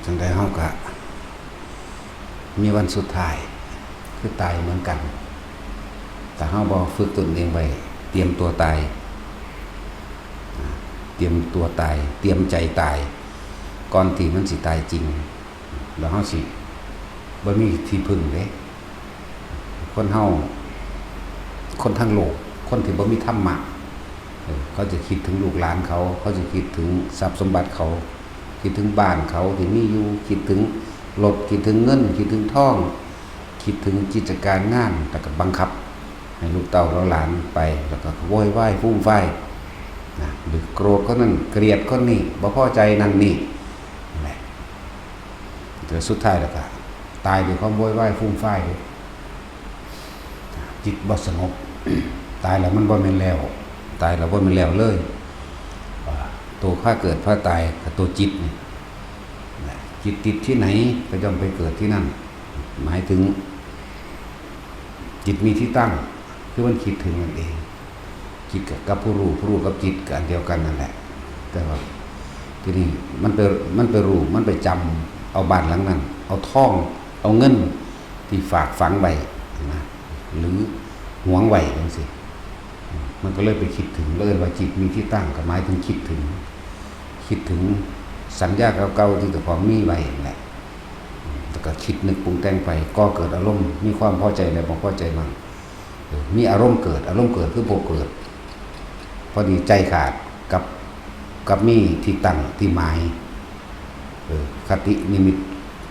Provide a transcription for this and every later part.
ຈັ່ງໃດເຮົາກະມີວັນສຸດທ້າຍ ຄືຕາຍເໝືອນກັນ. ຖ້າເຮົາບໍ່ຝຶກຕົນເອງໄວ້ ຕຽມຕົວຕາຍ ຕຽມຕົວຕາຍ ຕຽມໃຈຕາຍ ກ່ອນທີ່ມັນຊິຕາຍຈິງ ແລ້ວເຮົາຊິບໍ່ມີທີ່ເພິ່ງເດ້. ຄົນເຮົາ ຄົນທັງໂລກ ຄົນທີ່ບໍ່ມີທຳມະ ເອີ ເຂົາຈະຄິດເຖິງລູກຫຼານເຂົາ ເຂົາຈະຄິດເຖິງຊັບສົມບັດເຂົາ ຄິດເຖິງບ້ານເຂົາທີ່ມີຢູ່ ຄິດເຖິງລົດ ຄິດເຖິງເງິນ ຄິດເຖິງທອງ ຄິດເຖິງກິດຈະການງານ ແລ້ວກໍບັງຄັບໃຫ້ລູກເຕົ້າເຫຼົ່າຫຼານໄປ ແລ້ວກໍໂວຍວາຍຟູມຟາຍນະ ຫຼືໂກດຄົນນັ້ນ ກຽດຄົນນີ້ ບໍ່ພໍໃຈນັ້ນນີ້ ນັ້ນແຫຼະ. ແຕ່ສຸດທ້າຍແລ້ວກໍຕາຍດ້ວຍຄວາມໂວຍວາຍຟູມຟາຍເດ້. ຈິດບໍ່ສະຫງົບ ຕາຍແລ້ວມັນບໍ່ແມ່ນແລ້ວ ຕາຍແລ້ວບໍ່ແມ່ນແລ້ວເລີຍ. ໂຕພາເກີດພາຕາຍກໍໂຕຈິດນີ້ແຫຼະ. ຈິດຕິດທີ່ໃດກໍຍ່ອມໄປເກີດທີ່ນັ້ນ. ໝາຍເຖິງຈິດມີທີ່ຕັ້ງ ຄືມັນຄິດເຖິງນັ້ນເອງ. ຈິດກັບ ກັບຜູ້ຮູ້ ຜູ້ຮູ້ກັບຈິດກໍອັນດຽວກັນນັ້ນແຫຼະ. ແຕ່ວ່າທີນີ້ມັນໄປ ມັນໄປຮູ້ ມັນໄປຈຳເອົາບ້ານຫຼັງນັ້ນ ເອົາທອງ ເອົາເງິນທີ່ຝາກຝັງໄວ້ນະ ຫຼືຫວງໄວ້ຈັ່ງຊີ້ ມັນກໍເລີຍໄປຄິດເຖິງ ເອີ້ນວ່າຈິດມີທີ່ຕັ້ງ ກໍໝາຍເຖິງຄິດເຖິງ ຄິດເຖິງສັນຍາເກົ່າໆທີ່ເຈົ້າຂອງມີໄວ້ນັ້ນແຫຼະ. ແລ້ວກໍຄິດນຶກປຸງແຕ່ງໄປ ກໍ່ເກີດອາລົມ ມີຄວາມພໍໃຈ ແລະ ບໍ່ພໍໃຈນັ້ນ ເອີ ມີອາລົມເກີດ ອາລົມເກີດຄືບໍ່ເກີດ ພໍດີໃຈຂາດກັບ ກັບມີທີ່ຕັ້ງທີ່ໝາຍ ເອີ ຄະຕິນິມິດ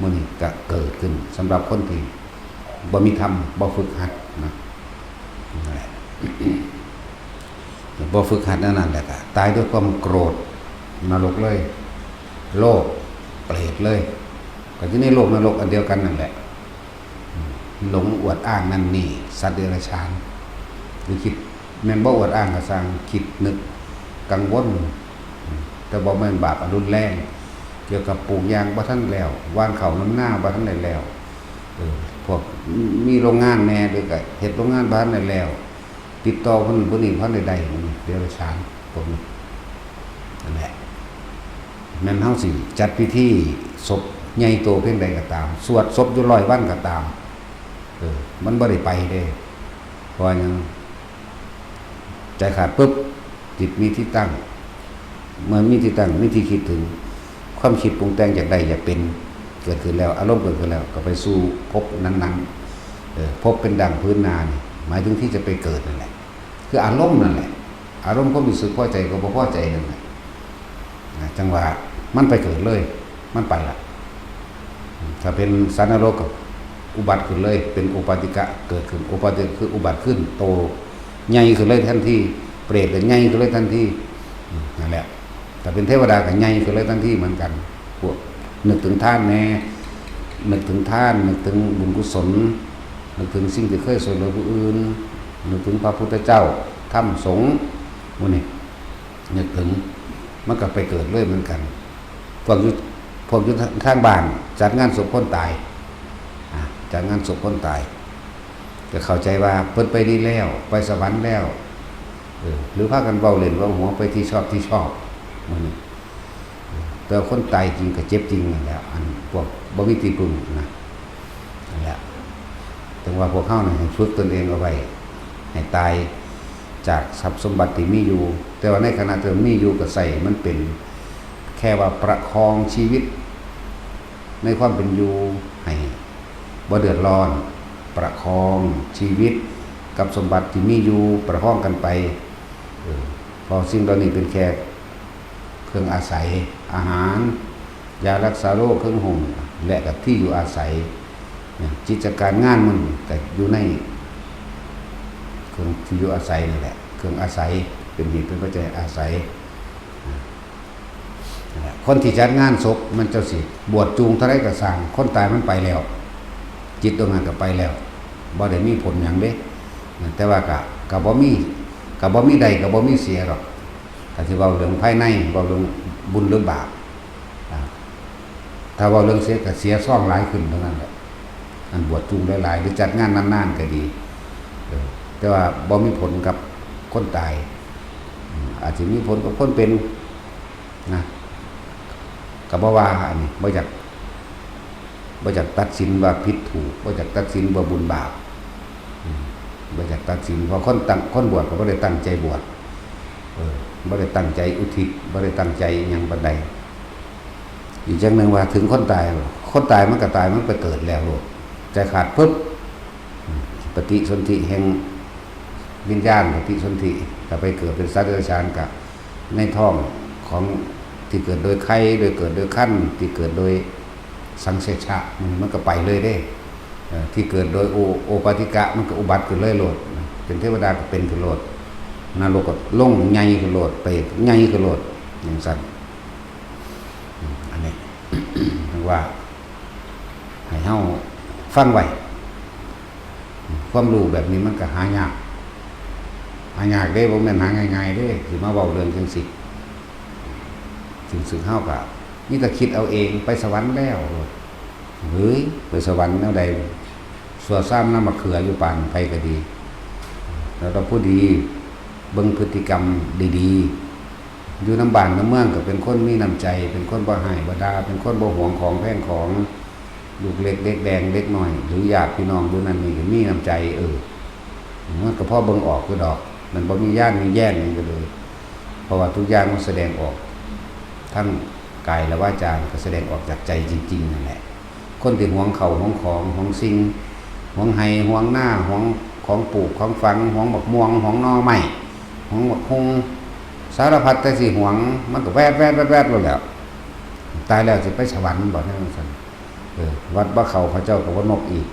ມື້ນີ້ກະເກີດຂຶ້ນສຳລັບຄົນທີ່ບໍ່ມີທຳ ບໍ່ຝຶກຫັດນະ ນັ້ນແຫຼະ. ບໍ່ຝຶກຫັດແນວນັ້ນແຫຼະ ກະຕາຍດ້ວຍຄວາມໂກດ ນະລົກເລີຍ ໂລກ ເປດເລີຍ ກໍຢູ່ໃນໂລກນະລົກອັນດຽວກັນນັ້ນແຫຼະ. ຫຼົງອວດອ້າງນັ້ນນີ້ ສັດເດຍລະສານ ຫຼືຄິດ ແມ່ນບໍ່ອວດອ້າງກໍຊ່າງ ຄິດນຶກກັງວົນ ແຕ່ບໍ່ແມ່ນບາບອັນຮຸນແຮງ ກ່ຽວກັບປູກຫຍ້າງບໍ່ທັນແລ້ວ ຫວ່ານເຂົ້ານຳນາບໍ່ທັນໄດ້ແລ້ວ ເອີ ພວກມີໂລງງານແດ່ ຫຼືກໍເຮັດໂລງງານບໍ່ທັນໄດ້ແລ້ວ ຕິດຕໍ່ຄົນນັ້ນຄົນນີ້ບໍ່ທັນໄດ້ໄດ້ ເດຍລະສານພວກນີ້ ນັ້ນແຫຼະ. ແມ່ນເຮົາຊິຈັດພິທີສົບໃຫຍ່ໂຕພຽງໃດກໍຕາມ ສວດສົບຢູ່ຮ້ອຍວັນກໍຕາມ ເອີ ມັນບໍ່ໄດ້ໄປເດ້. ເພາະຫຍັງ? ໃຈຂາດປຶບ ຈິດມີທີ່ຕັ້ງ ເມື່ອມີທີ່ຕັ້ງ ມີທີ່ຄິດເຖິງ ຄວາມຄິດປຸງແຕ່ງຢາກໄດ້ຢາກເປັນເກີດຂຶ້ນແລ້ວ ອາລົມເກີດຂຶ້ນແລ້ວ ກໍໄປສູ່ພົບນັ້ນໆ ເອີ ພົບເປັນດັ່ງພື້ນນານີ້ ໝາຍເຖິງທີ່ຈະໄປເກີດນັ້ນແຫຼະ ຄືອາລົມນັ້ນແຫຼະ ອາລົມຄວາມຮູ້ສຶກພໍໃຈກັບບໍ່ພໍໃຈນັ້ນແຫຼະ ນະ ຈັ່ງວ່າມັນໄປເກີດເລີຍ ມັນໄປລະ. ຖ້າເປັນສັດນະລົກກໍອຸບັດຂຶ້ນເລີຍ ເປັນໂອປາຕິກະເກີດຂຶ້ນ ໂອປາຕິກະຄືອຸບັດຂຶ້ນ ໂຕໃຫຍ່ຂຶ້ນເລີຍທັນທີ ເປດກໍໃຫຍ່ຂຶ້ນເລີຍທັນທີ ນັ້ນແຫຼະ. ຖ້າເປັນເທວະດາກໍໃຫຍ່ຂຶ້ນເລີຍທັນທີເໝືອນກັນ ພວກນຶກເຖິງທານແດ່ ນຶກເຖິງທານ ນຶກເຖິງບຸນກຸສົນ ນຶກເຖິງສິ່ງທີ່ເຄີຍຊ່ວຍເຫຼືອຜູ້ອື່ນ ນຶກເຖິງພະພຸດທະເຈົ້າ ທຳ ສົງ ໝູ່ນີ້ ນຶກເຖິງ ມັນກໍໄປເກີດເລີຍເໝືອນກັນ. ພວກຢູ່ ພວກຢູ່ທາງ ທາງບ້ານຈັດງານສົບຄົນຕາຍ ອາ ຈັດງານສົບຄົນຕາຍ ກໍເຂົ້າໃຈວ່າເພິ່ນໄປດີແລ້ວ ໄປສະຫວັນແລ້ວ ເອີ ຫຼືພາກັນເວົ້າຫຼິ້ນເວົ້າຫົວໄປທີ່ຊອບທີ່ຊອບ ໝູ່ນີ້ ແຕ່ວ່າຄົນຕາຍຈິງກໍເຈັບຈິງນັ້ນແຫຼະ ອັນພວກບໍ່ມີທີ່ເພິ່ງນະ ນັ້ນແຫຼະ. ຈັ່ງວ່າພວກເຮົານີ້ໃຫ້ຝຶກຕົນເອງເອົາໄວ້ ໃຫ້ຕາຍຈາກຊັບສົມບັດທີ່ມີຢູ່ ແຕ່ວ່າໃນຂະນະທີ່ມີຢູ່ກໍໃຊ້ໃຫ້ມັນເປັນ ແຄ່ວ່າປະຄອງຊີວິດໃນຄວາມເປັນຢູ່ໃຫ້ບໍ່ເດືອດຮ້ອນ ປະຄອງຊີວິດກັບສົມບັດທີ່ມີຢູ່ ປະຄອງກັນໄປ ເອີ ເພາະສິ່ງເຫຼົ່ານີ້ເປັນແຄ່ ເຄື່ອງອາໄສ ອາຫານ ຢາລັກສາໂລກ ເຄື່ອງຫົ່ມ ແລະ ກະທີ່ຢູ່ອາໄສ ກິດຈະການງານມັນກະຢູ່ໃນເຄື່ອງທີ່ຢູ່ອາໄສນັ້ນແຫຼະ ເຄື່ອງອາໄສ ເປັນເຫດເປັນປັດໄຈອາໄສ. ຄົນທີ່ຈັດງານສົບມັນເຈົ້າຊິບວດຈູງເທົ່າໃດກໍຊ່າງ ຄົນຕາຍມັນໄປແລ້ວ ຈິດດວງນັ້ນກໍໄປແລ້ວ ບໍ່ໄດ້ມີຜົນຫຍັງເດ້ ແຕ່ວ່າກະ ກະບໍ່ມີ ກະບໍ່ມີໄດ້ ກະບໍ່ມີເສຍດອກ. ຖ້າຊິເວົ້າເລື່ອງພາຍໃນ ເວົ້າເລື່ອງບຸນຫຼືບາບ ອາ ຖ້າເວົ້າເລື່ອງເສຍກໍເສຍຊອງຫຼາຍຂຶ້ນເທົ່ານັ້ນແຫຼະ. ອັນບວດຈູງຫຼາຍໆ ຫຼືຈັດງານນານໆ ກໍດີ ເອີ ແຕ່ວ່າບໍ່ມີຜົນກັບຄົນຕາຍ ອາດຊິມີຜົນກັບຄົນເປັນນະ ກໍບໍ່ວ່າ ອັນນີ້ບໍ່ຢາກ ບໍ່ຢາກຕັດສິນວ່າຜິດຖືກ, ບໍ່ຢາກຕັດສິນວ່າບຸນບາບ, ອືມ ບໍ່ຢາກຕັດສິນ, ເພາະຄົນຕັ້ງ ຄົນບວດກໍບໍ່ໄດ້ຕັ້ງໃຈບວດ, ເອີ ບໍ່ໄດ້ຕັ້ງໃຈອຸທິດ, ບໍ່ໄດ້ຕັ້ງໃຈຫຍັງປານໃດ. ອີກຢ່າງໜຶ່ງວ່າເຖິງຄົນຕາຍ, ຄົນຕາຍມັນກໍຕາຍ, ມັນໄປເກີດແລ້ວໂລດ, ໃຈຂາດປຶບ, ອືມ ປະຕິສົນທິແຫ່ງວິນຍານ, ປະຕິສົນທິ ກໍໄປເກີດເປັນສັດເດຍລະສານ, ກໍໃນທ້ອງຂອງ ທີ່ເກີດໂດຍໄຂ່, ໂດຍເກີດໂດຍຄັນ, ທີ່ເກີດໂດຍ ສັງເສຊະ ມັນ ມັນກໍໄປເລີຍເດ້. ເອີ ທີ່ເກີດໂດຍໂອ ໂອປາຕິກະ ມັນກໍອຸບັດຂຶ້ນເລີຍໂລດ, ເປັນເທວະດາກໍເປັນຂຶ້ນໂລດ, ນະລົກກໍລົງໃຫຍ່ຂຶ້ນໂລດ, ເປດໃຫຍ່ຂຶ້ນໂລດ ຈັ່ງຊັ້ນ. ອືມ ອັນນີ້ ເອີ້ນວ່າໃຫ້ເຮົາຟັງໄວ້. ຄວາມຮູ້ແບບນີ້ມັນກໍຫາຍາກ, ຫາຍາກເດ້, ບໍ່ແມ່ນຫາງ່າຍໆເດ້ ຊິມາເວົ້າເລື່ອງຈັ່ງຊີ້. ຊຶ່ງ ຊຶ່ງເຮົາກໍມີແຕ່ຄິດເອົາເອງ, ໄປສະຫວັນແລ້ວ. ເຮີ້ຍ ໄປສະຫວັນແນວໃດ? ຊົ່ວຊາມນ້ຳໝາກເຂືອຢູ່ປານໃຜກໍດີ. ແລ້ວກໍຜູ້ດີ ເບິ່ງພຶດຕິກຳດີໆ ຢູ່ນຳບ້ານນຳເມືອງກໍເປັນຄົນມີນ້ຳໃຈ, ເປັນຄົນບໍ່ຮ້າຍບໍ່ດ່າ, ເປັນຄົນບໍ່ຫວງຂອງແພງຂອງ. ລູກເລັກເດັກແດງເດັກນ້ອຍ ຫຼື ຍາດພີ່ນ້ອງຢູ່ນັ້ນນີ້ກໍມີນ້ຳໃຈ, ເອີ ມັນກໍພໍເບິ່ງອອກຢູ່ດອກ, ມັນບໍ່ມີຢ້ານມີແຢ້ນຫຍັງກໍເລີຍ, ເພາະວ່າທຸກຢ່າງມັນສະແດງອອກ ທັງກາຍ ແລະ ວາຈາ ກໍສະແດງອອກຈາກໃຈຈິງໆນັ້ນແຫຼະ. ຄົນທີ່ຫວງເຂົ້າຫວງຂອງ ຫວງສິ່ງ ຫວງໄຮ່ຫວງນາ ຫວງຂອງປູກຂອງຝັງ ຫວງບັກມ່ວງ ຫວງໜໍ່ໄມ້ ຫວງບັກຫຸ່ງ ສາລະພັດແຕ່ຊິຫວງ ມັນກໍແວດໆໆໆໂລດແລ້ວ. ຕາຍແລ້ວຊິໄປສະຫວັນບໍ່ ແນວຈັ່ງຊັ້ນ? ເອີ ວັດບໍ່ເຂົ້າ ເຂົາເຈົ້າກໍບໍ່ນົບອີກ,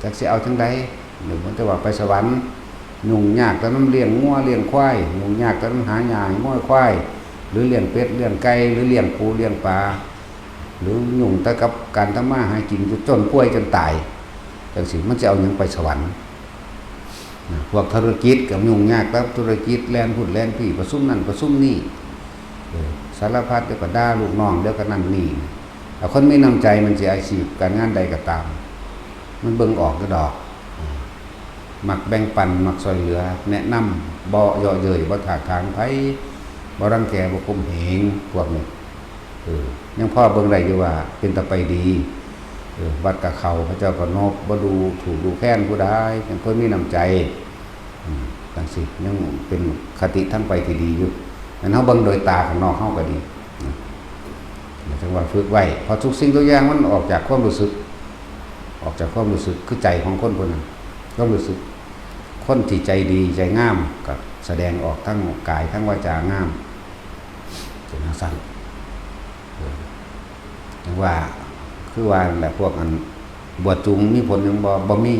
ຈັກຊິເອົາຈັ່ງໃດ? ນຶກວ່າແຕ່ວ່າໄປສະຫວັນ ຫຍຸ້ງຍາກແຕ່ນຳລ້ຽງງົວລ້ຽງຄວາຍ, ຫຍຸ້ງຍາກແຕ່ນຳຫາຫຍ້າໃຫ້ງົວຄວາຍ ຫຼື ລ້ຽງເປັດລ້ຽງໄກ່ ຫຼື ລ້ຽງປູລ້ຽງປາ ຫຼື ຫຍຸ້ງແຕ່ກັບການທຳມາຫາກິນ ຈົນປ່ວຍຈົນຕາຍ ຈັ່ງຊີ້ ມັນຊິເອົາຫຍັງໄປສະຫວັນ? ນະ ພວກທຸລະກິດກໍຫຍຸ້ງຍາກກັບທຸລະກິດ ແລ່ນພຸ້ນແລ່ນພີ້ ປະຊຸມນັ້ນປະຊຸມນີ້ ເອີ ສາລະພັດ ດຽວກໍດ່າລູກນ້ອງ ດຽວກໍນັ້ນນີ້. ແລ້ວຄົນມີນ້ຳໃຈ ມັນຊິອາຊີບການງານໃດກໍຕາມ ມັນເບິ່ງອອກຢູ່ດອກ. ມັກແບ່ງປັນ ມັກຊ່ວຍເຫຼືອ ແນະນຳ ບໍ່ເຍາະເຍີ້ຍ ບໍ່ຖາກຖາງໃຜ ບໍ່ລັງແກ ບໍ່ຂົ່ມເຫງ ພວກນີ້. ເອີ ຍັງພໍເບິ່ງໄດ້ຢູ່ວ່າເປັນຕາໄປດີ. ເອີ ວັດກະເຂົ້າ ເຂົາເຈົ້າກໍນົບ ບໍ່ດູຖູກດູແຄນຜູ້ໃດ ເປັນຄົນມີນ້ຳໃຈ ອືມ ຈັ່ງຊີ້ ຍັງເປັນຄະຕິທາງໄປທີ່ດີຢູ່. ແມ່ນເຮົາເບິ່ງໂດຍຕາຂ້າງນອກເຮົາກໍດີນະ. ແລ້ວຈັ່ງວ່າຝຶກໄວ້ ເພາະທຸກສິ່ງທຸກຢ່າງມັນອອກຈາກຄວາມຮູ້ສຶກ, ອອກຈາກຄວາມຮູ້ສຶກ ຄືໃຈຂອງຄົນຜູ້ນັ້ນ ຄວາມຮູ້ສຶກ. ຄົນທີ່ໃຈດີໃຈງາມ ກໍສະແດງອອກທາງກາຍ ທາງວາຈາງາມ. ເປັນຈັ່ງຊັ້ນ ເອີ ຈັ່ງວ່າ ຄືວ່ານັ້ນແຫຼະ ພວກອັນບວດຈູງມີຜົນຫຍັງບໍ່? ບໍ່ມີ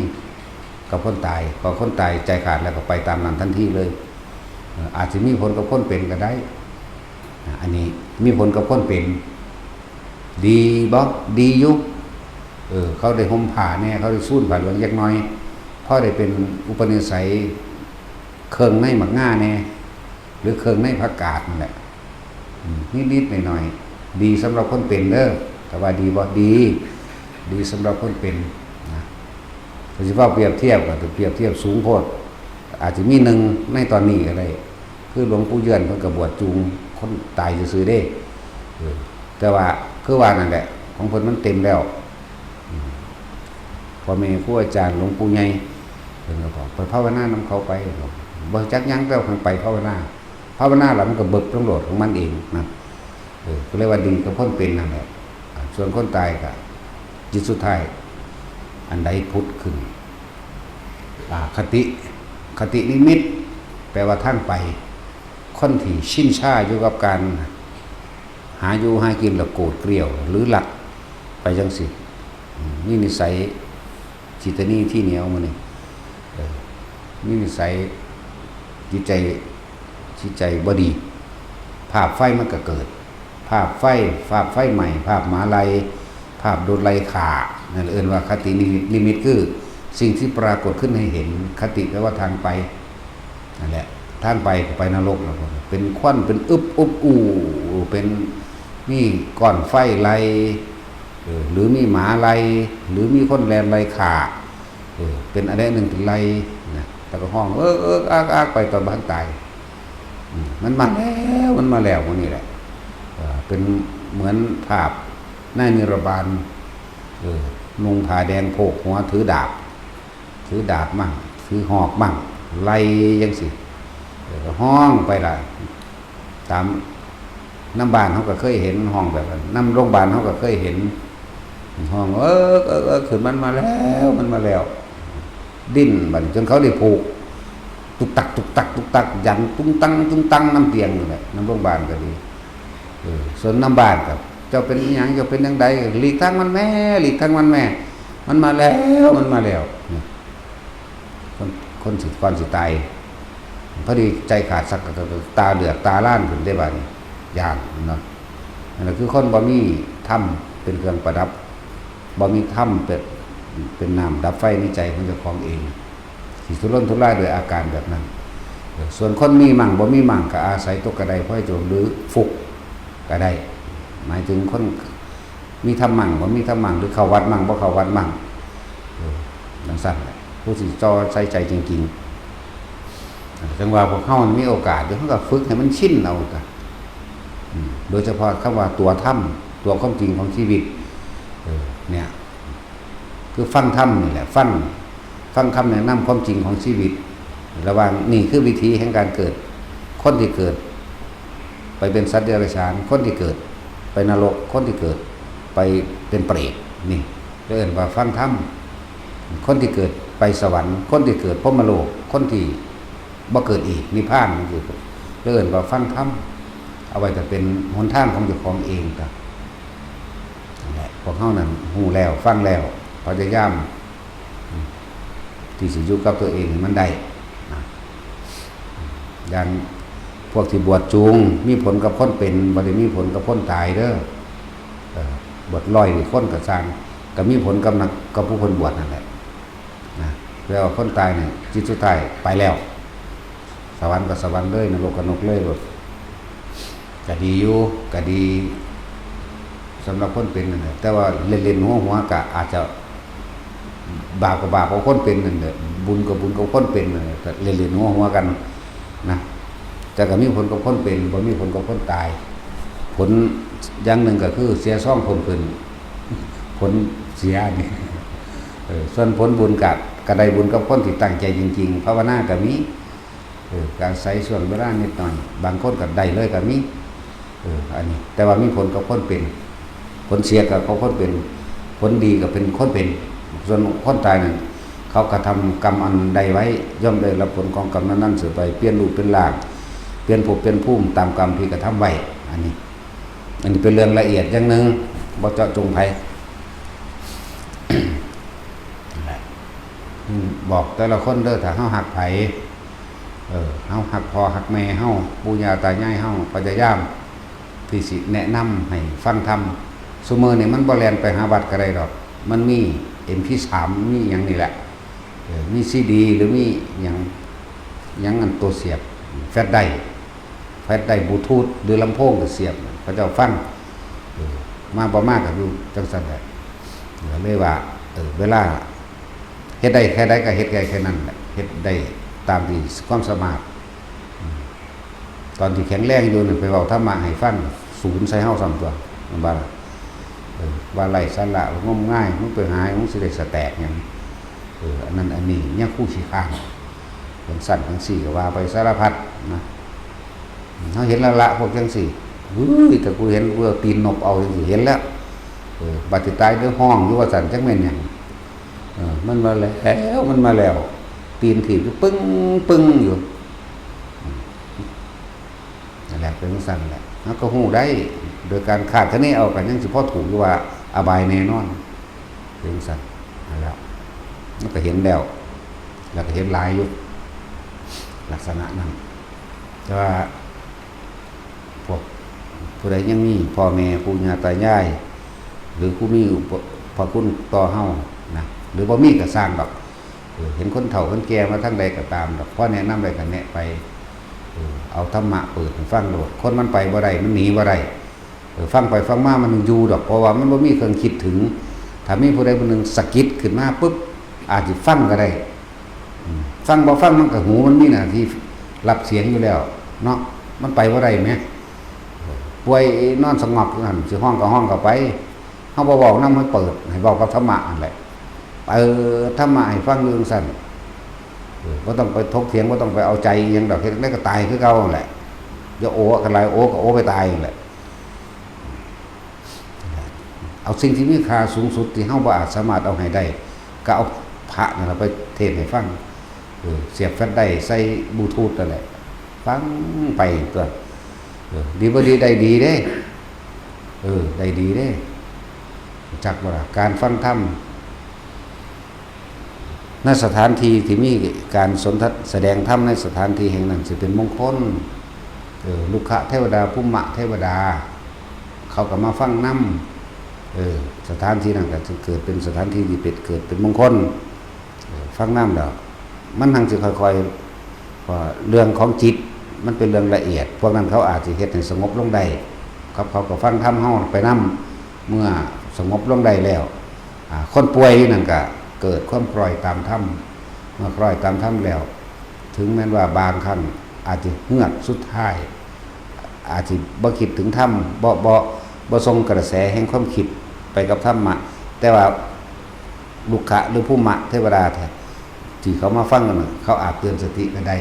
ກັບຄົນຕາຍ, ເພາະຄົນຕາຍໃຈຂາດແລ້ວກໍໄປຕາມນັ້ນທັນທີເລີຍ. ເອີ ອາດຊິມີຜົນກັບຄົນເປັນກໍໄດ້. ອາ ອັນນີ້ມີຜົນກັບຄົນເປັນ ດີບໍ່? ດີຢູ່. ເອີ ເຂົາໄດ້ຫົ່ມຜ້າແດ່, ເຂົາໄດ້ຊູນຜ້າເຫຼືອງຈັກໜ່ອຍ, ພໍໄດ້ເປັນອຸປະນິໄສເຄື່ອງໃນໝາກງາແດ່ ຫຼື ເຄື່ອງໃນຜັກກາດນັ້ນແຫຼະ. ອືມ ນິດໆໜ້ອຍໆ ດີສຳລັບຄົນເປັນເດີ. ແຕ່ວ່າດີບໍ່? ດີ ດີສຳລັບຄົນເປັນນະ. ຖ້າຊິເວົ້າປຽບທຽບ ກໍຖືກປຽບທຽບສູງໂພດ, ອາດຈະມີໜຶ່ງໃນຕອນນີ້ກໍໄດ້. ຄືຫຼວງປູ່ເຍືອນ ເພິ່ນກໍບວດຈູງຄົນຕາຍຊື່ໆເດ້. ເອີ ແຕ່ວ່າຄືວ່ານັ້ນແຫຼະ ຂອງເພິ່ນມັນເຕັມແລ້ວ. ອືມ ພໍ່ແມ່ຄູອາຈານ ຫຼວງປູ່ໃຫຍ່ ເພິ່ນກໍບອກ ໄປພາວະນານຳເຂົາໄປ. ບໍ່ຈັກຫຍັງ ແຕ່ວ່າຄັນໄປພາວະນາ ພາວະນາແລ້ວມັນກໍເບິບລົງໂລດຂອງມັນເອງນະ. ເອີ ກໍເລີຍວ່າດີກັບຄົນເປັນນັ້ນແຫຼະ. ອາ ສ່ວນຄົນຕາຍກໍຈິດສຸດທ້າຍ ອັນໃດຜຸດຂຶ້ນ? ອາ ຄະຕິ ຄະຕິນິມິດ ແປວ່າທາງໄປ. ຄົນທີ່ຊິນຊາຢູ່ກັບການຫາຢູ່ຫາກິນ ແລ້ວໂກດກຣຽວ ຫຼື ລັກໄປຈັ່ງຊີ້ ອືມ ມີນິໄສ ຈີຕານີ ຂີ້ໜຽວ ໝູ່ນີ້ ເອີ ມີນິໄສ ຈິດໃຈ ຈິດໃຈບໍ່ດີ, ພາບໄຟມັນກໍເກີດ, ພາບໄຟ ພາບໄຟໄໝ້, ພາບໝາໄລ່, ພາບໂດນໄລ່ຂ້າ, ນັ້ນເອີ້ນວ່າຄະຕິນິມິດ, ນິມິດຄືສິ່ງທີ່ປາກົດຂຶ້ນໃຫ້ເຫັນ, ຄະຕິແປວ່າທາງໄປ. ນັ້ນແຫຼະ ທາງໄປກໍໄປນະລົກແລ້ວ, ເປັນຄວັນ ເປັນອຶບອຸບອູ່ ເປັນມີກ້ອນໄຟໄລ່ ເອີ ຫຼືມີໝາໄລ່ ຫຼືມີຄົນແລ່ນໄລ່ຂ້າ ເອີ ເປັນອັນໃດອັນໜຶ່ງເປັນໄລ່ນະ, ແລ້ວກໍຮ້ອງເອິກໆອາກໆໄປຕອນບໍ່ທັນຕາຍ. ອືມ ມັນມາແລ້ວ ມັນມາແລ້ວ ໝູ່ນີ້ແຫຼະ. ເອີ ເປັນເໝືອນພາບນາຍນິລະບານ ເອີ ນຸ່ງຜ້າແດງໂພກຫົວ ຖືດາບ ຖືດາບໝັ້ງ ຖືຫອກໝັ້ງ ໄລ່ຈັ່ງຊີ້ ເອີ ຮ້ອງໄປລະ ຕາມນຳບ້ານເຮົາກໍເຄີຍເຫັນຮ້ອງແບບນັ້ນ ນຳໂລງບານເຮົາກໍເຄີຍເຫັນຮ້ອງ ເອິກ ເອິກ ເອິກ ຂຶ້ນ ມັນມາແລ້ວ ມັນມາແລ້ວ ດີ້ນບາດນີ້ ຈົນເຂົາໄດ້ຜູກ ຕຸກຕັກ ຕຸກຕັກ ຕຸກຕັກ ຢັນຕຸງຕັງ ຕຸງຕັງ ນຳຕຽງນີ້ແຫຼະ ນຳໂລງບານກໍດີ ເອີ ສ່ວນນຳບ້ານກໍ ເຈົ້າເປັນອີ່ຫຍັງ ເຈົ້າເປັນຈັ່ງໃດ ຫຼີກທາງມັນແມ້ ຫຼີກທາງມັນແມ້ ມັນມາແລ້ວ ມັນມາແລ້ວ ນີ້ ຄົນ ຄົນຊິ ກ່ອນຊິຕາຍ ພໍດີໃຈຂາດສັກ ຕາເລືອກຕາລານຂຶ້ນເດ້ບາດນີ້ ຢ້ານເນາະ ນັ້ນລະຄືຄົນບໍ່ມີທຳເປັນເຄື່ອງປະດັບ ບໍ່ມີທຳເປັນ ເປັນນ້ຳດັບໄຟໃນໃຈຂອງເຈົ້າຂອງເອງ ຊິທຸລົນທຸລາຍດ້ວຍອາການແບບນັ້ນ ເອີ ສ່ວນຄົນມີໝັ້ງບໍ່ມີໝັ້ງ ກໍອາໄສຕົກກະໄດພອຍໂຈນ ຫຼື ຟຸກກະໄດ້ ໝາຍເຖິງຄົນ ມີທຳໝັ້ງ ບໍ່ມີທຳໝັ້ງ ຫຼືເຂົ້າວັດໝັ້ງ ບໍ່ເຂົ້າວັດໝັ້ງ ເອີ ຈັ່ງຊັ້ນແຫຼະ ຜູ້ທີ່ເຈາະໃສ່ໃຈຈິງໆ ຈັ່ງວ່າພວກເຮົາມີໂອກາດຢູ່ ເຮົາກໍຝຶກໃຫ້ມັນຊິນເອົາ ກະ ອືມ ໂດຍສະເພາະຄຳວ່າຕົວທຳ ຕົວຄວາມຈິງຂອງຊີວິດ ເອີ ເນີ້ຍ ຄືຟັງທຳນີ້ແຫຼະ ຟັງ ຟັງຄຳແນະນຳຄວາມຈິງຂອງຊີວິດ ລະຫວ່າງ ນີ້ຄືວິຖີແຫ່ງການເກີດ ຄົນທີ່ເກີດໄປເປັນສັດເດຍລະສານ ຄົນທີ່ເກີດໄປນະລົກ ຄົນທີ່ເກີດໄປເປັນເປຣດ ນີ້ເອີ້ນວ່າຟັງທຳ ຄົນທີ່ເກີດໄປສະຫວັນ ຄົນທີ່ເກີດພົມມະໂລກ ຄົນທີ່ບໍ່ເກີດອີກ ນິບພານ ຈັ່ງຊີ້ ເອີ້ນວ່າຟັງທຳ ເອົາໄວ້ແຕ່ເປັນຫົນທາງຂອງເຈົ້າຂອງເອງ ກໍ ນັ້ນແຫຼະ ພວກເຮົານັ້ນຮູ້ແລ້ວ ຟັງແລ້ວ ພະຍາຍາມ ອືມ ທີ່ຊິຢູ່ກັບຕົວເອງໃຫ້ມັນໄດ້ນະ ຢ່າງພວກທີ່ບວດສູງ ມີຜົນກັບຄົນເປັນ ບໍ່ໄດ້ມີຜົນກັບຄົນຕາຍເດີ ເອີ ບວດຮ້ອຍຄົນກໍຊ່າງ ກໍມີຜົນກັບນັກ ກັບຜູ້ເພິ່ນບວດນັ້ນແຫຼະນະ ແປວ່າຄົນຕາຍນີ້ ຈິດສຸດທ້າຍໄປແລ້ວ ສະຫວັນກໍສະຫວັນເລີຍ ນະລົກກໍນະລົກເລີຍໂລດ ກະດີຢູ່ ກະດີສຳລັບຄົນເປັນນັ້ນແຫຼະ ແຕ່ວ່າເລ່ນໆຫົວໆກະອາດຈະບາບກໍບາບຂອງຄົນເປັນນັ້ນແຫຼະ ບຸນກໍບຸນຂອງຄົນເປັນນັ້ນແຫຼະ ກະເລ່ນໆຫົວໆກັນນະ ແຕ່ກະມີຜົນກັບຄົນເປັນ ບໍ່ມີຜົນກັບຄົນຕາຍ ຜົນຢ່າງໜຶ່ງກະຄືເສຍຊອງເພີ່ມຂຶ້ນ ຜົນເສຍນີ້ ເອີ ສ່ວນຜົນບຸນກະ ກະໄດ້ບຸນກັບຄົນທີ່ຕັ້ງໃຈຈິງໆ ພາວະນາກະມີ ເອີ ກະອາໄສຊ່ວງເວລານິດໜ້ອຍ ບາງຄົນກໍໄດ້ເລີຍກໍມີ ເອີ ອັນນີ້ ແຕ່ວ່າມີຜົນກັບຄົນເປັນ ຜົນເສຍກໍຂອງຄົນເປັນ ຜົນດີກໍເປັນຄົນເປັນ ສ່ວນຄົນຕາຍນັ້ນ ເຂົາກະທຳກຳອັນໃດໄວ້ ຍ່ອມໄດ້ຮັບຜົນຂອງກຳນັ້ນໆສືບໄປ ປ່ຽນຮູບເປັນຮ່າງ ປ່ຽນພົບປ່ຽນພູມຕາມກຳທີ່ກະທຳໄວ້ ອັນນີ້ ອັນນີ້ເປັນເລື່ອງລະອຽດຢ່າງໜຶ່ງ ບໍ່ເຈາະຈົງໃຜ ນັ້ນແຫຼະ ອືມ ບອກແຕ່ລະຄົນເດີ ຖ້າເຮົາຮັກໃຜ ເອີ ເຮົາຮັກພໍ່ຮັກແມ່ເຮົາ ປູ່ຍ່າຕາຍາຍເຮົາ ພະຍາຍາມທີ່ຊິແນະນຳໃຫ້ຟັງທຳ ຊຸມື້ນີ້ມັນບໍ່ແລ່ນໄປຫາວັດກໍໄດ້ດອກ ມັນມີເອັມພີສາມ ມີຫຍັງນີ້ແຫຼະ ເອີ ມີຊີດີ ຫຼືມີຫຍັງ ຫຍັງອັນໂຕສຽບ ແຟດໄດຣຟ໌ ແຟດໄດຣຟ໌ບລູທູດ ຫຼືລຳໂພງກໍສຽບ ເຂົາເຈົ້າຟັງ ເອີ ມາບໍ່ມາກໍຢູ່ຈັ່ງຊັ້ນແຫຼະ ກໍເລີຍວ່າ ເອີ ເວລາ ເຮັດໄດ້ແຄ່ໃດກໍເຮັດໄດ້ແຄ່ນັ້ນແຫຼະ ເຮັດໄດ້ຕາມທີ່ຄວາມສາມາດ ອືມ ຕອນທີ່ແຂງແຮງຢູ່ນັ້ນ ໄປເວົ້າທຳມະໃຫ້ຟັງ ສູນໃສ່ເຮົາຊ້ຳຕົວະ ແມ່ນບໍ່ລະ ເອີ ວ່າໄຮ້ສາລະ ງົມງາຍ ມຶງໄປຫາ ມຶງຊິໄດ້ສະແຕກຫຍັງ ເອີ ອັນນັ້ນອັນນີ້ ຍາຄູຂີ້ຄ້ານ ຈັ່ງຊັ້ນຈັ່ງຊີ້ກໍວ່າໄປສາລະພັດນະ ເຮົາເຫັນແລ້ວລະພວກຈັ່ງຊີ້ ເຮີ້ຍ ແຕ່ກູເຫັນກູເອົາຕີນນົບເອົາຈັ່ງຊີ້ ເຫັນແລ້ວ ເອີ ບາດຊິຕາຍເດີ ຮ້ອງຢູ່ວ່າຊັ້ນ ຈັກແມ່ນຫຍັງ ເອີ ມັນມາແລ້ວ ມັນມາແລ້ວ ຕີນຖີບຢູ່ປຶ້ງໆຢູ່ ອືມ ນັ້ນແຫຼະ ເປັນຈັ່ງຊັ້ນແຫຼະ ເຮົາກໍຮູ້ໄດ້ ໂດຍການຄາດຄະເນເອົາ ກໍຍັງຊິພໍຖືກຢູ່ວ່າອະບາຍແນ່ນອນ ເປັນຈັ່ງຊັ້ນ ນັ້ນແຫຼະ ມັນກໍເຫັນແລ້ວ ແລ້ວກໍເຫັນຫຼາຍຢູ່ ລັກສະນະນັ້ນ ແຕ່ວ່າ ພວກຜູ້ໃດຍັງມີພໍ່ແມ່ປູ່ຍ່າຕາຍາຍ ຫຼືຜູ້ມີອຸປະ ພະຄຸນຕໍ່ເຮົານະ ຫຼືບໍ່ມີກໍຊ່າງດອກ ເອີ ເຫັນຄົນເຖົ້າຄົນແກ່ມາທາງໃດກໍຕາມດອກ ພໍແນະນຳໄດ້ກໍແນະໄປ ເອີ ເອົາທຳມະເປີດໃຫ້ຟັງໂລດ ຄົນມັນໄປບໍ່ໄດ້ ມັນໜີບໍ່ໄດ້ ເອີ ຟັງໄປຟັງມາມັນຢູ່ດອກ ເພາະວ່າມັນບໍ່ມີເຄື່ອງຄິດເຖິງ ຖ້າມີຜູ້ໃດຜູ້ໜຶ່ງສະກິດຂຶ້ນມາປຶບ ອາດຊິຟັງກໍໄດ້ ອືມ ຟັງບໍ່ຟັງມັນກໍ ຫູມັນມີໜ້າທີ່ຮັບສຽງຢູ່ແລ້ວເນາະ ມັນໄປບໍ່ໄດ້ແໝ ປ່ວຍນອນສະຫງົບຢູ່ຫັ້ນ ຊິຮ້ອງກໍຮ້ອງເຂົ້າໄປ ເຮົາບໍ່ເວົ້ານຳ ໃຫ້ເປີດ ໃຫ້ເວົ້າກັບທຳມະຫັ້ນແຫຼະ ເປີດທຳມະໃຫ້ຟັງຢູ່ຈັ່ງຊັ້ນ. ເອີ ບໍ່ຕ້ອງໄປຖົກຖຽງ ບໍ່ຕ້ອງໄປເອົາໃຈອີ່ຫຍັງດອກ ເຮັດຈັ່ງໃດກໍຕາຍຄືເກົ່າຫັ້ນແຫຼະ. ຢ່າໂອ້ກັນຫຼາຍ ໂອ້ກໍໂອ້ໄປຕາຍຫັ້ນແຫຼະ. ເອົາສິ່ງທີ່ມີຄ່າສູງສຸດທີ່ເຮົາບໍ່ອາດສາມາດເອົາໃຫ້ໄດ້ ກໍເອົາພະນັ້ນລະໄປເທດໃຫ້ຟັງ. ເອີ ສຽບແຟລດໄດຣບ໌ໃສ່ບລູທູດນັ້ນແຫຼະ ຟັງໄປຕົວະ. ເອີ ດີບໍ່ດີ? ໄດ້ດີເດ້. ເອີ ໄດ້ດີເດ້. ຮູ້ຈັກບໍ່ລະ? ການຟັງທຳໃນສະຖານທີ່ທີ່ມີການສົນທະ ສະແດງທຳໃນສະຖານທີ່ແຫ່ງນັ້ນ ຊິເປັນມົງຄົນ. ເອີ ລຸກຂະເທວະດາ ພູມະເທວະດາ ເຂົາກໍມາຟັງນຳ. ເອີ ສະຖານທີ່ນັ້ນກໍຈະເກີດເປັນສະຖານທີ່ທີ່ເປັນ ເກີດເປັນມົງຄົນ. ເອີ ຟັງນຳແລ້ວ ມັນຈັ່ງຊິຄ່ອຍໆ ເພາະເລື່ອງຂອງຈິດ ມັນເປັນເລື່ອງລະອຽດ. ພວກນັ້ນເຂົາອາດຊິເຮັດໃຫ້ສະຫງົບລົງໄດ້ ກັບເຂົາກໍຟັງທຳເຮົາໄປນຳ. ເມື່ອສະຫງົບລົງໄດ້ແລ້ວ ອາ ຄົນປ່ວຍຢູ່ນັ້ນກໍເກີດຄວາມຄອຍຕາມທຳ. ເມື່ອຄອຍຕາມທຳແລ້ວ ເຖິງແມ່ນວ່າບາງຄັ້ງອາດຈະເຮືອກສຸດທ້າຍ ອາດຊິບໍ່ຄິດເຖິງທຳ ບໍ່ ບໍ່ ບໍ່ສົ່ງກະແສແຫ່ງຄວາມຄິດໄປກັບທຳມະ ແຕ່ວ່າລຸກຂະ ຫຼື ພູມະເທວະດາທີ່ເຂົາມາຟັງນັ້ນ ເຂົາອາດເຕືອນສະຕິກໍໄດ້.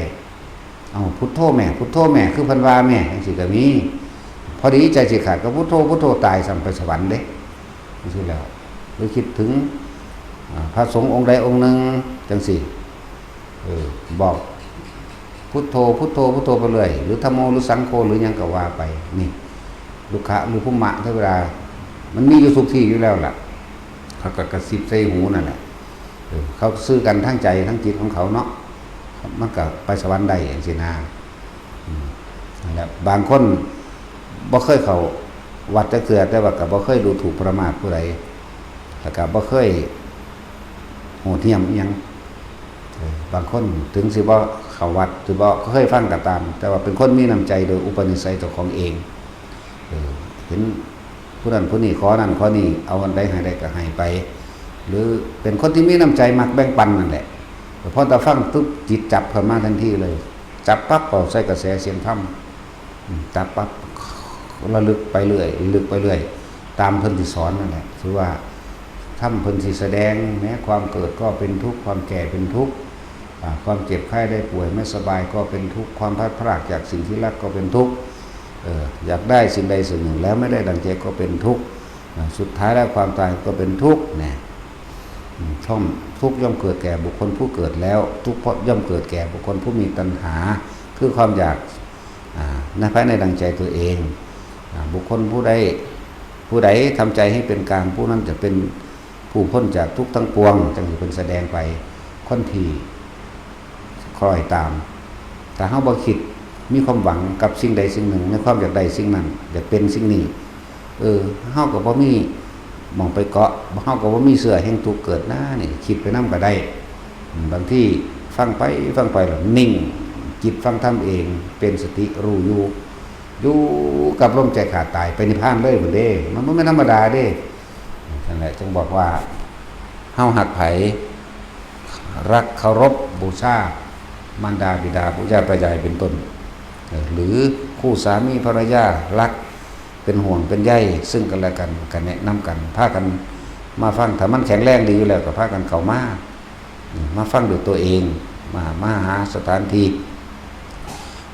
ເອົາ ພຸດໂທແມ່ ພຸດໂທແມ່ ຄືເພິ່ນວ່າແມ່ ຈັ່ງຊີ້ກໍມີ. ພໍດີໃຈຊິຂາດກໍພຸດໂທ ພຸດໂທ ຕາຍຊ້ຳ ໄປສະຫວັນເດ້ ຈັ່ງຊີ້ແລ້ວ. ຫຼືຄິດເຖິງ ອາ ພະສົງອົງໃດອົງໜຶ່ງຈັ່ງຊີ້ ເອີ ບອກ ພຸດໂທ ພຸດໂທ ພຸດໂທໄປເລື້ອຍ ຫຼືທຳໂມ ຫຼືສັງໂຄ ຫຼືຫຍັງກໍວ່າໄປ. ນີ້ ລຸກຂະ ຫຼື ພູມະເທວະດາ ມັນມີຢູ່ທຸກທີ່ຢູ່ແລ້ວລະ ເຂົາກໍກະຊິບໃສ່ຫູນັ້ນແຫຼະ. ເອີ ເຂົາສື່ກັນທາງໃຈທາງຈິດຂອງເຂົາເນາະ ມັນກໍໄປສະຫວັນໄດ້ຈັ່ງຊີ້ນາ. ອືມ ນັ້ນແຫຼະ ບາງຄົນບໍ່ເຄີຍເຂົ້າວັດຈັກເທື່ອ ແຕ່ວ່າກໍບໍ່ເຄີຍດູຖູກປະລະມາດຜູ້ໃດ ແລ້ວກໍບໍ່ເຄີຍໂຫດຫ້ຽມອີ່ຫຍັງ. ເອີ ບາງຄົນເຖິງຊິບໍ່ເຂົ້າວັດ ຊິບໍ່ເຄີຍຟັງກໍຕາມ ແຕ່ວ່າເປັນຄົນມີນ້ຳໃຈໂດຍອຸປະນິໄສເຈົ້າຂອງເອງ. ເອີ ເຫັນຜູ້ນັ້ນຜູ້ນີ້ຂໍນັ້ນຂໍນີ້ ເອົາອັນໃດໃຫ້ໄດ້ກໍໃຫ້ໄປ ຫຼືເປັນຄົນທີ່ມີນ້ຳໃຈມັກແບ່ງປັນນັ້ນແຫຼະ. ແຕ່ພໍຕາຟັງປຸບ ຈິດຈັບເຂົ້າມາທັນທີເລີຍ ຈັບປັບເຂົ້າໃສ່ກະແສສຽງທຳ. ອືມ ຕັດປັບ ລະລຶກໄປເລື້ອຍ ລະລຶກໄປເລື້ອຍ ຕາມເພິ່ນທີ່ສອນນັ້ນແຫຼະ. ຄືວ່າທຳເພິ່ນຊິສະແດງ ແມ້ຄວາມເກີດກໍເປັນທຸກ ຄວາມແກ່ເປັນທຸກ ອາ ຄວາມເຈັບໄຂ້ໄດ້ປ່ວຍໄມ່ສະບາຍກໍເປັນທຸກ ຄວາມພັດພຣາກຈາກສິ່ງທີ່ຮັກກໍເປັນທຸກ ເອີ ຢາກໄດ້ສິ່ງໃດສິ່ງໜຶ່ງແລ້ວໄມ່ໄດ້ດັ່ງໃຈກໍເປັນທຸກ ອາ ສຸດທ້າຍແລ້ວຄວາມຕາຍກໍເປັນທຸກແນ່. ອືມ ທຸກຍ່ອມເກີດແກ່ບຸກຄົນຜູ້ເກີດແລ້ວ ທຸກຍ່ອມເກີດແກ່ບຸກຄົນຜູ້ມີຕັນຫາ ຄືຄວາມຢາກ ອາ ໃນພາຍໃນດັ່ງໃຈຕົວເອງ. ອາ ບຸກຄົນຜູ້ໃດ ຜູ້ໃດທຳໃຈໃຫ້ເປັນກາງ ຜູ້ນັ້ນຈະເປັນຜູ້ພົ້ນຈາກທຸກທັງປວງ ຈັ່ງທີ່ເພິ່ນສະແດງໄປ. ຄົນທີ່ ຄອຍຕາມ. ຖ້າເຮົາບໍ່ຄິດ ມີຄວາມຫວັງກັບສິ່ງໃດສິ່ງໜຶ່ງ ໃນຄວາມຢາກໄດ້ສິ່ງນັ້ນ ຢາກເປັນສິ່ງນີ້ ເອີ ເຮົາກໍບໍ່ມີໝ່ອງໄປເກາະ ເຮົາກໍບໍ່ມີເຊື້ອແຫ່ງທຸກເກີດນາ. ນີ້ຄິດໄປນຳກໍໄດ້. ອືມ ບາງທີຟັງໄປຟັງໄປແລ້ວນິ່ງ ຈິດຟັງທຳເອງ ເປັນສະຕິ ຮູ້ຢູ່ ຢູ່ກັບລົມໃຈຂາດຕາຍ ໄປນິບພານເລີຍພຸ້ນເດ້. ມັນບໍ່ແມ່ນທຳມະດາເດ້. ນັ້ນແຫຼະ ຈຶ່ງບອກວ່າ ເຮົາຮັກໃຜ? ລັກເຄົາລົບບູຊາມານດາບິດາປູ່ຍ່າຕາຍາຍເປັນຕົ້ນ ເອີ ຫຼືຄູ່ສາມີພັນລະຍາ ລັກ ເປັນຫ່ວງເປັນໃຍຊຶ່ງກັນແລະກັນ ກໍແນະນຳກັນ ພາກັນມາຟັງ. ຖ້າມັນແຂງແຮງດີຢູ່ແລ້ວ ກໍພາກັນເຂົ້າມາ ມາຟັງດ້ວຍຕົວເອງ ມາ ມາຫາສະຖານທີ່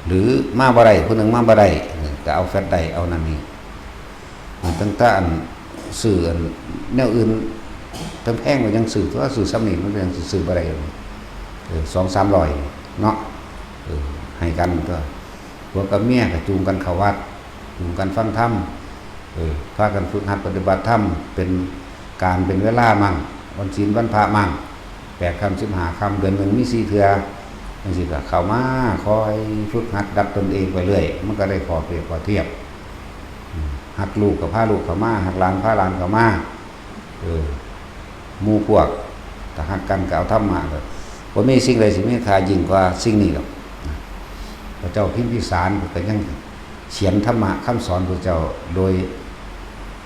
ຫຼືມາບໍ່ໄດ້ ຜູ້ໜຶ່ງມາບໍ່ໄດ້ ກໍເອົາແຟລດໄດຣບ໌ ເອົານັ້ນນີ້. ຕັ້ງແຕ່ອັນຊື້ອັນແນວອື່ນແພງໆ ກໍຍັງຊື້ຕົວະ ຊື້ສ່ຳນີ້ມັນກໍຍັງຊິຊື້ບໍ່ໄດ້ ເອີ ສອງສາມຮ້ອຍເນາະ ເອີ ໃຫ້ກັນຕົວະ. ຜົວກັບເມຍກໍຈູງກັນເຂົ້າວັດ ຈູງກັນຟັງທຳ ເອີ ພາກັນຝຶກຫັດປະຕິບັດທຳ ເປັນການເປັນເວລາໝັ້ງ ວັນສິນວັນພະໝັ້ງ ແປດຄ່ຳສິບຫ້າຄ່ຳ ເດືອນໜຶ່ງມີສີ່ເທື່ອ ຈັ່ງຊີ້ກໍເຂົ້າມາ ຄອຍຝຶກຫັດດັດຕົນເອງໄປເລື້ອຍ ມັນກໍໄດ້ຂໍ້ປຽບຂໍ້ທຽບ. ອືມ ຮັກລູກກໍພາລູກເຂົ້າມາ ຮັກຫຼານພາຫຼານເຂົ້າມາ ເອີ ໝູ່ພວກ ຖ້າຮັກກັນກໍເອົາທຳມະ ກໍບໍ່ມີສິ່ງໃດຊິມີຄ່າຍິ່ງກວ່າສິ່ງນີ້ດອກ. ພະເຈົ້າພິມພິສານເພິ່ນກໍຍັງຂຽນທຳມະຄຳສອນພະເຈົ້າ ໂດຍ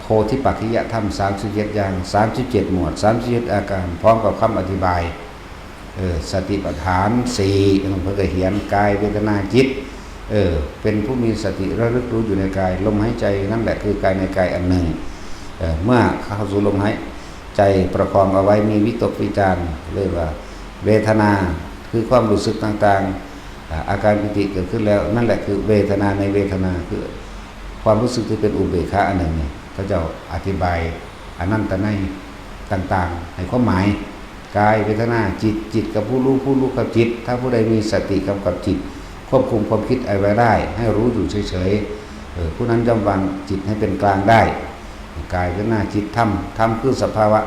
ໂພທິປັກຂະຍະທຳ ສາມສິບເຈັດຢ່າງ ສາມສິບເຈັດໝວດ ສາມສິບເຈັດອາການ ພ້ອມກັບຄຳອະທິບາຍ ເອີ ສະຕິປະທານສີ່ ເພິ່ນກໍຂຽນ ກາຍ ເວທະນາ ຈິດ ເອີ ເປັນຜູ້ມີສະຕິລະລຶກຮູ້ຢູ່ໃນກາຍ ລົມຫາຍໃຈນັ້ນແຫຼະຄືກາຍໃນກາຍອັນໜຶ່ງ ເອີ ເມື່ອເຂົ້າສູ່ລົມຫາຍໃຈປະຄອງເອົາໄວ້ ມີວິຕົກວິຈານ ເອີ້ນວ່າເວທະນາ ຄືຄວາມຮູ້ສຶກຕ່າງໆ ອາ ອາການປີຕິເກີດຂຶ້ນແລ້ວ ນັ້ນແຫຼະຄືເວທະນາໃນເວທະນາ ຄືຄວາມຮູ້ສຶກທີ່ເປັນອຸເບກຂາອັນໜຶ່ງນີ້ ເຂົາເຈົ້າອະທິບາຍອະນັນຕະໄນຕ່າງໆ ໃຫ້ຄວາມໝາຍ ກາຍເວທະນາ ຈິດ ຈິດກັບຜູ້ຮູ້ ຜູ້ຮູ້ກັບຈິດ ຖ້າຜູ້ໃດມີສະຕິກຳກັບຈິດ ຄວບຄຸມຄວາມຄິດເອົາໄວ້ໄດ້ ໃຫ້ຮູ້ຢູ່ເສີຍໆ ເອີ ຜູ້ນັ້ນຍ່ອມວາງຈິດໃຫ້ເປັນກາງໄດ້ ກາຍເວທະນາ ຈິດ ທຳ ທຳຄືສະພາວະ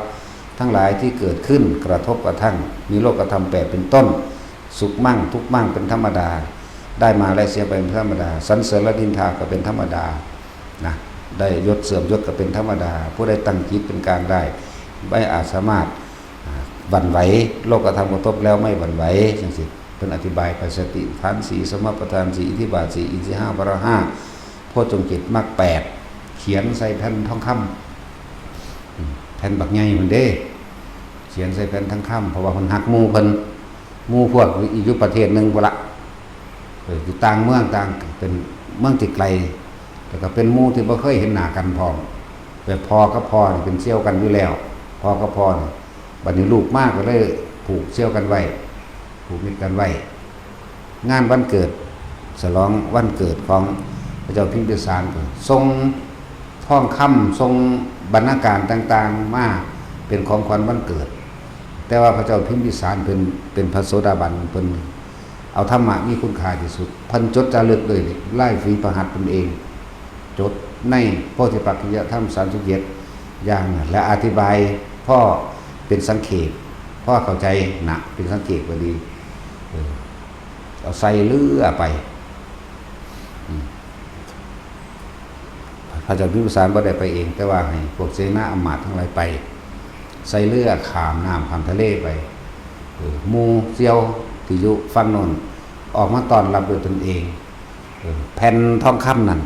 ທັງຫຼາຍທີ່ເກີດຂຶ້ນກະທົບກະທັ່ງ ມີໂລກະທຳແປດເປັນຕົ້ນ ສຸກມັ້ງ ທຸກມັ້ງເປັນທຳມະດາ ໄດ້ມາແລະເສຍໄປເປັນທຳມະດາ ສັນເສີນແລະນິນທາກໍເປັນທຳມະດານະ ໄດ້ຍົດເສື່ອມຍົດກໍເປັນທຳມະດາ ຜູ້ໃດຕັ້ງຈິດເປັນກາງໄດ້ ໄດ້ອາດສາມາດ ອ່າ ຫວັ່ນໄຫວ ໂລກະທຳກະທົບແລ້ວໄມ່ຫວັ່ນໄຫວ ຈັ່ງຊີ້ ເພິ່ນອະທິບາຍໄປ ສະຕິປະທານສີ່ ສະມາປະທານສີ່ ອິດທິບາດສີ່ ອິນທຣີຫ້າ ພະລະຫ້າ ໂພດຈົງເຈັດ ມັກແປດ ຂຽນໃສ່ແຜ່ນທອງຄຳ ອືມ ແຜ່ນບັກໃຫຍ່ພຸ້ນເດ້ ຂຽນໃສ່ແຜ່ນທອງຄຳ ເພາະວ່າເພິ່ນຮັກໝູ່ເພິ່ນ ໝູ່ພວກຢູ່ປະເທດໜຶ່ງພຸ້ນລະ ເອີ ຢູ່ຕ່າງເມືອງ ຕ່າງ ເປັນເມືອງທີ່ໄກ ແລ້ວກໍເປັນໝູ່ທີ່ບໍ່ເຄີຍເຫັນໜ້າກັນພ້ອມ ແບບພໍ່ກັບພໍ່ນີ້ເປັນສ່ຽວກັນຢູ່ແລ້ວ ພໍ່ກັບພໍ່ນີ້ ບັດນີ້ລູກມາກໍເລີຍຜູກສ່ຽວກັນໄວ້ ຜູກມິດກັນໄວ້ ງານວັນເກີດ ສະຫຼອງວັນເກີດຂອງພະເຈົ້າພິມພິສານ ກໍສົ່ງທອງຄຳ ສົ່ງບັນນາການຕ່າງໆ ມາເປັນຂອງຂວັນວັນເກີດ ແຕ່ວ່າພະເຈົ້າພິມພິສານເປັນ ເປັນພະໂສດາບັນ ເພິ່ນເອົາທຳມະມີຄຸນຄ່າທີ່ສຸດ ເພິ່ນຈົດຈາລຶກດ້ວຍລາຍຝີພະຫັດຕົນເອງ ຈົດໃນໂພທິປັກຂະຍະທຳສາມສິບເຈັດຢ່າງນັ້ນ ແລະ ອະທິບາຍພໍເປັນສັງເຂບ ພໍເຂົ້າໃຈນະ ເປັນສັງເຂບກໍດີ ເອີ ເອົາໃສ່ເຮືອໄປ ອືມ ພະເຈົ້າພິມພິສານບໍ່ໄດ້ໄປເອງ ແຕ່ວ່າໃຫ້ພວກເສນາອຳມາດທັງຫຼາຍໄປ ໃສ່ເຮືອຂ້າມນ້ຳຂ້າມທະເລໄປ ເອີ ໝູ່ສ່ຽວທີ່ຢູ່ຝັ່ງໂນ້ນອອກມາຕ້ອນຮັບດ້ວຍຕົນເອງ ເອີ ແຜ່ນທອງຄຳນັ້ນ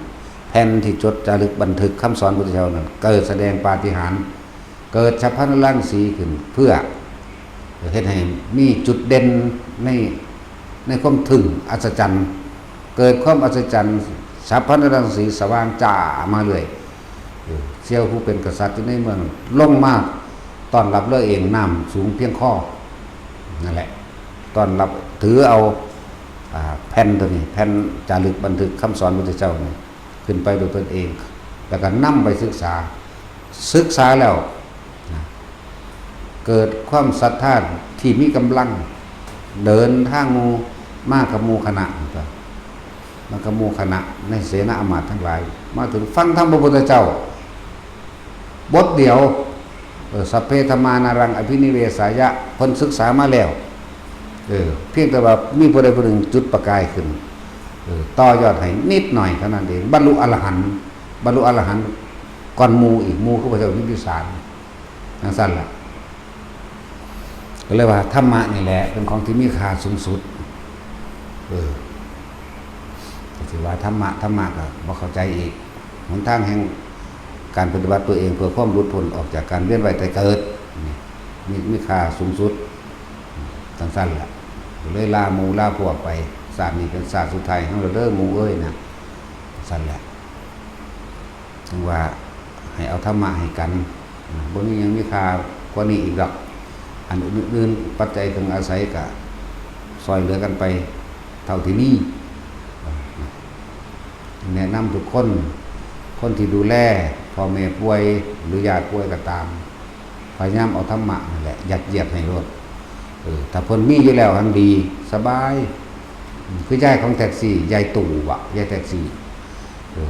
ແຜ່ນທີ່ຈົດຈາລຶກບັນທຶກຄຳສອນພຸດທະເຈົ້ານັ້ນ ເກີດສະແດງປາຕິຫານ ເກີດສັບພັນນະລັງສີຂຶ້ນ ເພື່ອເຮັດໃຫ້ມີຈຸດເດັ່ນໃນ ໃນຄວາມທຶ່ງອັດສະຈັນ ເກີດຄວາມອັດສະຈັນ ສັບພັນນະລັງສີສະຫວ່າງຈ້າມາເລື້ອຍ ເອີ ສ່ຽວຜູ້ເປັນກະສັດຢູ່ໃນເມືອງ ລົງມາຕ້ອນຮັບເຮືອເອງ ນ້ຳສູງພຽງຄໍ ນັ້ນແຫຼະ ຕ້ອນຮັບ ຖືເອົາ ອ່າ ແຜ່ນໂຕນີ້ ແຜ່ນຈາລຶກບັນທຶກຄຳສອນພຸດທະເຈົ້ານີ້ ຂຶ້ນໄປໂດຍຕົນເອງ ແລ້ວກໍນຳໄປສຶກສາ ສຶກສາແລ້ວນະ ເກີດຄວາມສັດທາທີ່ມີກຳລັງ ເດີນທາງໝູ່ ມາກັບໝູ່ຄະນະ ມາກັບໝູ່ຄະນະ ໃນເສນາອາມາດທັງຫຼາຍ ມາເຖິງຟັງທຳພະພຸດທະເຈົ້າ ບົດດຽວ ເອີ ສັບເພທຳມານາລັງອະພິນິເວສາຍະ ເພິ່ນສຶກສາມາແລ້ວ ເອີ ພຽງແຕ່ວ່າມີຜູ້ໃດຜູ້ໜຶ່ງຈຸດປະກາຍຂຶ້ນ ເອີ ຕໍ່ຍອດໃຫ້ນິດໜ້ອຍເທົ່ານັ້ນເອງ ບັນລຸອະລະຫັນ ບັນລຸອະລະຫັນກ່ອນໝູ່ອີກ ໝູ່ຄືພະເຈົ້າພິມພິສານ ຈັ່ງຊັ້ນລະ ກໍເລີຍວ່າທຳມະນີ້ແຫຼະເປັນຂອງທີ່ມີຄ່າສູງສຸດ ເອີ ກໍຊິວ່າທຳມະ ທຳມະກໍບໍ່ເຂົ້າໃຈອີກ ຫົນທາງແຫ່ງການປະຕິບັດຕົວເອງເພື່ອຄວາມຫຼຸດພົ້ນອອກຈາກການວຽນວ່າຍຕາຍເກີດ ນີ້ ມີ ມີຄ່າສູງສຸດ ຈັ່ງຊັ້ນລະ ກໍເລີຍລາໝູ່ລາພວກໄປ ຊາດນີ້ເປັນຊາດສຸດທ້າຍເຮົາແລ້ວເດີໝູ່ເອີຍນະ ຊັ້ນແຫຼະ ຈຶ່ງວ່າໃຫ້ເອົາທຳມະໃຫ້ກັນ ບໍ່ມີຫຍັງມີຄ່າກວ່ານີ້ອີກດອກ ອັນອື່ນໆ ປັດໄຈເຄື່ອງອາໄສກະຊ່ອຍເຫຼືອກັນໄປເທົ່າທີ່ມີ ແນະນຳທຸກຄົນ ຄົນທີ່ດູແລພໍ່ແມ່ປ່ວຍ ຫຼື ຍາດປ່ວຍກໍຕາມ ພະຍາຍາມເອົາທຳມະນັ້ນແຫຼະ ຍັດຢຽດໃຫ້ໂລດ ເອີ ຖ້າເພິ່ນມີຢູ່ແລ້ວຫັ້ນດີ ສະບາຍ ຄືຍາຍຂອງແທັກຊີ ຍາຍຕູ້ເບາະ ຍາຍແທັກຊີ ເອີ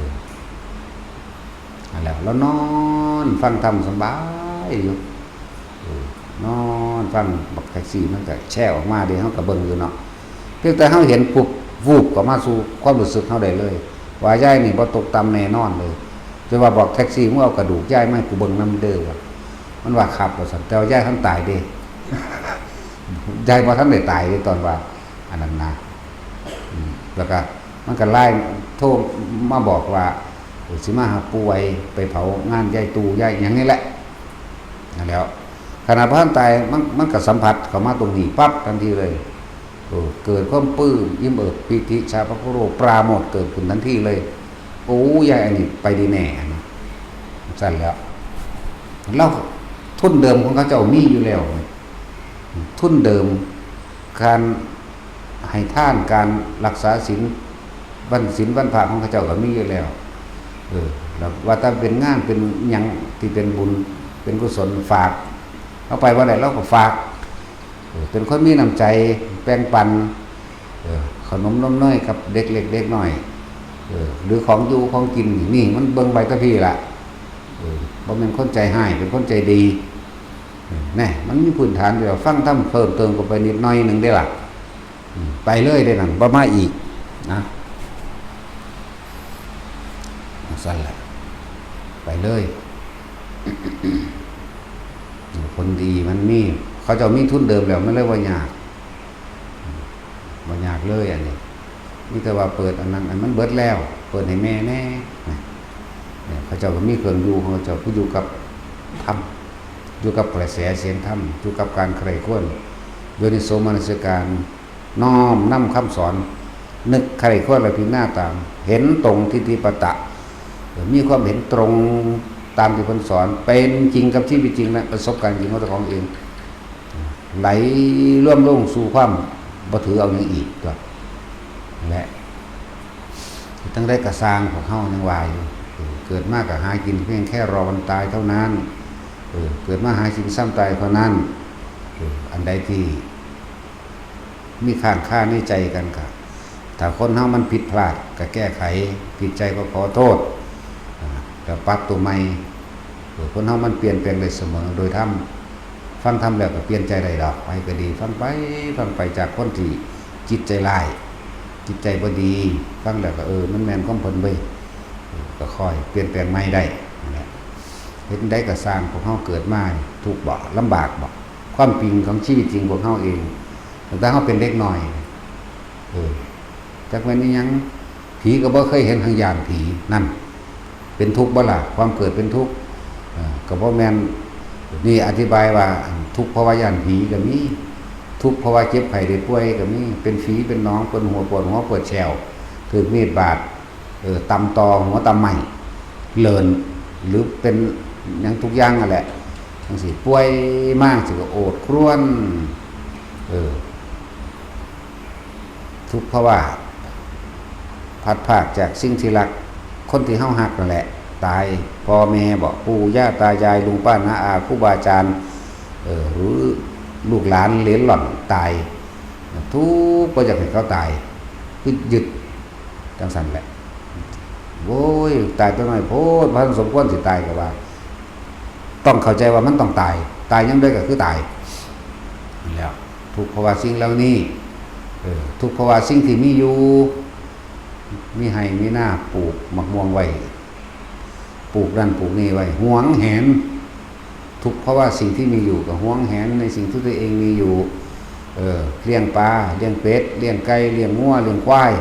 ຫັ້ນແຫຼະ ລາວນອນຟັງທຳສະບາຍຢູ່ ເອີ ນອນຟັງ ບັກແທັກຊີມັນກໍແຊະອອກມາເດ້ ເຮົາກໍເບິ່ງຢູ່ເນາະ ພຽງແຕ່ເຮົາເຫັນປຸບ ວູບເຂົ້າມາສູ່ຄວາມຮູ້ສຶກເຮົາໄດ້ເລີຍ ວ່າຍາຍນີ້ບໍ່ຕົກຕ່ຳແນ່ນອນເລີຍ ຈົນວ່າບອກແທັກຊີ ມຶງເອົາກະດູກຍາຍມາໃຫ້ກູເບິ່ງນຳເດີ ວ່າ ມັນວ່າ ຄັບ ວ່າຊັ້ນ ແຕ່ວ່າຍາຍທັນຕາຍເດ້ ຍາຍບໍ່ທັນໄດ້ຕາຍເດ້ ຕອນວ່າອັນນັ້ນນະ ອືມ ແລ້ວກະມັນກະໄລນ໌ໂທມາບອກວ່າ ເອີ ຊິມາຫາປູ່ໄວ ໄປເຜົາງານຍາຍຕູ້ ຍາຍຫຍັງນີ້ແຫຼະ ນັ້ນແຫຼະ ຂະໜາດບໍ່ທັນຕາຍ ມັນ ມັນກໍສຳຜັດເຂົ້າມາຕົງນີ້ປັບທັນທີເລີຍ ເອີ ເກີດຄວາມປຶ້ມ ອີ່ມເອີບ ປີຕິ ສາພະໂຄໂລ ປາໂມດເກີດຂຶ້ນທັນທີເລີຍ ໂອ້ ຍາຍອັນນີ້ໄປດີແນ່ຫັ້ນນະ ຊັ້ນແຫຼະ ລາວ ທຶນເດີມຂອງເຂົາເຈົ້າມີຢູ່ແລ້ວ ທຶນເດີມ ການໃຫ້ທານ ການລັກສາສິນ ວັນສິນວັນພະຂອງເຂົາເຈົ້າກໍມີຢູ່ແລ້ວ ເອີ ແລ້ວວ່າແຕ່ເປັນງານເປັນຫຍັງທີ່ເປັນບຸນເປັນກຸສົນ ຝາກ ເຮົາໄປບໍ່ໄດ້ ລາວກໍຝາກ ເອີ ເປັນຄົນມີນ້ຳໃຈ ແບ່ງປັນ ເອີ ຂະໜົມນົມເນີຍກັບເດັກເລັກເດັກນ້ອຍ ເອີ ຫຼືຂອງຢູ່ຂອງກິນນີ້ ນີ້ມັນເບິ່ງໄປແຕ່ພີ້ລະ ເອີ ບໍ່ແມ່ນຄົນໃຈຮ້າຍ ເປັນຄົນໃຈດີ ເອີ ແນ່ ມັນມີພື້ນຖານຢູ່ແລ້ວ ຟັງທຳເພີ່ມເຕີມເຂົ້າໄປນິດໜ້ອຍໜຶ່ງເດ້ລະ ອືມ ໄປເລີຍເດ້ນັ້ນ ບໍ່ມາອີກນະ ຈັ່ງຊັ້ນແຫຼະ ໄປເລີຍ ຜົນດີມັນມີ ເຂົາເຈົ້າມີທຶນເດີມແລ້ວ ມັນເລີຍບໍ່ຍາກ ບໍ່ຍາກເລີຍອັນນີ້ ມີແຕ່ວ່າເປີດອັນນັ້ນ ອັນມັນເບິດແລ້ວ ເປີດໃຫ້ແມ່ແດ່ນະ ເຂົາເຈົ້າກໍມີເຄື່ອງຢູ່ຂອງເຂົາເຈົ້າ ຄືຢູ່ກັບທຳ ຢູ່ກັບກະແສສຽງທຳ ຢູ່ກັບການໃຄຄວນ ໂຍນິໂສມະນະສິການ ນ້ອມນຳຄຳສອນ ນຶກໃຄຄວນແລະພິຈາລະນາຕາມ ເຫັນຕົງທິດຖິປະຕະ ມີຄວາມເຫັນຕົງຕາມທີ່ເພິ່ນສອນ ເປັນຈິງກັບຊີວິດຈິງ ແລະປະສົບການຈິງຂອງເຈົ້າຂອງເອງ ໄຫຼລວມລົງສູ່ຄວາມບໍ່ຖືເອົາຫຍັງອີກຕົວະ ແລະ ຈັ່ງໃດກໍຊ່າງ ພວກເຮົາຍັງວ່າຢູ່ ເອີ ເກີດມາກໍຫາກິນພຽງແຄ່ລໍວັນຕາຍເທົ່ານັ້ນ ເອີ ເກີດມາຫາກິນຊ້ຳຕາຍເທົ່ານັ້ນ ເອີ ອັນໃດທີ່ມີຄ້າງຄາໃນໃຈກັນ ກໍ ຖ້າຄົນເຮົາມັນຜິດພລາດ ກໍແກ້ໄຂ ຜິດໃຈກໍຂໍໂທດ ອາ ແລ້ວປັບຕົວໃໝ່ ເອີ ຄົນເຮົາມັນປ່ຽນແປງໄດ້ສະເໝີໂດຍທຳ ຟັງທຳແລ້ວກໍປ່ຽນໃຈໄດ້ດອກ ໃຜກໍດີ ຟັງໄປ ຟັງໄປ ຈາກຄົນທີ່ຈິດໃຈຮ້າຍ ຈິດໃຈບໍ່ດີ ຟັງແລ້ວກໍ ເອີ ມັນແມ່ນຄວາມເພິ່ນເວີຍ ເອີ ກໍຄ່ອຍປ່ຽນແປງໃໝ່ໄດ້ນັ້ນແຫຼະ ເຮັດໃດກໍຊ່າງ ພວກເຮົາເກີດມາທຸກບໍ່ ລຳບາກບໍ່ ຄວາມຈິງຂອງຊີວິດຈິງພວກເຮົາເອງ ຕັ້ງແຕ່ເຮົາເປັນເດັກນ້ອຍ ເອີ ຈັກແມ່ນອີ່ຫຍັງ ຜີກໍບໍ່ເຄີຍເຫັນ ຫັ້ນຢ້ານຜີ ນັ້ນ ເປັນທຸກບໍ່ລະ? ຄວາມເກີດເປັນທຸກ ເອີ ກໍບໍ່ແມ່ນ ນີ້ອະທິບາຍວ່າ ອັນ ທຸກເພາະວ່າຢ້ານຜີກໍມີ ທຸກເພາະວ່າເຈັບໄຂ້ໄດ້ປ່ວຍກໍມີ ເປັນຝີເປັນໜອງ ເປັນຫົວ ປວດຫົວປວດແຂ້ວ ຖືກມີດບາດ ເອີ ຕຳຕໍຫົວຕຳໄມ້ ເລີນ ຫຼືເປັນຫຍັງທຸກຢ່າງຫັ້ນແຫຼະ ຈັ່ງຊີ້ ປ່ວຍມາຈັ່ງຊີ້ກໍໂອດຄຣວນ ເອີ ທຸກເພາະວ່າພັດພາກຈາກສິ່ງທີ່ຮັກ ຄົນທີ່ເຮົາຮັກນັ້ນແຫຼະຕາຍ ພໍ່ແມ່ບໍ ປູ່ຍ່າຕາຍາຍ ລຸງປ້ານ້າອາ ຄູບາອາຈານ ເອີ ຫຼືລູກຫຼານເຫຼນຫຼ້ອນຕາຍ ທຸກ ບໍ່ຢາກໃຫ້ເຂົາຕາຍ ຄືຍຶດ ຈັ່ງຊັ້ນແຫຼະ ໂອ້ຍ ຕາຍແຕ່ນ້ອຍໂພດ ບໍ່ທັນສົມຄວນຊິຕາຍກໍວ່າ ຕ້ອງເຂົ້າໃຈວ່າມັນຕ້ອງຕາຍ ຕາຍຍາມໃດກໍຄືຕາຍ ນັ້ນແຫຼະ ທຸກເພາະວ່າສິ່ງເຫຼົ່ານີ້ ເອີ ທຸກເພາະວ່າສິ່ງທີ່ມີຢູ່ ມີໄຮ່ມີນາ ປູກໝາກມ່ວງໄວ້ ປູກນັ້ນປູກນີ້ໄວ້ ຫວງແຫນ ທຸກເພາະວ່າສິ່ງທີ່ມີຢູ່ ກໍຫວງແຫນໃນສິ່ງທີ່ຕົວເອງມີຢູ່ ເອີ ລ້ຽງປາ ລ້ຽງເປັດ ລ້ຽງໄກ່ ລ້ຽງງົວ ລ້ຽງຄວາຍ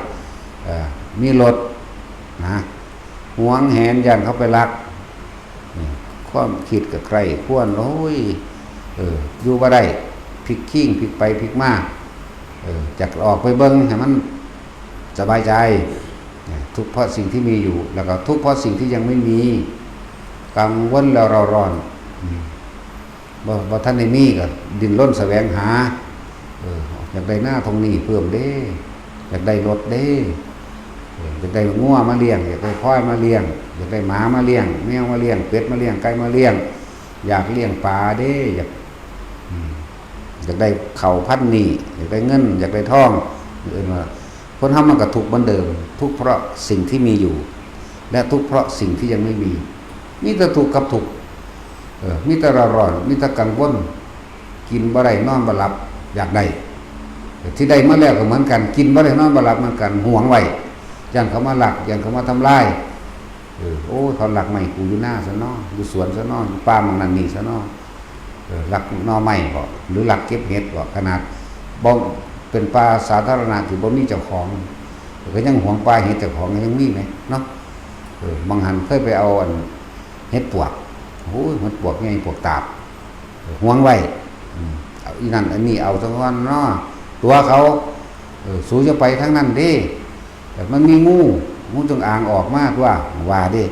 ເອີ ມີລົດນະ ຫວງແຫນຢ້ານເຂົາໄປລັກ ຄວາມຄິດກໍໃຄຄວນ ໂອ້ຍ ເອີ ຢູ່ບໍ່ໄດ້ ພິກຄີງພິກໄປພິກມາ ເອີ ຢາກອອກໄປເບິ່ງໃຫ້ມັນ ສະບາຍໃຈ ທຸກເພາະສິ່ງທີ່ມີຢູ່ ແລ້ວກໍທຸກເພາະສິ່ງທີ່ຍັງໄມ່ມີ ກັງວົນແລ້ວເຣົາຮ້ອນ ອືມ ບໍ່ ບໍ່ທັນໄດ້ມີກໍດີ້ນລົນສະແຫວງຫາ ເອີ ຢາກໄດ້ນາທົ່ງນີ້ເພີ່ມເດ້ ຢາກໄດ້ລົດເດ້ ເອີ ຢາກໄດ້ງົວມາລ້ຽງ ຢາກໄດ້ຄວາຍມາລ້ຽງ ຢາກໄດ້ໝາມາລ້ຽງ ແມວມາລ້ຽງ ເປັດມາລ້ຽງ ໄກ່ມາລ້ຽງ ຢາກລ້ຽງປາເດ້ ຢາກ ອືມ ຢາກໄດ້ເຂົ້າພັນນີ້ ຢາກໄດ້ເງິນ ຢາກໄດ້ທອງ ເອີ້ນວ່າ ຄົນເຮົາມັນກໍທຸກເໝືອນເດີມ ທຸກເພາະສິ່ງທີ່ມີຢູ່ ແລະ ທຸກເພາະສິ່ງທີ່ຍັງໄມ່ມີ ມີແຕ່ທຸກກັບທຸກ ເອີ ມີແຕ່ເຣົາຮ້ອນ ມີແຕ່ກັງວົນ ກິນບໍ່ໄດ້ ນອນບໍ່ຫຼັບ ຢາກໄດ້ ທີ່ໄດ້ມາແລ້ວກໍເໝືອນກັນ ກິນບໍ່ໄດ້ ນອນບໍ່ຫຼັບເໝືອນກັນ ຫວງໄວ້ ຢ້ານເຂົາມາລັກ ຢ້ານເຂົາມາທຳລາຍ ເອີ ໂອ້ຍ ເຂົາລັກໄມ້ກູຢູ່ນາຊະເນາະ ຢູ່ສວນຊະເນາະ ຢູ່ປ່າໝ່ອງນັ້ນນີ້ຊະເນາະ ເອີ ລັກໜໍ່ໄມ້ບໍ ຫຼືລັກເກັບເຫັດບໍ ຂະໜາດບໍ່ ເປັນປ່າສາທາລະນະທີ່ບໍ່ມີເຈົ້າຂອງ ກໍຍັງຫວງປ່າເຫັດເຈົ້າຂອງ ກໍຍັງມີແໝເນາະ ເອີ ບາງຫັ້ນເຄີຍໄປເອົາອັນເຫັດປວກ ໂອ້ຍ ເຫັດປວກໃຫຍ່ປວກຕາບ ຫວງໄວ້ ອືມ ເອົາອີ່ນັ້ນອັນນີ້ເອົາຊະກ່ອນເນາະ ຕົວະເຂົາ ເອີ ສູຢ່າໄປທາງນັ້ນເດ້ ແຕ່ມັນມີງູ ງູຈົງອາງອອກມາຕົວະ ວ່າເດ້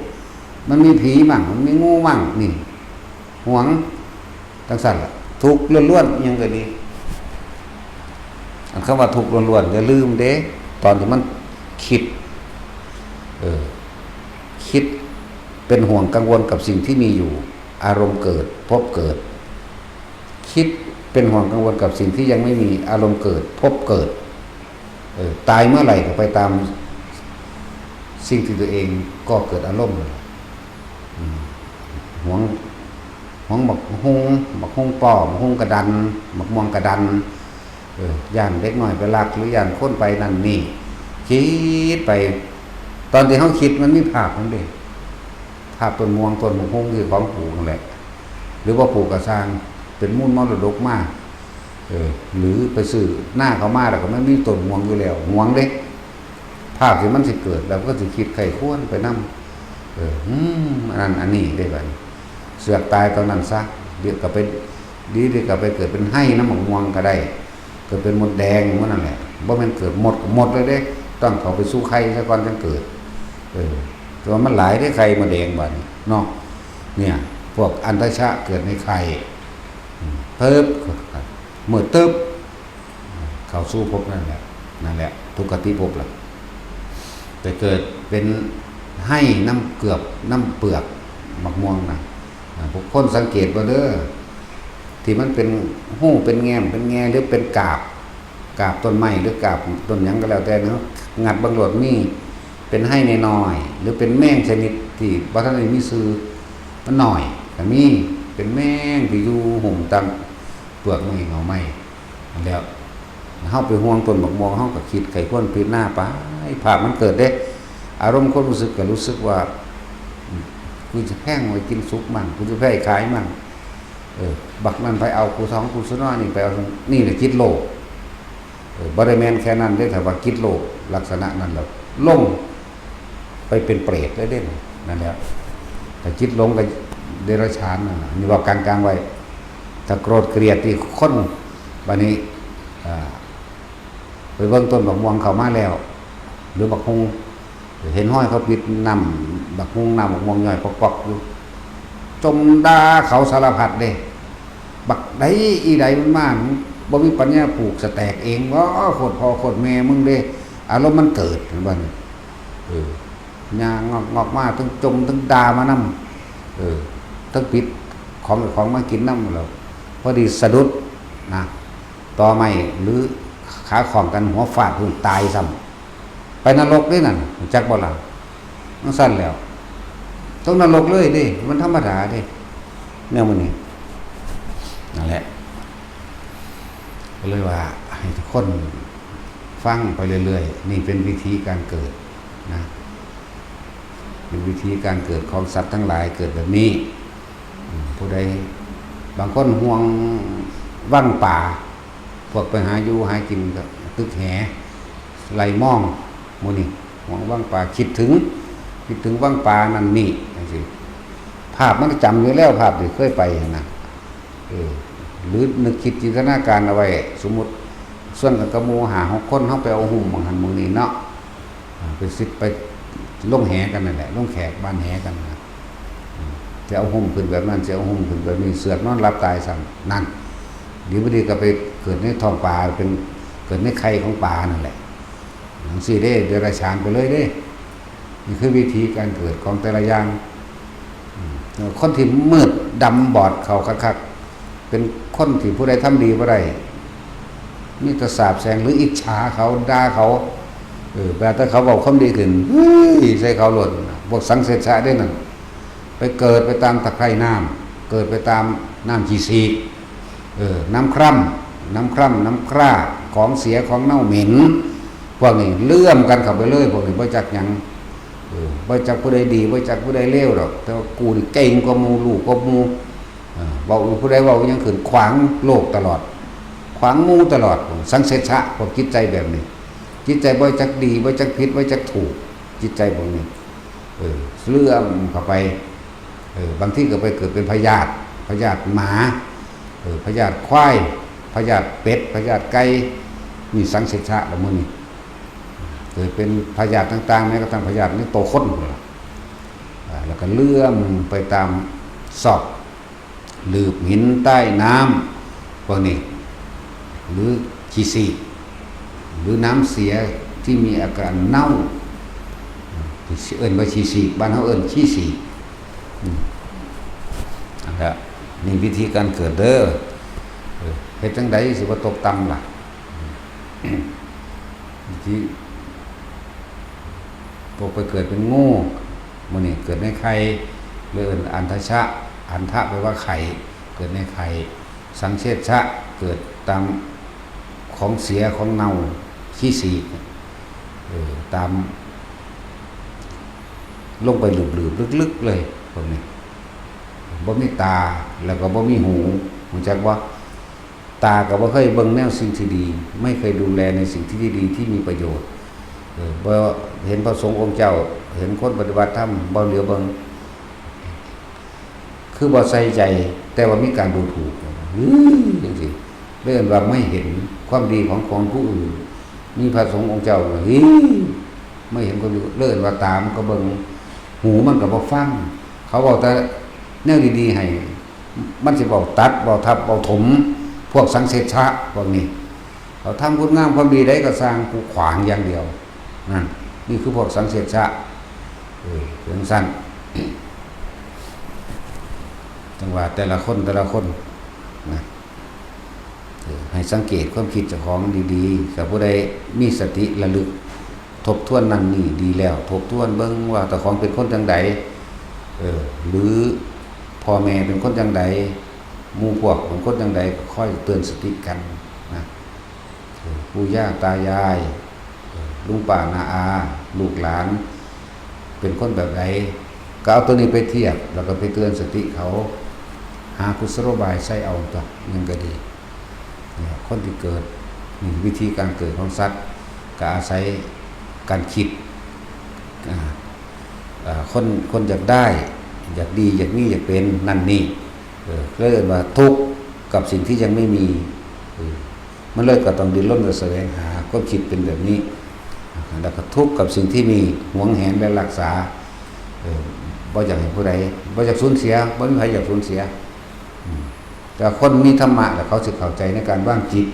ມັນມີຜີມັ້ງ ມັນມີງູມັ້ງ ນີ້ ຫວງ ຈັ່ງຊັ້ນລະ ທຸກລ້ວນໆ ອີ່ຫຍັງກໍດີ. ອັນຄຳວ່າທຸກລ້ວນໆ ຢ່າລືມເດ້ ຕອນທີ່ມັນຄິດ ເອີ ຄິດເປັນຫ່ວງກັງວົນກັບສິ່ງທີ່ມີຢູ່ ອາລົມເກີດ ພົບເກີດ. ຄິດເປັນຫ່ວງກັງວົນກັບສິ່ງທີ່ຍັງໄມ່ມີ ອາລົມເກີດ ພົບເກີດ. ເອີ ຕາຍເມື່ອໃດກໍໄປຕາມສິ່ງທີ່ຕົວເອງກໍ່ເກີດອາລົມ. ອືມ ຫວງ ຫວງບັກຫຸ່ງ ບັກຫຸ່ງປ້ອ ບັກຫຸ່ງກະດັນ ບັກມ່ວງກະດັນ. ເອີ ຢ້ານເດັກນ້ອຍໄປລັກ ຫຼື ຢ້ານຄົນໄປນັ້ນນີ້ ຄິດໄປ. ຕອນທີ່ເຮົາຄິດມັນມີພາບນັ້ນເດ້ ພາບຕົ້ນມ່ວງ ຕົ້ນບັກຫຸ່ງທີ່ຂອງປູກນັ້ນແຫຼະ ຫຼືບໍ່ປູກກໍຊ່າງ ເປັນມູນມໍລະດົກມາ. ເອີ ຫຼືໄປຊື້ນາເຂົາມາ ແລ້ວກໍມັນມີຕົ້ນມ່ວງຢູ່ແລ້ວ ຫວງເດ້ ພາບທີ່ມັນຊິເກີດ ແລ້ວກໍຊິຄິດໃຄ່ຄວນໄປນຳ. ເອີ ອືມ ອັນນັ້ນອັນນີ້ເດ້ ບາດນີ້ເສືອກຕາຍຕອນນັ້ນຊະ ດຽວກໍໄປ ດີ ດຽວກໍໄປເກີດເປັນໄຮ່ນຳໝາກມ່ວງກໍໄດ້ ເກີດເປັນມົດແດງໝົດນັ້ນແຫຼະ. ບໍ່ແມ່ນເກີດມົດ ມົດເລີຍເດ້ ຕ້ອງເຂົ້າໄປສູ່ໄຂ່ຊະກ່ອນຈັ່ງເກີດ. ເອີ ແຕ່ວ່າມັນຫຼາຍເດ້ໄຂ່ມົດແດງບາດນີ້ເນາະ. ເນຍ ພວກອັນທະຊະເກີດໃນໄຂ່ ອືມ ປຶບ ມືດຕຶບ ເຂົ້າສູ່ພົບນັ້ນແຫຼະ ນັ້ນແຫຼະ ທຸກຄະຕິພົບລະ ໄປເກີດເປັນໄຮ່ນຳເກືອບ ນຳເປືອກໝາກມ່ວງນະ. ອາ ພວກຄົນສັງເກດເບິ່ງເດີ ທີ່ມັນເປັນຮູເປັນແງມເປັນແງ່ ຫຼືເປັນກາບ ກາບຕົ້ນໄມ້ ຫຼືກາບຕົ້ນຫຍັງກໍແລ້ວແຕ່ເນາະ ງັດເບິ່ງໂລດ ມີເປັນໄຮ່ນ້ອຍໆ ຫຼືເປັນແມງຊະນິດທີ່ບໍ່ທັນໄດ້ມີຊື່ ມັນນ້ອຍກໍມີ ເປັນແມງທີ່ຢູ່ຫຸ້ມຕາມເປືອກໄມ້ເຫງົາໄມ້. ແລ້ວເຮົາໄປຫ່ວງຕົ້ນບັກມ່ວງ ເຮົາກໍຄິດໄຂ້ຄວນພິຈາລະນາໄປ ພາບມັນເກີດເດ້ ອາລົມຄວາມຮູ້ສຶກກໍຮູ້ສຶກວ່າ ອືມ ກູຈະແພງໄວ້ກິນສຸກມັນ ກູຈະໄປຂາຍມັນ ເອີ ບັກນັ້ນໄປເອົາກູສອງກູສະໜໍ່ ນີ້ໄປເອົາ ນີ້ແຫຼະຈິດໂລບ. ເອີ ບໍ່ໄດ້ແມ່ນແຄ່ນັ້ນເດ້ ຖ້າວ່າຈິດໂລບລັກສະນະນັ້ນແລ້ວ ລົງໄປເປັນເປດເລີຍເດ້ ນັ້ນແຫຼະ. ຖ້າຈິດຫຼົງກໍເດຍລະສານນັ້ນນະ ອັນນີ້ເວົ້າກາງໆໄວ້. ຖ້າໂກດກຽດທີ່ຄົນ ບາດນີ້ ອ່າ ໄປເບິ່ງຕົ້ນບັກມ່ວງເຂົ້າມາແລ້ວ ຫຼືບັກຫຸ່ງ ເຫັນຮອຍເຂົາປິດນ້ຳບັກຫຸ່ງ ນ້ຳບັກມ່ວງຍ້ອຍປອກໆຢູ່ ຈົ່ມດ່າເຂົາສາລະພັດເດ້. ບັກໃດອີໃດມັນມາ ບໍ່ມີປັນຍາປູກສະແຕກເອງບໍ ໂຄດພໍ່ໂຄດແມ່ມຶງເດ້. ອາລົມມັນເກີດ ເຫັນບໍ່ນີ້? ເອີ ຍ່າງງອກໆມາ ທັງຈົ່ມທັງດ່າມານຳ ເອີ ທັງປິດຂອງຂອງມາກິນນຳ ແລ້ວພໍດີສະດຸດນະ ຕໍໄມ້ ຫຼື ຂາຂ້ອງກັນ ຫົວຟາດພື້ນຕາຍຊ້ຳ ໄປນະລົກເດ້ນັ້ນ ຮູ້ຈັກບໍ່ລະ? ຈັ່ງຊັ້ນແລ້ວ ຕົກນະລົກເລີຍເດ້ ມັນທຳມະດາເດ້ ແນວມື້ນີ້. ນັ້ນແຫຼະ ກໍເລີຍວ່າໃຫ້ທຸກຄົນຟັງໄປເລື້ອຍໆ ນີ້ເປັນວິທີການເກີດນະ ເປັນວິທີການເກີດຂອງສັດທັງຫຼາຍ ເກີດແບບນີ້. ອືມ ຜູ້ໃດ ບາງຄົນຫ່ວງວັງປາ ພວກໄປຫາຢູ່ຫາກິນກໍຕຶກແຫ ໄລ່ມອງ ໝູ່ນີ້ຫວງວັງປາ ຄິດເຖິງ ຄິດເຖິງວັງປານັ້ນນີ້ ຈັ່ງຊີ້. ພາບມັນກໍຈຳຢູ່ແລ້ວ ພາບທີ່ເຄີຍໄປຫັ້ນນະ ເອີ ຫຼືນຶກຄິດຈິນຕະນາການເອົາໄວ້. ສົມມຸດຊວນກັນກັບໝູ່ຫ້າຫົກຄົນ ເຮົາໄປເອົາຫຸ້ມໝ່ອງຫັ້ນໝ່ອງນີ້ເນາະ ອ່າ ໄປຊິ ໄປລົງແຫກັນນັ້ນແຫຼະ ລົງແຂກບ້ານແຫກັນນະ ອືມ ຊິເອົາຫຸ້ມຂຶ້ນແບບນັ້ນ ຊິເອົາຫຸ້ມຂຶ້ນແບບນີ້ ເສືອກນອນຫຼັບຕາຍຊ້ຳ ນັ້ນ ດີບໍ່ດີກໍໄປເກີດໃນທ້ອງປາ ເປັນ ເກີດໃນໄຂ່ຂອງປານັ້ນແຫຼະ ຈັ່ງຊີ້ເດ້ ເດຍລະສານໄປເລີຍເດ້. ນີ້ຄືວິທີການເກີດຂອງແຕ່ລະຢ່າງ. ອືມ ຄົນທີ່ມືດດຳບອດເຂົ້າຄັກໆ ເປັນຄົນທີ່ຜູ້ໃດທຳດີບໍ່ໄດ້ ມີແຕ່ສາບແຊ່ງ ຫຼື ອິດສາເຂົາ ດ່າເຂົາ ເອີ ແຕ່ເຂົາເວົ້າຄວາມດີຂຶ້ນ ເຮີ້ຍ ໃສ່ເຂົາໂລດ. ພວກສັງເສດຊະເດ້ນັ້ນ ໄປເກີດໄປຕາມຕະໄຄນ້ຳ ເກີດໄປຕາມນ້ຳຂີ້ສີກ ເອີ ນ້ຳຄຣຳ ນ້ຳຄຣຳ ນ້ຳຄຣາ ຂອງເສຍ ຂອງເນົ່າເໝັນ ພວກນີ້ເລື່ອມກັນເຂົ້າໄປເລີຍ. ພວກນີ້ບໍ່ຈັກຫຍັງ ເອີ ບໍ່ຈັກຜູ້ໃດດີ ບໍ່ຈັກຜູ້ໃດເລວດອກ ແຕ່ວ່າກູນີ້ເກັ່ງກວ່າໝູ່ ຮູ້ກວ່າໝູ່ ເອີ ເວົ້າ ຜູ້ໃດເວົ້າຫຍັງຂຶ້ນ ຂວາງໂລກຕະຫຼອດ ຂວາງໝູ່ຕະຫຼອດ. ສັງເສດຊະ ພວກຈິດໃຈແບບນີ້ ຈິດໃຈບໍ່ຈັກດີ ບໍ່ຈັກຜິດ ບໍ່ຈັກຖືກ ຈິດໃຈພວກນີ້ ເອີ ເລື່ອມເຂົ້າໄປ ເອີ ບາງທີກໍໄປເກີດເປັນພະຍາດ ພະຍາດໝາ ເອີ ພະຍາດຄວາຍ ພະຍາດເປັດ ພະຍາດໄກ່ ມີສັງເສດຊະລະມື້ນີ້ ເກີດເປັນພະຍາດຕ່າງໆ ແມ້ກະທັ້ງພະຍາດໃນໂຕຄົນພຸ້ນລະ ອ່າ ແລ້ວກໍເລື່ອມໄປຕາມຊອກ ຫຼືບຫີນໃຕ້ນ້ຳ ພວກນີ້ ຫຼືຂີ້ສີກ ຫຼືນ້ຳເສຍທີ່ມີອາການເນົ່າ ເອີ້ນວ່າຂີ້ສີກ ບ້ານເຮົາເອີ້ນຂີ້ສີກ. ອືມ ອັນລະ ນີ້ວິທີການເກີດເດີ. ເອີ ເຮັດຈັ່ງໃດຊິບໍ່ຕົກຕ່ຳລະ? ອືມ ວິທີ ພວກໄປເກີດເປັນງູ ມື້ນີ້ເກີດໃນໄຂ່ ເອີ້ນອັນທະຊະ ອັນທະແປວ່າໄຂ່ ເກີດໃນໄຂ່ ສັງເສດຊະ ເກີດຕາມຂອງເສຍຂອງເນົ່າ ຂີ້ສີກ ເອີ ຕາມ ລົງໄປລຶບໆ ລຶກໆ ເລີຍ ພວກນີ້ ບໍ່ມີຕາ ແລ້ວກໍບໍ່ມີຫູ ຮູ້ຈັກບໍ່? ຕາກໍບໍ່ເຄີຍເບິ່ງແນວສິ່ງທີ່ດີ ໄມ່ເຄີຍດູແລໃນສິ່ງທີ່ດີໆ ທີ່ມີປະໂຫຍດ ເອີ ບໍ່ເຫັນພະສົງອົງເຈົ້າ ເຫັນຄົນປະຕິບັດທຳ ບໍ່ຫຼຽວເບິ່ງ ຄືບໍ່ໃສ່ໃຈ ແຕ່ວ່າມີການດູຖູກ ອື້ ຈັ່ງຊີ້ ເອີ້ນວ່າໄມ່ເຫັນຄວາມດີຂອງ ຂອງຜູ້ອື່ນ ມີພະສົງອົງເຈົ້າ ຮີ ໄມ່ເຫັນຄວາມດີ ເອີ້ນວ່າຕາມັນກໍເບິ່ງ ຫູມັນກໍບໍ່ຟັງ ເຂົາເວົ້າແຕ່ແນວດີໆ ໃຫ້ ມັນຊິເວົ້າຕັດ ເວົ້າທັບ ເວົ້າຖົມ ພວກສັງເສດຊະ ພວກນີ້ ເຂົາທຳຄຸນງາມຄວາມດີໃດກໍຊ່າງ ກູຂວາງຢ່າງດຽວ ນັ້ນ ນີ້ຄືພວກສັງເສດຊະ ເອີ ເປັນຈັ່ງຊັ້ນ ຈັ່ງວ່າແຕ່ລະຄົນ ແຕ່ລະຄົນນະ ເອີ ໃຫ້ສັງເກດຄວາມຄິດເຈົ້າຂອງດີໆ ຖ້າຜູ້ໃດມີສະຕິລະລຶກ ທົບທວນນັ້ນນີ້ດີແລ້ວ ທົບທວນເບິ່ງວ່າເຈົ້າຂອງເປັນຄົນຈັ່ງໃດ ເອີ ຫຼືພໍ່ແມ່ເປັນຄົນຈັ່ງໃດ ໝູ່ພວກເປັນຄົນຈັ່ງໃດ ກໍຄອຍເຕືອນສະຕິກັນນະ ເອີ ປູ່ຍ່າຕາຍາຍ ເອີ ລຸງປ້ານ້າອາ ລູກຫຼານ ເປັນຄົນແບບໃດ ກໍເອົາໂຕນີ້ໄປທຽບ ແລ້ວກໍໄປເຕືອນສະຕິເຂົາ ຫາກຸສະໂລບາຍໃຊ້ເອົາຕົວະ ຫຍັງກໍດີ. ນີ້ ຄົນທີ່ເກີດ ນີ້ ວິທີການເກີດຂອງສັດ ກໍອາໄສການຄິດ ອ່າ ເອີ ຄົນ ຄົນຢາກໄດ້ ຢາກດີ ຢາກມີ ຢາກເປັນ ນັ້ນນີ້ ເອີ ເລີຍເອີ້ນວ່າທຸກກັບສິ່ງທີ່ຍັງໄມ່ມີ ເອີ ມັນເລີຍກໍຕ້ອງດີ້ນລົນແລະສະແຫວງຫາ ຄວາມຄິດເປັນແບບນີ້ ແລ້ວກໍທຸກກັບສິ່ງທີ່ມີ ຫວງແຫນ ແລະ ຮັກສາ ເອີ ບໍ່ຢາກໃຫ້ຜູ້ໃດ ບໍ່ຢາກສູນເສຍ ບໍ່ມີໃຜຢາກສູນເສຍ ອືມ ແຕ່ຄົນມີທຳມະແລ້ວ ເຂົາຊິເຂົ້າໃຈໃນການວາງຈິດ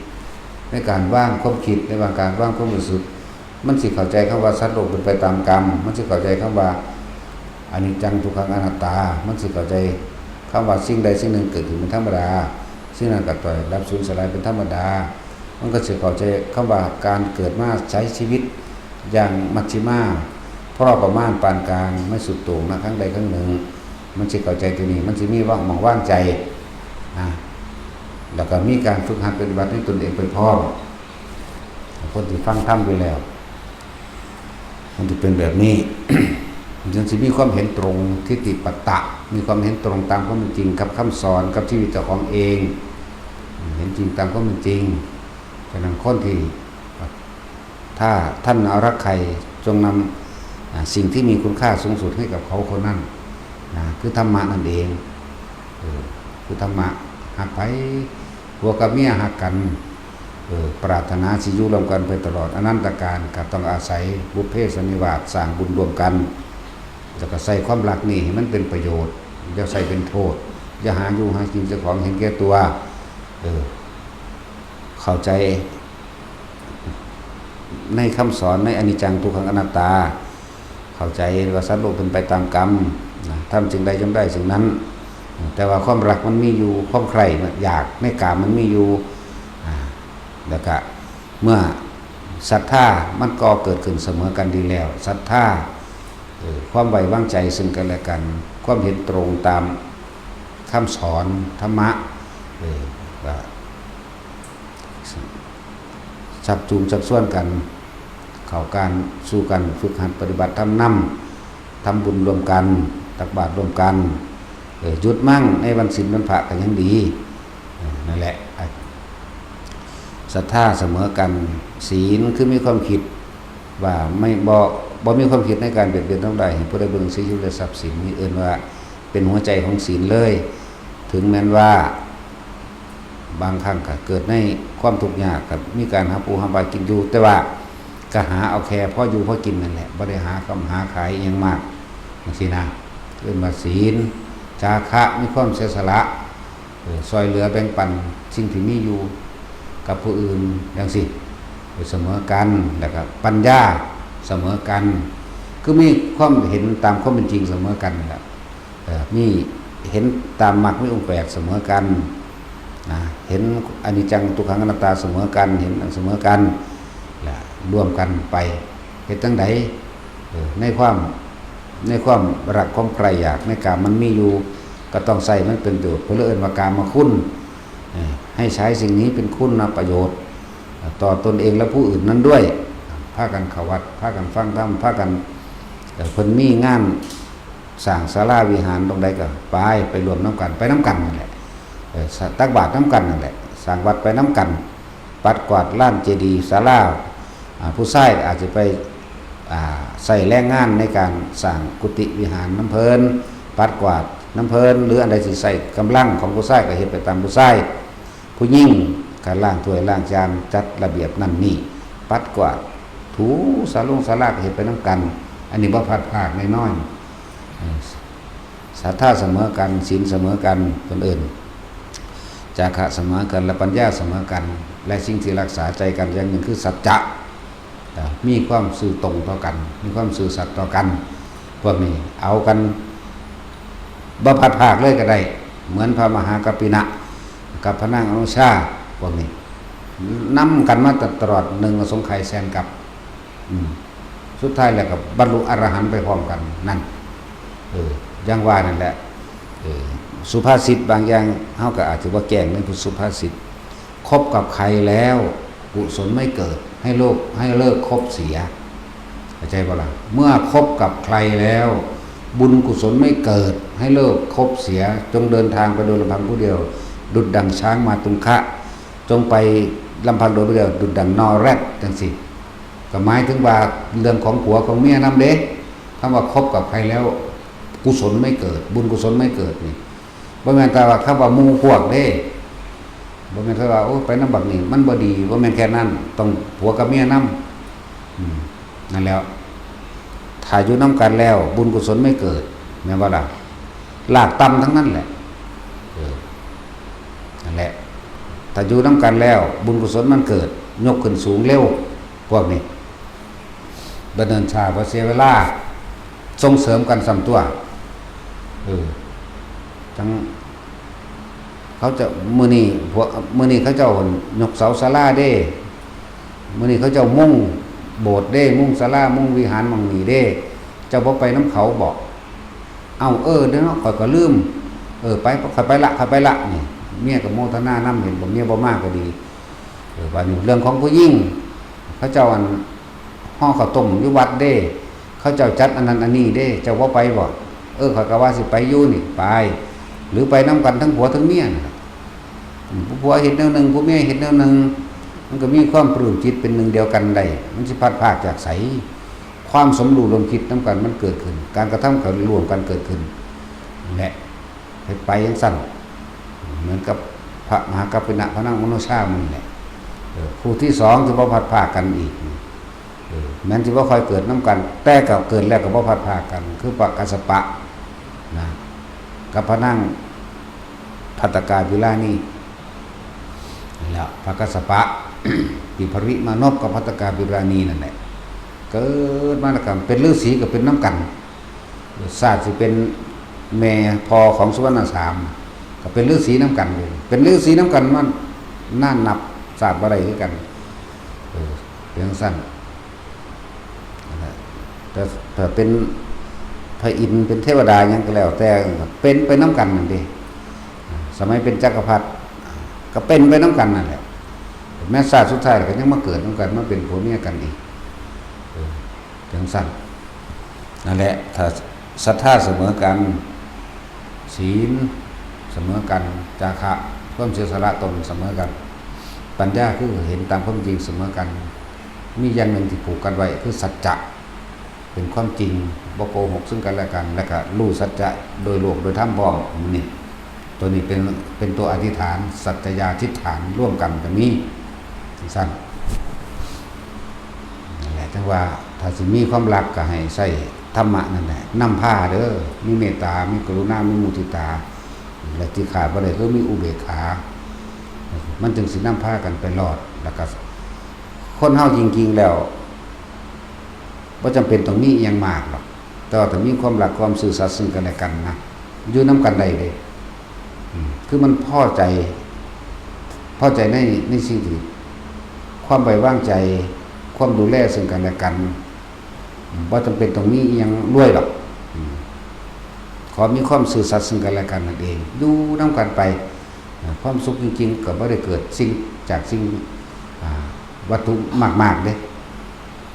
ໃນການວາງຄວາມຄິດ ໃນວາງການວາງຄວາມຮູ້ສຶກ ມັນຊິເຂົ້າໃຈຄຳວ່າສັດໂລກເປັນໄປຕາມກຳ ມັນຊິເຂົ້າໃຈຄຳວ່າອະນິດຈັງ ທຸກຂັງ ອະນັດຕາ ມັນຊິເຂົ້າໃຈຄຳວ່າສິ່ງໃດສິ່ງໜຶ່ງເກີດຂຶ້ນເປັນທຳມະດາ ສິ່ງນັ້ນກໍຕ້ອງດັບສູນສະລາຍເປັນທຳມະດາ ມັນກໍຊິເຂົ້າໃຈຄຳວ່າການເກີດມາໃຊ້ຊີວິດ ຢ່າງມັດຊິມາ ພໍປະມານປານກາງ ໄມ່ສຸດໂຕ່ງນະຂ້າງໃດຂ້າງໜຶ່ງ ມັນຊິເຂົ້າໃຈຕົວນີ້ ມັນຊິມີວາງ ໝ່ອງວາງໃຈ ນະ ແລ້ວກໍມີການຝຶກຫັດປະຕິບັດໃນຕົນເອງໄປພ້ອມ ຄົນທີ່ຟັງທຳຢູ່ແລ້ວ ມັນຊິເປັນແບບນີ້ ມັນຈຶ່ງຊິມີຄວາມເຫັນຕົງ ທິດຖິປະຕະ ມີຄວາມເຫັນຕົງຕາມຄວາມເປັນຈິງກັບຄຳສອນ ກັບຊີວິດເຈົ້າຂອງເອງ ເຫັນຈິງຕາມຄວາມເປັນຈິງ. ສະນັ້ນ ຄົນທີ່ ຖ້າທ່ານອາລັກໄຂ່ ຈົ່ງນຳ ອາ ສິ່ງທີ່ມີຄຸນຄ່າສູງສຸດໃຫ້ກັບເຂົາຄົນນັ້ນນະ ຄືທຳມະນັ້ນເອງ ເອີ ຄືທຳມະ. ຮັກໃຜ? ຜົວກັບເມຍຮັກກັນ ເອີ ປາດຖະໜາຊິຢູ່ຮ່ວມກັນໄປຕະຫຼອດອະນັນຕະການ ກໍຕ້ອງອາໄສບຸບເພສັນນິວາດ ສ້າງບຸນຮ່ວມກັນ ແລ້ວກໍໃຊ້ຄວາມຮັກນີ້ໃຫ້ມັນເປັນປະໂຫຍດ ຢ່າໃຊ້ເປັນໂທດ ຢ່າຫາຢູ່ຫາກິນເຈົ້າຂອງເຫັນແກ່ຕົວ ເອີ ເຂົ້າໃຈໃນຄຳສອນໃນອະນິດຈັງ ທຸກຂັງ ອະນັດຕາ ເຂົ້າໃຈວ່າສັດໂລກເປັນໄປຕາມກຳນະ ທຳສິ່ງໃດຍ່ອມໄດ້ສິ່ງນັ້ນ ແຕ່ວ່າຄວາມຮັກມັນມີຢູ່ ຄວາມໃຄ່ຢາກໃນກາມມັນມີຢູ່ ອາ ແລ້ວກະເມື່ອສັດທາມັນກໍເກີດຂຶ້ນສະເໝີກັນດີແລ້ວ ສັດທາ ເອີ ຄວາມໄວ້ວາງໃຈເຊິ່ງກັນແລະກັນ ຄວາມເຫັນຕົງຕາມຄຳສອນທຳມະ ເອີ ກະຊັກຈູງຊັກຊວນກັນ ເຂົ້າການສູ່ກັນ ຝຶກຫັດປະຕິບັດທຳນຳ ທຳບຸນຮ່ວມກັນ ຕັກບາດຮ່ວມກັນ ເອີ ຢຸດມັ້ງໃນວັນສິນວັນພະກໍຍັງດີ ເອີ ນັ້ນແຫຼະ ສັດທາສະເໝີກັນ ສີນຄືມີຄວາມຄິດ ວ່າໄມ່ ບໍ່ ບໍ່ມີຄວາມຄິດໃນການບຽດບຽນທຳລາຍໃຫ້ຜູ້ໃດເບິ່ງ ຊີວິດ ແລະ ຊັບສິນ ນີ້ເອີ້ນວ່າເປັນຫົວໃຈຂອງສີນເລີຍ ເຖິງແມ່ນວ່າບາງຄັ້ງກໍເກີດໃນຄວາມທຸກຍາກ ກໍມີການຫາປູຫາປາກິນຢູ່ ແຕ່ວ່າກໍຫາເອົາແຄ່ພໍຢູ່ພໍກິນນັ້ນແຫຼະ ບໍ່ໄດ້ຫາຄ້ຳຫາຂາຍອີ່ຫຍັງມາກ ຈັ່ງຊີ້ນະ ເອີ້ນວ່າສີນ ຈາຄະ ມີຄວາມເສຍສະຫຼະ ເອີ ຊ່ອຍເຫຼືອແບ່ງປັນສິ່ງທີ່ມີຢູ່ກັບຜູ້ອື່ນຈັ່ງຊີ້ ເອີ ສະເໝີກັນ ແລ້ວກໍປັນຍາສະເໝີກັນ ຄືມີຄວາມເຫັນຕາມຄວາມເປັນຈິງສະເໝີກັນນີ້ແຫຼະ ເອີ ມີເຫັນຕາມມັກມີອົງແປດສະເໝີກັນນະ ເຫັນອະນິດຈັງ ທຸກຂັງ ອະນັດຕາສະເໝີກັນ ເຫັນອັນສະເໝີກັນ ແລະ ລວມກັນໄປ ເຮັດຈັ່ງໃດ ເອີ ໃນຄວາມ ໃນຄວາມຮັກຄວາມໃຄຢາກໃນກາມມັນມີຢູ່ ກໍຕ້ອງໃຊ້ໃຫ້ມັນເປັນປະໂຫຍດ ເພິ່ນເລີຍເອີ້ນວ່າກາມະຄຸນ ເອີ ໃຫ້ໃຊ້ສິ່ງນີ້ເປັນຄຸນນະປະໂຫຍດ ເອີ ຕໍ່ຕົນເອງ ແລະ ຜູ້ອື່ນນັ້ນດ້ວຍ ພາກັນເຂົ້າວັດ ພາກັນຟັງທຳ ພາກັນ ເອີ ເພິ່ນມີງານສ້າງສາລາວິຫານຕົງໃດກໍໄປ ໄປຮ່ວມນຳກັນ ໄປນຳກັນນັ້ນແຫຼະ ເອີ ສະ ຕັກບາດນຳກັນນັ້ນແຫຼະ ສ້າງວັດໄປນຳກັນ ປັດກວາດລານເຈດີສາລາ ອາ ຜູ້ຊາຍອາດຈະໄປ ອາ ໃຊ້ແຮງງານໃນການສ້າງກຸຕິວິຫານນຳເພິ່ນ ປັດກວາດນຳເພິ່ນ ຫຼື ອັນໃດທີ່ໃຊ້ກຳລັງຂອງຜູ້ຊາຍກໍເຮັດໄປຕາມຜູ້ຊາຍ ຜູ້ຍິງກໍລ້າງຖ້ວຍລ້າງຈານ ຈັດລະບຽບນັ້ນນີ້ ປັດກວາດ ຖູສາລົງສາລາກໍເຮັດໄປນຳກັນ ອັນນີ້ບໍ່ພັດພາກແນ່ນອນ ເອີ ສັດທາສະເໝີກັນ ສິນສະເໝີກັນ ເພິ່ນເອີ້ນ ຈາຄະສະເໝີກັນ ແລະ ປັນຍາສະເໝີກັນ ແລະ ສິ່ງທີ່ຮັກສາໃຈກັນຢ່າງໜຶ່ງຄືສັດຈະ ເອີ ມີຄວາມຊື່ຕົງຕໍ່ກັນ ມີຄວາມຊື່ສັດຕໍ່ກັນ ພວກນີ້ເອົາກັນບໍ່ພັດພາກເລີຍກໍໄດ້ ເໝືອນພະມະຫາກັບປິນະ ກັບພະນາງອະນຸຊາ ພວກນີ້ນຳກັນມາຕະຫຼອດ ໜຶ່ງອະສົງໄຂແສນກັບ ອືມ ສຸດທ້າຍແລ້ວກໍບັນລຸອະລະຫັນໄປພ້ອມກັນນັ້ນ ເອີ ຢ່າງວ່ານັ້ນແຫຼະ ເອີ ສຸພາສິດບາງຢ່າງ ເຮົາກໍອາດຈະບໍ່ແກ້ງໃນສຸພາສິດ ຄົບກັບໃຄແລ້ວ ກຸສົນໄມ່ເກີດ ໃຫ້ໂລກ ໃຫ້ເລີກຄົບເສຍ ເຂົ້າໃຈບໍ່ລະ? ເມື່ອຄົບກັບໃຄແລ້ວ ບຸນກຸສົນໄມ່ເກີດ ໃຫ້ເລີກຄົບເສຍ ຈົ່ງເດີນທາງໄປໂດຍລຳພັງຜູ້ດຽວ ດຸດດັ່ງຊ້າງມາຕຸງຄະ ຈົ່ງໄປລຳພັງໂດຍຜູ້ດຽວ ດຸດດັ່ງນໍແຣດ ຈັ່ງຊີ້ ກໍໝາຍເຖິງວ່າເລື່ອງຂອງຜົວຂອງເມຍນຳເດ້ ຄຳວ່າຄົບກັບໃຄແລ້ວ ກຸສົນໄມ່ເກີດ ບຸນກຸສົນໄມ່ເກີດນີ້ ບໍ່ແມ່ນແຕ່ວ່າຄຳວ່າໝູ່ພວກເດ້ ບໍ່ແມ່ນແຕ່ວ່າ ໂອ້ ໄປນຳບັກນີ້ມັນບໍ່ດີ ບໍ່ແມ່ນແຄ່ນັ້ນ ຕ້ອງຜົວກັບເມຍນຳ ອືມ ນັ້ນແຫຼະ ຖ້າຢູ່ນຳກັນແລ້ວ ບຸນກຸສົນໄມ່ເກີດ ແມ່ນບໍ່ລະ? ລາກຕ່ຳທັງນັ້ນແຫຼະ ເອີ ນັ້ນແຫຼະ ຖ້າຢູ່ນຳກັນແລ້ວ ບຸນກຸສົນມັນເກີດ ຍົກຂຶ້ນສູງເລັວ ພວກນີ້ ບໍ່ເນີນຊ້າ ບໍ່ເສຍເວລາ ສົ່ງເສີມກັນຊ້ຳຕົວະ ເອີ ຈັ່ງ ເຂົາເຈົ້າ ມື້ນີ້ພວກ ມື້ນີ້ເຂົາເຈົ້າຍົກເສົາສາລາເດ້ ມື້ນີ້ເຂົາເຈົ້າມຸງໂບດເດ້ ມຸງສາລາ ມຸງວິຫານໝ່ອງນີ້ເດ້ ເຈົ້າບໍ່ໄປນຳເຂົາບໍ? ເອົ້າ ເອີ ເດ້ເນາະ ຂ້ອຍກໍລືມ ເອີ ໄປ ຂ້ອຍໄປລະ ຂ້ອຍໄປລະ ນີ້ ເມຍກໍໂມທະນານຳ ເຫັນບໍ່ ເມຍບໍ່ມາກໍດີ ເອີ ບາດນີ້ເລື່ອງຂອງຜູ້ຍິງ ເຂົາເຈົ້າ ອັນ ຫໍ່ເຂົ້າຕົ້ມຢູ່ວັດເດ້ ເຂົາເຈົ້າຈັດອັນນັ້ນອັນນີ້ເດ້ ເຈົ້າບໍ່ໄປບໍ? ເອີ ຂ້ອຍກໍວ່າຊິໄປຢູ່ນີ້ ໄປ ຫຼືໄປນຳກັນທັງຜົວທັງເມຍນັ້ນລະ ອືມ ຜູ້ຜົວເຮັດແນວໜຶ່ງ ຜູ້ເມຍເຮັດແນວໜຶ່ງ ມັນກໍມີຄວາມປະປື້ມຈິດເປັນໜຶ່ງດຽວກັນໄດ້ ມັນຊິພັດພາກຈາກໃສ? ຄວາມສົມຮູ້ຮ່ວມຄິດນຳກັນມັນເກີດຂຶ້ນ ການກະທຳກໍຮ່ວມກັນເກີດຂຶ້ນ ແລະ ເຮັດໄປຈັ່ງຊັ້ນ ເໝືອນກັບພະມະຫາກັບປິນະ ພະນາງອະນຸຊາໝູ່ນີ້ແຫຼະ ເອີ ຄູ່ທີສອງທີ່ບໍ່ພັດພາກກັນອີກ ເອີ ແມ່ນຊິບໍ່ຄ່ອຍເກີດນຳກັນ ແຕ່ກໍເກີດແລ້ວກໍບໍ່ພັດພາກກັນ ຄືພະກັດສະປະນະ ກັບພະນາງພັດຕະກາວິລານີ ແລ້ວພະກັດສະປະ ທີ່ພະລິມານົບກັບພັດຕະກາວິລານີນັ້ນແຫຼະ ເກີດມາແລ້ວກໍເປັນລືສີກໍເປັນນຳກັນ ຊາດຊິເປັນແມ່ພໍ່ຂອງສຸວັນນະສາມ ກໍເປັນລືສີນຳກັນເດ້ ເປັນລືສີນຳກັນມານານນັບຊາດບໍ່ໄດ້ຄືກັນ ເອີ ເປັນຈັ່ງຊັ້ນ ແຕ່ຖ້າເປັນພະອິນ ເປັນເທວະດາຫຍັງກໍແລ້ວແຕ່ ເປັນໄປນຳກັນນັ້ນເດ້ ສະໄໝເປັນຈັກກະພັດ ກໍເປັນໄປນຳກັນນັ້ນແຫຼະ ແມ່ນຊາດສຸດທ້າຍກໍຍັງມາເກີດນຳກັນ ມາເປັນຜົວເມຍກັນອີກ ເອີ ຈັ່ງຊັ້ນ ນັ້ນແຫຼະ ຖ້າສັດທາສະເໝີກັນ ສິນສະເໝີກັນ ຈາຄະ ຄວາມເສຍສະຫຼະຕົນສະເໝີກັນ ປັນຍາຄືເຫັນຕາມຄວາມຈິງສະເໝີກັນ ມີຢ່າງໜຶ່ງທີ່ຜູກກັນໄວ້ຄືສັດຈະ ເປັນຄວາມຈິງ ບໍ່ໂກຫກຊຶ່ງກັນແລະກັນ ແລະກະຮູ້ສັດຈະໂດຍໂລກໂດຍທຳພ້ອມ ນີ້ ໂຕນີ້ເປັນ ເປັນໂຕອະທິຖານ ສັດຈະຍາທິດຖານ ລວມກັນກໍມີ ຈັ່ງຊັ້ນ ນັ້ນແຫຼະ ຈັ່ງວ່າຖ້າຊິມີຄວາມຮັກກໍໃຫ້ໃຊ້ທຳມະນັ້ນແຫຼະນຳພາເດີ້ ມີເມດຕາ ມີກະລຸນາ ມີມຸທິຕາ ແລະ ທີ່ຂາດບໍ່ໄດ້ຄືມີອຸເບກຂາ ມັນຈຶ່ງຊິນຳພາກັນໄປລອດ. ແລ້ວກໍຄົນເຮົາຈິງໆແລ້ວ ບໍ່ຈຳເປັນຕ້ອງມີອີ່ຫຍັງມາກດອກ, ແຕ່ວ່າຕ້ອງມີຄວາມຮັກ, ຄວາມຊື່ສັດເຊິ່ງກັນແລະກັນນະ, ຢູ່ນຳກັນໄດ້ເດ້. ອືມ ຄືມັນພໍໃຈ, ພໍໃຈໃນ, ໃນສິ່ງທີ່, ຄວາມໄວ້ວາງໃຈ, ຄວາມດູແລເຊິ່ງກັນແລະກັນ. ບໍ່ຈຳເປັນຕ້ອງມີອີ່ຫຍັງລວຍດອກ. ອືມ ຂໍມີຄວາມຊື່ສັດເຊິ່ງກັນແລະກັນນັ້ນເອງ, ຢູ່ນຳກັນໄປ. ຄວາມສຸກຈິງໆກໍບໍ່ໄດ້ເກີດສິ່ງ, ຈາກສິ່ງ, ອາ, ວັດຖຸມາກໆເດ້.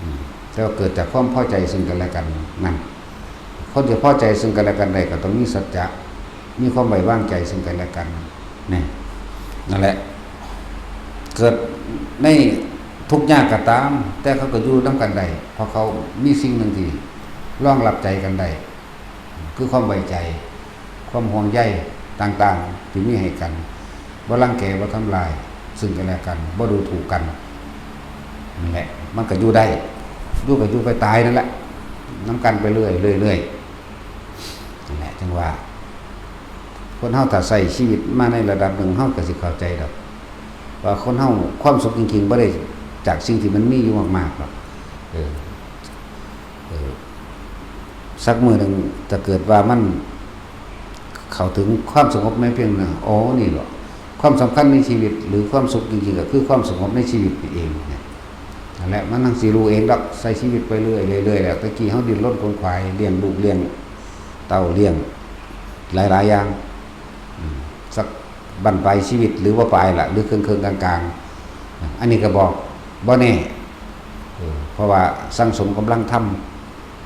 ອືມ ແຕ່ວ່າເກີດຈາກຄວາມພໍໃຈເຊິ່ງກັນແລະກັນນັ້ນ. ຄົນທີ່ພໍໃຈເຊິ່ງກັນແລະກັນໄດ້ ກໍຕ້ອງມີສັດຈະ, ມີຄວາມໄວ້ວາງໃຈເຊິ່ງກັນແລະກັນ. ນີ້ ນັ້ນແຫຼະ, ເກີດໃນທຸກຍາກກໍຕາມ, ແຕ່ເຂົາກໍຢູ່ນຳກັນໄດ້, ເພາະເຂົາມີສິ່ງໜຶ່ງທີ່ລອງຮັບໃຈກັນໄດ້, ຄືຄວາມໄວ້ໃຈ, ຄວາມຫ່ວງໃຍຕ່າງໆທີ່ມີໃຫ້ກັນ, ບໍ່ລັງແກ, ບໍ່ທຳລາຍເຊິ່ງກັນແລະກັນ, ບໍ່ດູຖູກກັນ. ນັ້ນແຫຼະ, ມັນກໍຢູ່ໄດ້, ຢູ່ກໍຢູ່ໄປຕາຍນັ້ນແຫຼະ, ນຳກັນໄປເລື້ອຍໆ. ນັ້ນແຫຼະ, ຈຶ່ງວ່າ ຄົນເຮົາຖ້າໃຊ້ຊີວິດມາໃນລະດັບໜຶ່ງ ເຮົາກໍຊິເຂົ້າໃຈດອກ ວ່າຄົນເຮົາຄວາມສຸກຈິງໆບໍ່ໄດ້ຈາກສິ່ງທີ່ມັນມີຢູ່ມາກໆດອກ. ເອີ ເອີ ສັກມື້ໜຶ່ງ ຖ້າເກີດວ່າມັນເຂົ້າເຖິງຄວາມສະຫງົບໃນພຽງນັ້ນ, ອໍ ນີ້ເນາະ ຄວາມສຳຄັນໃນຊີວິດ ຫຼື ຄວາມສຸກຈິງໆ ກໍຄືຄວາມສະຫງົບໃນຊີວິດນີ້ເອງ. ນັ້ນແຫຼະ, ມັນຈັ່ງຊິຮູ້ເອງດອກ, ໃຊ້ຊີວິດໄປເລື້ອຍໆແລ້ວ. ແຕ່ກີ້ເຮົາດີ້ນລົນຂວນຂວາຍ ລ້ຽງລູກລ້ຽງເຕົ້າ ລ້ຽງຫຼາຍໆຢ່າງ, ອືມ ສັກບັ້ນປາຍຊີວິດ ຫຼື ບໍ່ປາຍລະ ຫຼື ເຄິ່ງໆກາງໆ. ອັນນີ້ກໍບໍ່, ບໍ່ແນ່, ເອີ ເພາະວ່າສັ່ງສົມກຳລັງທຳ,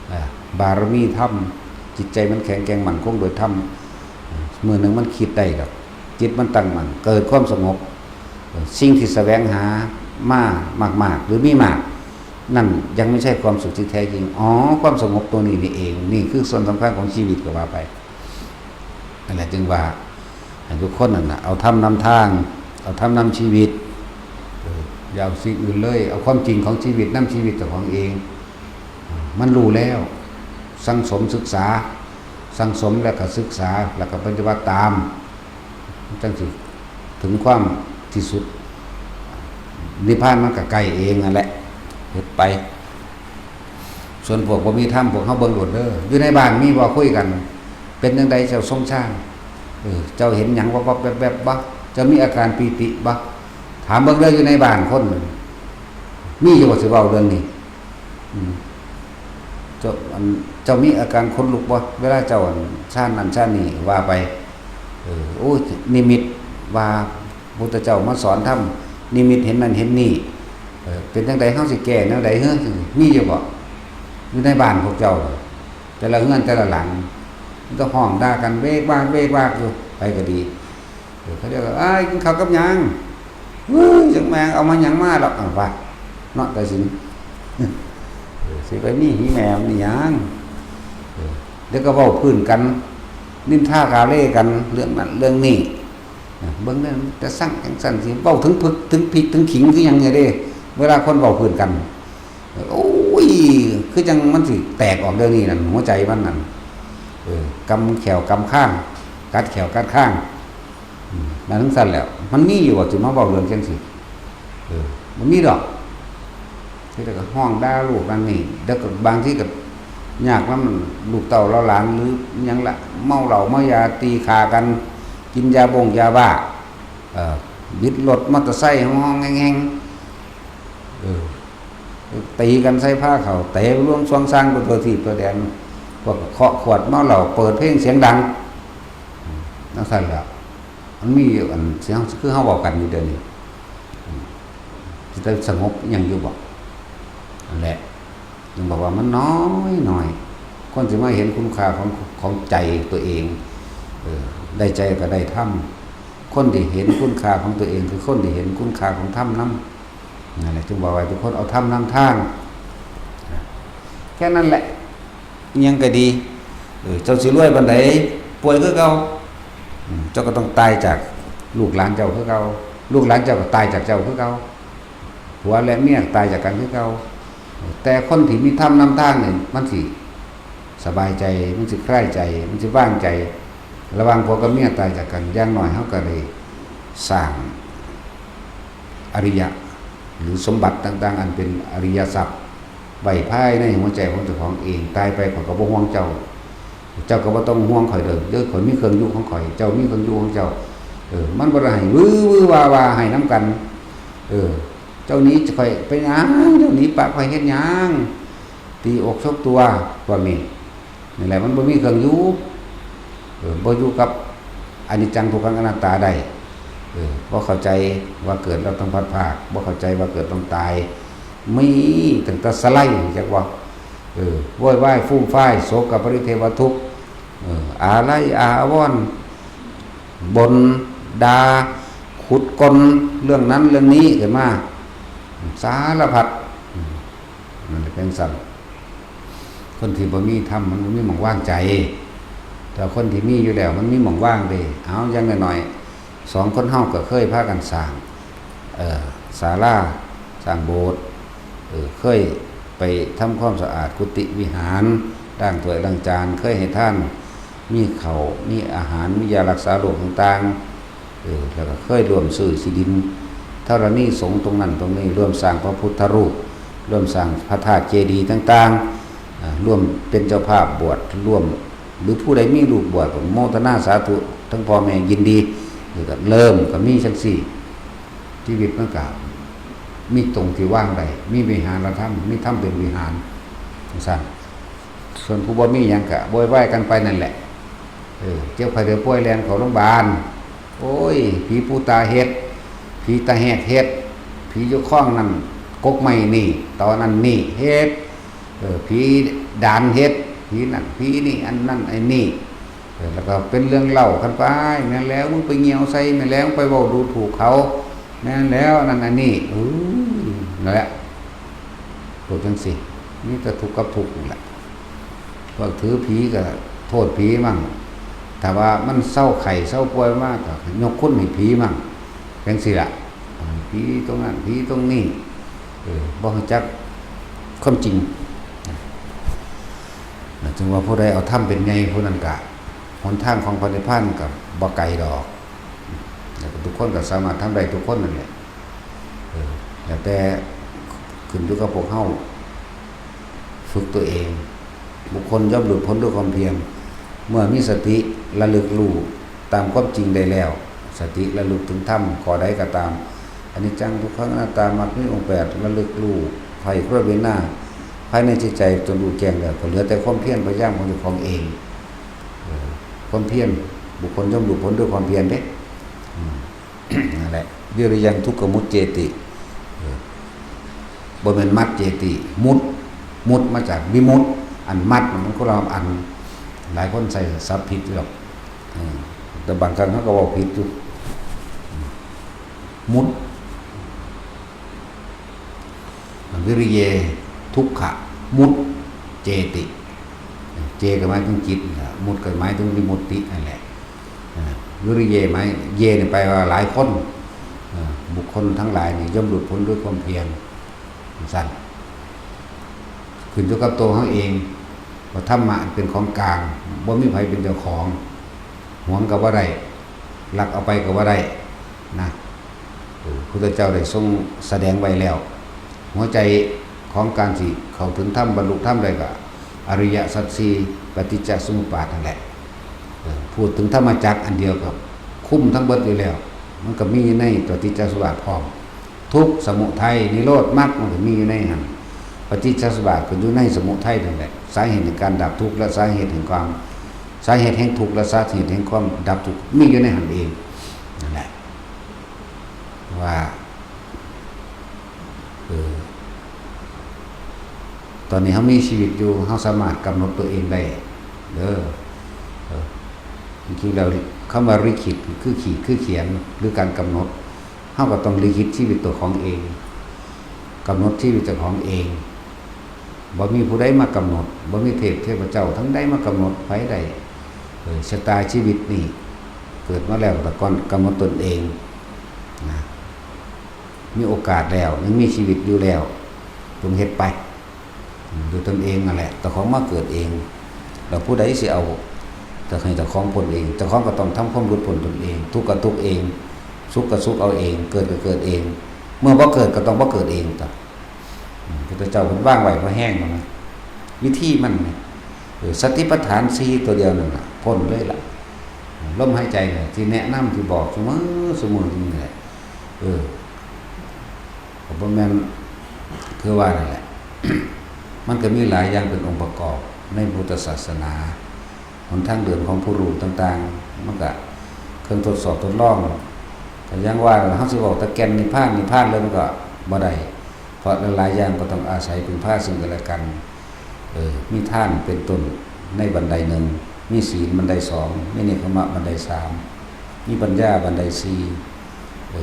ເອີ ບາລະມີທຳ, ຈິດໃຈມັນແຂງແກ່ງໝັ້ນຄົງໂດຍທຳ, ເອີ ມື້ໜຶ່ງມັນຄິດໄດ້ດອກ, ຈິດມັນຕັ້ງໝັ້ນ, ເກີດຄວາມສະຫງົບ. ເອີ ສິ່ງທີ່ສະແຫວງຫາມາມາກໆ ຫຼື ມີມາກນັ້ນ ຍັງບໍ່ໃຊ່ຄວາມສຸກທີ່ແທ້ຈິງ. ອໍ ຄວາມສະຫງົບຕົວນີ້ນີ້ເອງ, ນີ້ຄືສ່ວນສຳຄັນຂອງຊີວິດກໍວ່າໄປ. ນັ້ນແຫຼະ ຈຶ່ງວ່າໃຫ້ທຸກຄົນນັ້ນນະ ເອົາທຳນຳທາງ, ເອົາທຳນຳຊີວິດ, ເອີ ຢ່າເອົາສິ່ງອື່ນເລີຍ, ເອົາຄວາມຈິງຂອງຊີວິດນຳຊີວິດເຈົ້າຂອງເອງ. ມັນຮູ້ແລ້ວ, ສັ່ງສົມສຶກສາ, ສັ່ງສົມແລ້ວກໍສຶກສາ, ແລ້ວກໍປະຕິບັດຕາມ, ຈັ່ງຊິເຖິງຄວາມທີ່ສຸດ. ນິບພານມັນກໍໃກ້ເອງນັ້ນແຫຼະ, ເຮັດໄປ. ສ່ວນພວກບໍ່ມີທຳ ພວກເຮົາເບິ່ງໂລດເດີ, ຢູ່ໃນບ້ານມີບໍ່? ຄຸຍກັນ, ເປັນຈັ່ງໃດເຈົ້າຊົງຊາງ? ເອີ ເຈົ້າເຫັນຫຍັງວັບໆແວບໆບໍ່? ເຈົ້າມີອາການປີຕິບໍ່? ຖາມເບິ່ງເດີ, ຢູ່ໃນບ້ານຄົນມີຢູ່ບໍ່ຊິເວົ້າເລື່ອງນີ້? ອືມ ເຈົ້າ, ອັນ, ເຈົ້າມີອາການຂົນລຸກບໍ່ ເວລາເຈົ້າ, ອັນ, ຊານນັ້ນຊານນີ້ວ່າໄປ? ເອີ ໂອ້ຍ ນິມິດວ່າ ພຸດທະເຈົ້າມາສອນທຳ, ນິມິດເຫັນນັ້ນເຫັນນີ້, ເອີ ເປັນຈັ່ງໃດ ເຮົາຊິແກ້ແນວໃດເຮີ? ມີຢູ່ບໍ່ ຢູ່ໃນບ້ານພວກເຈົ້າ? ແຕ່ລະເຮືອນແຕ່ລະຫຼັງ ມີແຕ່ຮ້ອງດ່າກັນເວກວາກເວກວາກຢູ່, ໃຜກໍດີ. ເອີ ເຂົາເຈົ້າກໍ ອ້າຍ ກິນເຂົ້າກັບຫຍັງ? ເອີຍ ຈັກແມ່ງເອົາມາຫຍັງມາດອກ ວ່າເນາະ ແຕ່ຊິ ເອີ ຊິໄປມີຫີແມ່ມີຫຍັງ? ເອີ ແລ້ວກໍເວົ້າພື້ນກັນ ນິນທາກາເລກັນເລື່ອງນັ້ນເລື່ອງນີ້. ເບິ່ງແນ່ ແຕ່ສັ່ງຈັ່ງຊັ້ນ ຊິເວົ້າເຖິງຜຶກເຖິງພິກເຖິງຂິງຄືຫຍັງນີ້ເດ້ ເວລາຄົນເວົ້າພື້ນກັນ. ໂອ້ຍ ຄືຈັ່ງມັນຊິແຕກອອກດຽວນີ້ນັ້ນ ຫົວໃຈມັນນັ້ນ. ເອີ ກຳແຂ້ວກຳຄາງ ກັດແຂ້ວກັດຄາງ. ອືມ ນັ້ນຈັ່ງຊັ້ນແຫຼະ ມັນມີຢູ່ບໍ່ ຊິມາເວົ້າເລື່ອງຈັ່ງຊີ້? ເອີ ບໍ່ມີດອກ. ເຮັດແລ້ວກໍຮ້ອງດ່າລູກນັ້ນນີ້ ແລ້ວກໍບາງທີກໍຍາກນຳລູກເຕົ້າເຫຼົ່າຫຼານ ຫຼືຫຍັງລະ ເມົາເຫຼົ້າເມົາຢາ ຕີຂ້າກັນ ກິນຢາບົ້ງຢາບ້າ ເອີ ບິດລົດມໍເຕີໄຊຮ້ອງແຮງໆ ເອີ ຕີກັນໃສ່ພາເຂົ້າ ເຕະລວງຊວງຊາງໄປທົ່ວທີບທົ່ວແດນ. ພວກເຄາະຂວດເມົາເຫຼົ້າ ເປີດເພງສຽງດັງ ຈັ່ງຊັ້ນແຫຼະ. ມັນມີຢູ່ ອັນ ເຮົາ ຄືເຮົາເວົ້າກັນຢູ່ດຽວນີ້ ຊິໄດ້ສະຫງົບອີ່ຫຍັງຢູ່ບໍ່? ນັ້ນແຫຼະ ຈຶ່ງບອກວ່າມັນນ້ອຍໆ ຄົນຊິມາເຫັນຄຸນຄ່າຂອງ ຂອງໃຈຕົວເອງ. ເອີ ໄດ້ໃຈກໍໄດ້ທຳ. ຄົນທີ່ເຫັນຄຸນຄ່າຂອງຕົວເອງ ຄືຄົນທີ່ເຫັນຄຸນຄ່າຂອງທຳນຳ. ນັ້ນແຫຼະ ຈຶ່ງບອກວ່າທຸກຄົນເອົາທຳນຳທາງ ແຄ່ນັ້ນແຫຼະ. ອີ່ຫຍັງກໍດີ ເອີ ເຈົ້າຊິລວຍປານໃດ ປ່ວຍຄືເກົ່າ. ອືມ ເຈົ້າກໍຕ້ອງຕາຍຈາກລູກຫຼານເຈົ້າຄືເກົ່າ, ລູກຫຼານເຈົ້າກໍຕາຍຈາກເຈົ້າຄືເກົ່າ, ຜົວແລະເມຍຕາຍຈາກກັນຄືເກົ່າ. ແຕ່ຄົນທີ່ມີທຳນຳທາງນີ້ ມັນຊິສະບາຍໃຈ, ມັນຊິຄລາຍໃຈ, ມັນຊິວາງໃຈ. ລະຫວ່າງຜົວກັບເມຍຕາຍຈາກກັນ, ຢ່າງໜ້ອຍເຮົາກໍໄດ້ສ້າງອະລິຍະ ຫຼື ສົມບັດຕ່າງໆ ອັນເປັນອະລິຍະຊັບໄວ້ພາຍໃນຫົວໃຈຂອງເຈົ້າຂອງເອງ. ຕາຍໄປຂ້ອຍກໍບໍ່ຫ່ວງເຈົ້າ, ເຈົ້າກໍບໍ່ຕ້ອງຫ່ວງຂ້ອຍເດີ້, ເດີ້ ຂ້ອຍມີເຄື່ອງຢູ່ຂອງຂ້ອຍ, ເຈົ້າມີເຄື່ອງຢູ່ຂອງເຈົ້າ. ເອີ ມັນບໍ່ໄດ້ໃຫ້ວືຫວືຫວາຫວາໃຫ້ນຳກັນ. ເອີ ເຈົ້າໜີຂ້ອຍໄປຫຍັງ? ເຈົ້າໜີປະຂ້ອຍເຮັດຫຍັງ? ຕີອົກຊົກຕົວ ພວກນີ້. ນັ້ນແຫຼະ ມັນບໍ່ມີເຄື່ອງຢູ່ ເອີ ບໍ່ຢູ່ກັບອະນິດຈັງ ທຸກຂັງ ອະນັດຕາໄດ້. ເອີ ບໍ່ເຂົ້າໃຈວ່າເກີດແລ້ວຕ້ອງພັດພາກ, ບໍ່ເຂົ້າໃຈວ່າເກີດຕ້ອງຕາຍ. ມີຕັ້ງແຕ່ສະໄລ ຮູ້ຈັກບໍ່? ເອີ ໂວຍວາຍ ຟູມຟາຍ ໂສກະປະລິເທວະທຸກ ເອີ ອາໄລອາວອນ ບົ່ນດ່າ ຂຸດກົ້ນເລື່ອງນັ້ນເລື່ອງນີ້ຂຶ້ນມາ ສາລະພັດ. ອືມ ມັນເປັນຈັ່ງຊັ້ນ. ຄົນທີ່ບໍ່ມີທຳ ມັນບໍ່ມີໝ່ອງວາງໃຈ, ແຕ່ຄົນທີ່ມີຢູ່ແລ້ວ ມັນມີໝ່ອງວາງເດ້. ເອົາ ຢ່າງໜ້ອຍໆ ສອງຄົນເຮົາກໍເຄີຍພາກັນສ້າງ ເອີ ສາລາ, ສ້າງໂບດ, ເອີ ເຄີຍໄປທຳຄວາມສະອາດກຸຕິວິຫານ, ລ້າງຖ້ວຍລ້າງຈານ, ເຄີຍໃຫ້ທານ, ມີເຂົ້າ, ມີອາຫານ, ມີຢາລັກສາໂລກຕ່າງໆ. ເອີ ແລ້ວກໍເຄີຍຮ່ວມຊື້ທີ່ດິນທະລະນີສົງຕົງນັ້ນຕົງນີ້, ຮ່ວມສ້າງພະພຸດທະຮູບ, ຮ່ວມສ້າງພະທາດເຈດີຕ່າງໆ, ອາ ຮ່ວມເປັນເຈົ້າພາບບວດ, ຮ່ວມ ຫຼື ຜູ້ໃດມີລູກບວດກໍໂມທະນາສາທຸທັງພໍ່ແມ່ ຍິນດີ. ເອີ ກໍເລີ່ມ ກໍມີຈັ່ງຊີ້. ຊີວິດມັນກໍມີຕົງທີ່ວາງໄດ້, ມີວິຫານະທຳ, ມີທຳເປັນວິຫານ ຈັ່ງຊັ້ນ. ສ່ວນຜູ້ບໍ່ມີຫຍັງກະໂວຍວາຍກັນໄປນັ້ນແຫຼະ. ເອີ ເຈັບໄຂ້ໄດ້ປ່ວຍແລ່ນເຂົ້າໂຮງບານ, ໂອ້ຍ ຜີປູຕາເຮັດ, ຜີຕາແຫກເຮັດ, ຜີຢູ່ຄອງນັ້ນກົກໄມ້ນີ້ ຕໍນັ້ນນີ້ເຮັດ, ເອີ ຜີດານເຮັດ, ຜີນັ້ນຜີນີ້ ອັນນັ້ນອັນນີ້. ເອີ ແລ້ວກໍເປັນເລື່ອງເລົ່າກັນໄປ, ແມ່ນແລ້ວ ມຶງໄປຍ່ຽວໃສ່, ແມ່ນແລ້ວ ມຶງໄປເວົ້າດູຖູກເຂົາ, ແມ່ນແລ້ວ ອັນນັ້ນອັນນີ້. ເອີ ນັ້ນແຫຼະ ພວກຈັ່ງຊີ້ ມີແຕ່ທຸກກັບທຸກນີ້ແຫຼະ. ພວກຖືຜີກໍໂທດຜີມັ້ງ, ຖ້າວ່າມັນເຊົາໄຂ້ເຊົາປ່ວຍມາກໍຍົກຄຸນໃຫ້ຜີມັ້ງ, ຈັ່ງຊີ້ລະ. ເອີ ຜີຕົງນັ້ນ ຜີຕົງນີ້, ເອີ ບໍ່ຮູ້ຈັກຄວາມຈິງ. ແລະ ຈຶ່ງວ່າຜູ້ໃດເອົາທຳເປັນໃຫຍ່ ຜູ້ນັ້ນກະ ຫົນທາງຂອງພະນິບພານກໍບໍ່ໄກດອກ. ແລ້ວກໍທຸກຄົນກໍສາມາດທຳໄດ້ທຸກຄົນນັ້ນແຫຼະ. ເອີ ແລ້ວແຕ່ ຂຶ້ນຢູ່ກັບພວກເຮົາຝຶກຕົວເອງ. ບຸກຄົນຍ່ອມຫຼຸດພົ້ນດ້ວຍຄວາມພຽນ. ເມື່ອມີສະຕິລະລຶກຮູ້ຕາມຄວາມຈິງໄດ້ແລ້ວ, ສະຕິລະລຶກເຖິງທຳຂໍ້ໃດກໍຕາມ, ອະນິດຈັງ ທຸກຂັງ ອະນັດຕາ, ມັກມີອົງແປດ, ລະລຶກຮູ້ໄຕຣະເວທະນາພາຍໃນຈິດໃຈຈົນຮູ້ແຈ້ງແລ້ວ, ກໍເຫຼືອແຕ່ຄວາມພຽນພະຍາຍາມຂອງເຈົ້າຂອງເອງ. ເອີ ຄວາມພຽນ, ບຸກຄົນຍ່ອມຫຼຸດພົ້ນດ້ວຍຄວາມພຽນເດ້. ອືມ ນັ້ນແຫຼະ ວິລິຍັງທຸກຂະມຸດເຈຕິ. ເອີ ບໍ່ແມ່ນມັດເຈຕິ ມຸດ, ມຸດມາຈາກວິມຸດ, ອັນມັດມັນຄົນລະອັນ, ຫຼາຍຄົນໃຊ້ສັບຜິດຢູ່ດອກ. ເອີ ແຕ່ບາງຄັ້ງເຮົາກໍເວົ້າຜິດຢູ່ ມຸດ ວິລິເຍ ທຸກຂະ ມຸດ ເຈຕິ. ເຈກໍໝາຍເຖິງຈິດ, ມຸດກໍໝາຍເຖິງວິມຸດຕິນັ້ນແຫຼະ. ເອີ ວິລິເຍ ໝາຍ ເຍນີ້ແປວ່າຫຼາຍຄົນ, ເອີ ບຸກຄົນທັງຫຼາຍນີ້ຍ່ອມຫຼຸດພົ້ນດ້ວຍຄວາມພຽນ ຈັ່ງຊັ້ນ. ຂຶ້ນຢູ່ກັບຕົວເຮົາເອງ ວ່າທຳມະເປັນຂອງກາງ, ບໍ່ມີໃຜເປັນເຈົ້າຂອງ, ຫວງກໍບໍ່ໄດ້, ລັກເອົາໄປກໍບໍ່ໄດ້ນະ. ເອີ ພຸດທະເຈົ້າໄດ້ຊົງສະແດງໄວ້ແລ້ວ. ຫົວໃຈຂອງການຊິເຂົ້າເຖິງທຳ, ບັນລຸທຳໄດ້ກໍອະລິຍະສັດສີ່ ປະຕິດຈະສະມຸບປາດນັ້ນແຫຼະ. ເອີ ພູດເຖິງທຳມະຈັກອັນດຽວກໍຄຸມທັງເບິດຢູ່ແລ້ວ, ມັນກໍມີຢູ່ໃນປະຕິດຈະສະມຸບປາດພ້ອມ. ທຸກ ສະມຸໄທ ນິໂຣດ ມັກ ມັນກໍມີຢູ່ໃນຫັ້ນ. ປະຕິດຈະສະມຸບປາດກໍຢູ່ໃນສະມຸໄທນັ້ນແຫຼະ. ສາເຫດແຫ່ງການດັບທຸກ ແລະ ສາເຫດແຫ່ງຄວາມ, ສາເຫດແຫ່ງທຸກ ແລະ ສາເຫດແຫ່ງຄວາມດັບທຸກ ມີຢູ່ໃນຫັ້ນເອງນັ້ນແຫຼະ. ວ່າ ເອີ ຕອນນີ້ເຮົາມີຊີວິດຢູ່ ເຮົາສາມາດກຳນົດຕົວເອງໄດ້ເດີ. ເອີ ຈິງໆແລ້ວ ຄຳວ່າລິຂິດ ຄືຂີດ ຄືຂຽນ ຫຼື ການກຳນົດ, ເຮົາກໍຕ້ອງລິຂິດຊີວິດຕົວຂອງເອງ, ກຳນົດຊີວິດເຈົ້າຂອງເອງ. ບໍ່ມີຜູ້ໃດມາກຳນົດ, ບໍ່ມີເທບເທວະເຈົ້າທັງໃດມາກຳນົດໃຜໄດ້. ເອີ ຊະຕາຊີວິດນີ້ ເກີດມາແລ້ວກໍຕ້ອງກຳນົດຕົນເອງນະ. ມີໂອກາດແລ້ວ, ຍັງມີຊີວິດຢູ່ແລ້ວ, ຈົ່ງເຮັດໄປ ດ້ວຍຕົນເອງນັ້ນແຫຼະ. ເຈົ້າຂອງມາເກີດເອງ, ແລ້ວຜູ້ໃດຊິເອົາ ຕ້ອງໃຫ້ເຈົ້າຂອງພົ້ນເອງ, ເຈົ້າຂອງກໍຕ້ອງທຳຄວາມຫຼຸດພົ້ນຕົນເອງ, ທຸກກໍທຸກເອງ, ສຸກກໍສຸກເອົາເອງ, ເກີດກໍເກີດເອງ, ເມື່ອບໍ່ເກີດກໍຕ້ອງບໍ່ເກີດເອງຕົວະ. ອືມ ພຸດທະເຈົ້າເພິ່ນວາງໄວ້ພໍແຮງແລ້ວນະ ວິທີມັນນີ້ ເອີ ສະຕິປັດຖານສີ່ຕົວດຽວນັ້ນລະ ພົ້ນເລີຍລະ. ລົມຫາຍໃຈນີ້ທີ່ແນະນຳ ທີ່ບອກຊຸມື້ ຊຸມື້ນີ້ແຫຼະ. ເອີ ກໍບໍ່ແມ່ນ ຄືວ່ານັ້ນແຫຼະ ມັນກໍມີຫຼາຍຢ່າງເປັນອົງປະກອບໃນພຸດທະສາສະໜາ. ຫົນທາງເດີນຂອງຜູ້ຮູ້ຕ່າງໆ ມັນກະເຄື່ອງທົດສອບທົດລອງ. ກໍຢ່າງວ່າ ເຮົາຊິເວົ້າແຕ່ແກ່ນນິບພານ ນິບພານເລີຍ ມັນກໍບໍ່ໄດ້ ເພາະຫຼາຍໆຢ່າງກໍຕ້ອງອາໄສເພິ່ງພາເຊິ່ງກັນແລະກັນ. ເອີ ມີທານເປັນຕົ້ນໃນບັນໄດໜຶ່ງ, ມີສີນບັນໄດສອງ, ມີເນກຂະມະບັນໄດສາມ, ມີປັນຍາບັນໄດສີ່, ເອີ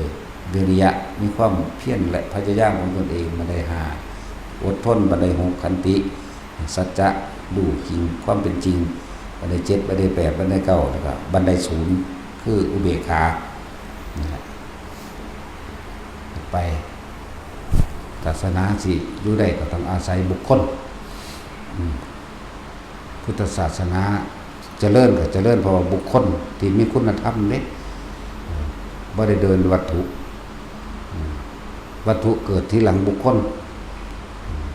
ວິລິຍະ ມີຄວາມພຽນ ແລະ ພະຍາຍາມຂອງຕົນເອງບັນໄດຫ້າ, ອົດທົນບັນໄດຫົກ, ຂັນຕິ ສັດຈະ ຮູ້ຈິງຄວາມເປັນຈິງບັນໄດເຈັດ, ບັນໄດແປດ, ບັນໄດເກົ້າ ແລ້ວກໍບັນໄດສູນ ຄືອຸເບກຂາ. ນັ້ນແຫຼະ ໄປ ສາສະໜາຊິຢູ່ໄດ້ກໍຕ້ອງອາໄສບຸກຄົນ. ອືມ ພຸດທະສາສະໜາຈະເລີນກໍຈະເລີນເພາະວ່າບຸກຄົນທີ່ມີຄຸນນະທຳເດ້, ເອີ ບໍ່ໄດ້ໂດຍວັດຖຸ. ອືມ ວັດຖຸເກີດທີຫຼັງບຸກຄົນ. ອືມ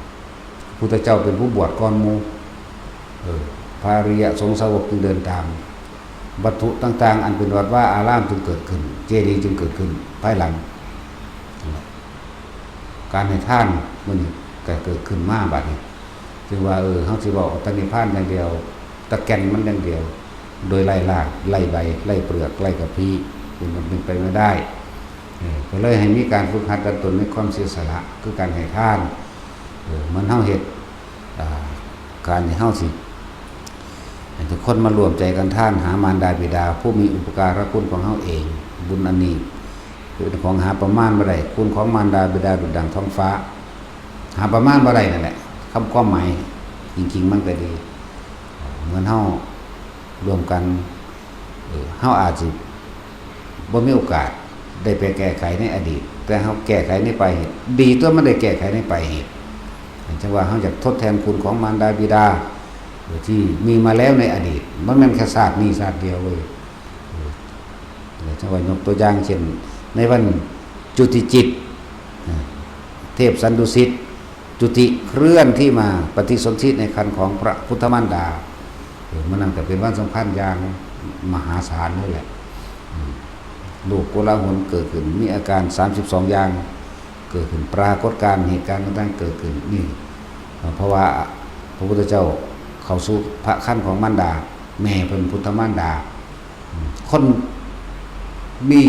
ພຸດທະເຈົ້າເປັນຜູ້ບວດກ່ອນໝູ່, ເອີ ພະອະລິຍະສົງສາວົກຈຶ່ງເດີນຕາມ. ວັດຖຸຕ່າງໆ ອັນເປັນວັດວາອາລາມຈຶ່ງເກີດຂຶ້ນ, ເຈດີຈຶ່ງເກີດຂຶ້ນພາຍຫຼັງ. ການໃຫ້ທານມື້ນີ້ກໍເກີດຂຶ້ນມາບັດນີ້ ຈຶ່ງວ່າ ເອີ ເຮົາຊິເວົ້າແຕ່ນິບພານຢ່າງດຽວ, ແຕ່ແກ່ນມັນຢ່າງດຽວ ໂດຍໄຮ້ລາກ ໄຮ້ໃບ ໄຮ້ເປືອກ ໄຮ້ກະພີ ເປັນ ເປັນໄປບໍ່ໄດ້. ເອີ ກໍເລີຍໃຫ້ມີການຝຶກຫັດດັດຕົນໃນຄວາມເສຍສະຫຼະ ຄືການໃຫ້ທານ. ເອີ ເໝືອນເຮົາເຮັດ ອ່າ ການທີ່ເຮົາຊິໃຫ້ທຸກຄົນມາຮ່ວມໃຈກັນທານຫາມານດາບິດາ ຜູ້ມີອຸປະກາລະຄຸນຂອງເຮົາເອງ, ບຸນອັນນີ້ເປັນຂອງຫາປະມານບໍ່ໄດ້, ຄຸນຂອງມານດາບິດາດຸດດັ່ງທ້ອງຟ້າ ຫາປະມານບໍ່ໄດ້ນັ້ນແຫຼະ. ຄຳຄວາມໝາຍຈິງໆມັນກໍດີ ເໝືອນເຮົາ ຮ່ວມກັນ ເອີ ເຮົາອາດຊິບໍ່ມີໂອກາດໄດ້ໄປແກ້ໄຂໃນອະດີດ, ແຕ່ເຮົາແກ້ໄຂໃນປາຍເຫດ. ດີຕົວະ ມັນໄດ້ແກ້ໄຂໃນປາຍເຫດ. ຈັ່ງວ່າເຮົາຢາກທົດແທນຄຸນຂອງມານດາບິດາ ເອີ ທີ່ມີມາແລ້ວໃນອະດີດ, ບໍ່ແມ່ນແຄ່ຊາດນີ້ຊາດດຽວເວີຍ. ເອີ ຈັ່ງວ່າຍົກຕົວຢ່າງເຊັ່ນ ໃນວັນຈຸຕິຈິດ ເອີ ເທບສັນດຸສິດ ຈຸຕິເຄື່ອນທີ່ມາປະຕິສົນທິໃນຄັນຂອງພະພຸດທະມານດາ. ເອີ ມື້ນັ້ນກໍເປັນວັນສຳຄັນຢ່າງມະຫາສານເລີຍແຫຼະ. ອືມ ໂລກໂກລາຫົນເກີດຂຶ້ນ, ມີອາການສາມສິບສອງຢ່າງເກີດຂຶ້ນ, ປາກົດການເຫດການຕ່າງໆເກີດຂຶ້ນ. ນີ້ ເພາະວ່າພະພຸດທະເຈົ້າເຂົ້າສູ່ພະຄັນຂອງມານດາ, ແມ່ເພິ່ນພຸດທະມານດາ. ອືມ ຄົນມີ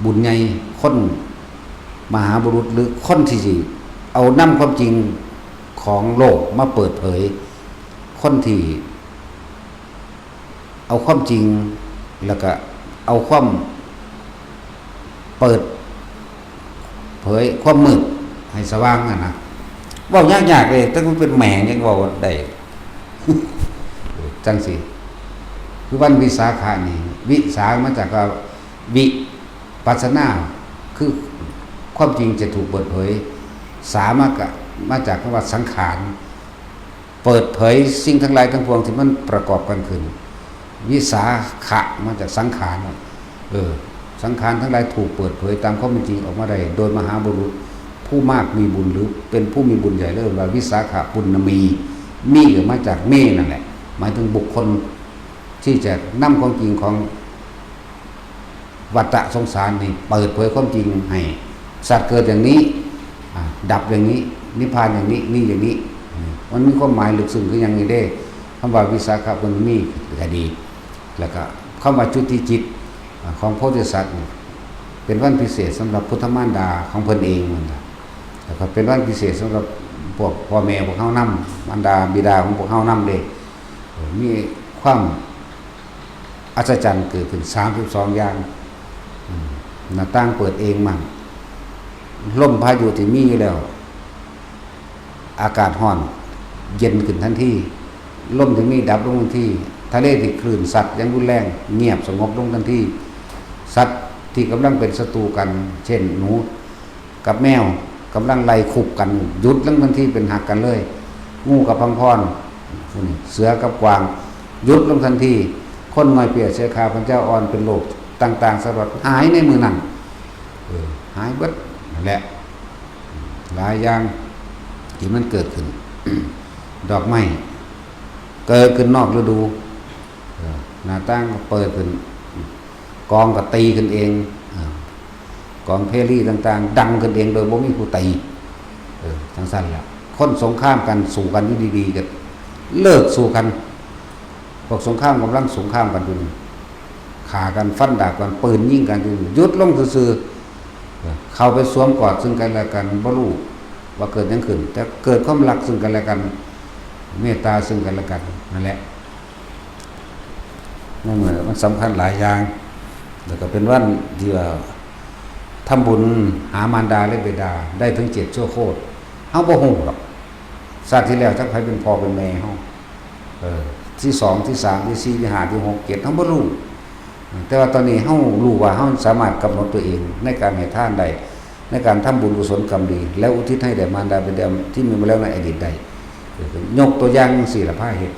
ບຸນໃຫຍ່, ຄົນມະຫາບຸລຸດ ຫຼື ຄົນທີ່ຊິເອົານຳຄວາມຈິງຂອງໂລກມາເປີດເຜີຍ, ຄົນທີ່ເອົາຄວາມຈິງ ແລ້ວກະເອົາຄວາມເປີດເຜີຍຄວາມມືດໃຫ້ສະຫວ່າງຫັ້ນນະ. ເວົ້າຍາກໆເດ້, ແຕ່ມັນເປັນແມ່ຍັງເວົ້າໄດ້ ຈັ່ງຊີ້. ຄືວັນວິສາຂະນີ້, ວິສາມາຈາກວ່າ ວິປັດສະນາ ຄືຄວາມຈິງຈະຖືກເປີດເຜີຍ, ສາມາກະ ມາຈາກຄຳວ່າສັງຂານ, ເປີດເຜີຍສິ່ງທັງຫຼາຍທັງປວງທີ່ມັນປະກອບກັນຂຶ້ນ. ວິສາຂະມາຈາກສັງຂານ, ເອີ ສັງຂານທັງຫຼາຍຖືກເປີດເຜີຍຕາມຄວາມເປັນຈິງອອກມາໄດ້ ໂດຍມະຫາບຸລຸດຜູ້ມາກມີບຸນ ຫຼື ເປັນຜູ້ມີບຸນໃຫຍ່, ເອີ້ນວ່າວິສາຂະປຸນນະມີ. ມີກໍມາຈາກເມນັ້ນແຫຼະ, ໝາຍເຖິງບຸກຄົນທີ່ຈະນຳຄວາມຈິງຂອງ ວັດຕະສົງສານນີ້ເປີດເຜີຍຄວາມຈິງໃຫ້ສັດເກີດຢ່າງນີ້, ອາ, ດັບຢ່າງນີ້, ນິບພານຢ່າງນີ້, ມີຢ່າງນີ້. ອາ, ມັນມີຄວາມໝາຍເລິກເຊິ່ງຄືຫຍັງນີ້ເດ້. ຄຳວ່າວິສາຂະປຸນນະມີກໍດີ, ແລ້ວກໍຄຳວ່າຈຸຕິຈິດ, ອາ, ຂອງໂພທິສັດນີ້ ເປັນວັນພິເສດສຳລັບພຸດທະມານດາຂອງເພິ່ນເອງນັ້ນລະ, ແລ້ວກໍເປັນວັນພິເສດສຳລັບພວກພໍ່ແມ່ພວກເຮົານຳ, ມານດາບິດາຂອງພວກເຮົານຳເດ້. ມີຄວາມ ອັດສະຈັນເກີດຂຶ້ນສາມສິບສອງຢ່າງ, ອືມ ໜ້າຕ່າງເປີດເອງໝັ້ງ, ລົມພາຍຸທີ່ມີຢູ່ແລ້ວ ອາກາດຮ້ອນເຢັນຂຶ້ນທັນທີ, ລົມທີ່ມີດັບລົງທັນທີ, ທະເລທີ່ຄື້ນຊັດຢ່າງຮຸນແຮງ ງຽບສະຫງົບລົງທັນທີ, ສັດທີ່ກຳລັງເປັນສັດຕູກັນ ເຊັ່ນ ໜູ ກັບແມວກຳລັງໄລ່ຄຸບກັນ ຢຸດລົງທັນທີ ເປັນຮັກກັນເລີຍ. ງູກັບພັງພອນ, ເສືອກັບກວາງ, ຢຸດລົງທັນທີ. ຄົນງ່ອຍເປຍເສຍຂາ ພະເຈົ້າອ່ອນເປັນໂລກຕ່າງໆ ສາລະພັດ ຫາຍໃນມື້ນັ້ນ. ເອີ ຫາຍເບິດ. ນັ້ນແຫຼະ ຫຼາຍຢ່າງທີ່ມັນເກີດຂຶ້ນ. ດອກໄມ້ເກີດຂຶ້ນນອກລະດູ. ເອີ ໜ້າຕ່າງກໍເປີດຂຶ້ນ. ກອງກໍຕີຂຶ້ນເອງ. ເອີ ກອງເພລີຕ່າງໆ ດັງຂຶ້ນເອງໂດຍບໍ່ມີຜູ້ຕີ. ເອີ ຈັ່ງຊັ້ນລະ. ຄົນສົງຄາມກັນ ສູ້ກັນຢູ່ດີໆ ກໍເລີກສູ້ກັນ. ພວກສົງຄາມກຳລັງສົງຄາມກັນຢູ່ນີ້. ຂ້າກັນ, ຟັນດາບກັນ, ປືນຍິງກັນຢູ່ນີ້. ຢຸດລົງຊື່ໆ. ເອີ ເຂົ້າໄປສວມກອດຊຶ່ງກັນແລະກັນ, ບໍ່ຮູ້ວ່າເກີດຫຍັງຂຶ້ນ, ແຕ່ເກີດຄວາມຮັກຊຶ່ງກັນແລະກັນ, ເມດຕາຊຶ່ງກັນແລະກັນ. ນັ້ນແຫຼະ. ໃນມື້ມັນສຳຄັນຫຼາຍຢ່າງ ແລ້ວກໍເປັນວັນທີ່ວ່າທຳບຸນຫາມານດາ ແລະ ບິດາໄດ້ເຖິງເຈັດຊົ່ວໂຄດ. ເຮົາບໍ່ຮູ້ດອກ ຊາດທີ່ແລ້ວຈັກໃຜເປັນພໍ່ເປັນແມ່ເຮົາ, ເອີ ທີສອງ ທີສາມ ທີສີ່ ທີຫ້າ ທີຫົກ ເຈັດ ເຮົາບໍ່ຮູ້. ແຕ່ວ່າຕອນນີ້ເຮົາຮູ້ວ່າເຮົາສາມາດກຳນົດຕົວເອງໃນການໃຫ້ທານໄດ້, ໃນການທຳບຸນກຸສົນກຳດີ ແລ້ວອຸທິດໃຫ້ແດ່ມານດາບິດາທີ່ມີມາແລ້ວໃນອະດີດໄດ້. ເອີ ຍົກຕົວຢ່າງຈັ່ງຊີ້ລະ ພາເຮັດ.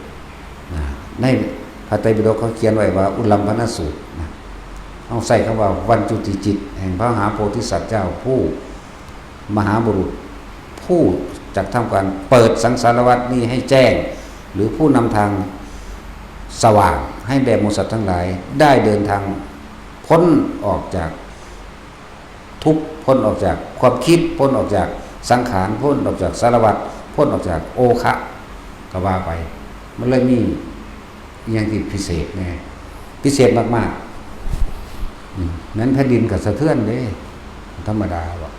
ນະ ໃນພະໄຕປິດົກເຂົາຂຽນໄວ້ວ່າ ອຸລັມພະນະສູດນະ, ເຮົາໃຊ້ຄຳວ່າ ວັນຈຸຕິຈິດ ແຫ່ງພະມະຫາໂພທິສັດເຈົ້າ ຜູ້ມະຫາບຸລຸດ ຜູ້ຈັກທຳການເປີດສັງສາລະວັດນີ້ໃຫ້ແຈ້ງ ຫຼື ຜູ້ນຳທາງສະຫວ່າງໃຫ້ແກ່ໝູ່ສັດທັງຫຼາຍ ໄດ້ເດີນທາງພົ້ນອອກຈາກ ທຸກ ພົ້ນອອກຈາກຄວາມຄິດ, ພົ້ນອອກຈາກສັງຂານ, ພົ້ນອອກຈາກສາລະວັດ, ພົ້ນອອກຈາກໂອຄະ ກໍວ່າໄປ. ມັນເລີຍມີອີ່ຫຍັງທີ່ພິເສດແດ່, ພິເສດມາກໆ. ອືມ ແມ່ນແຜ່ນດິນກໍສະເທືອນເດ້, ທຳມະດາດອກ,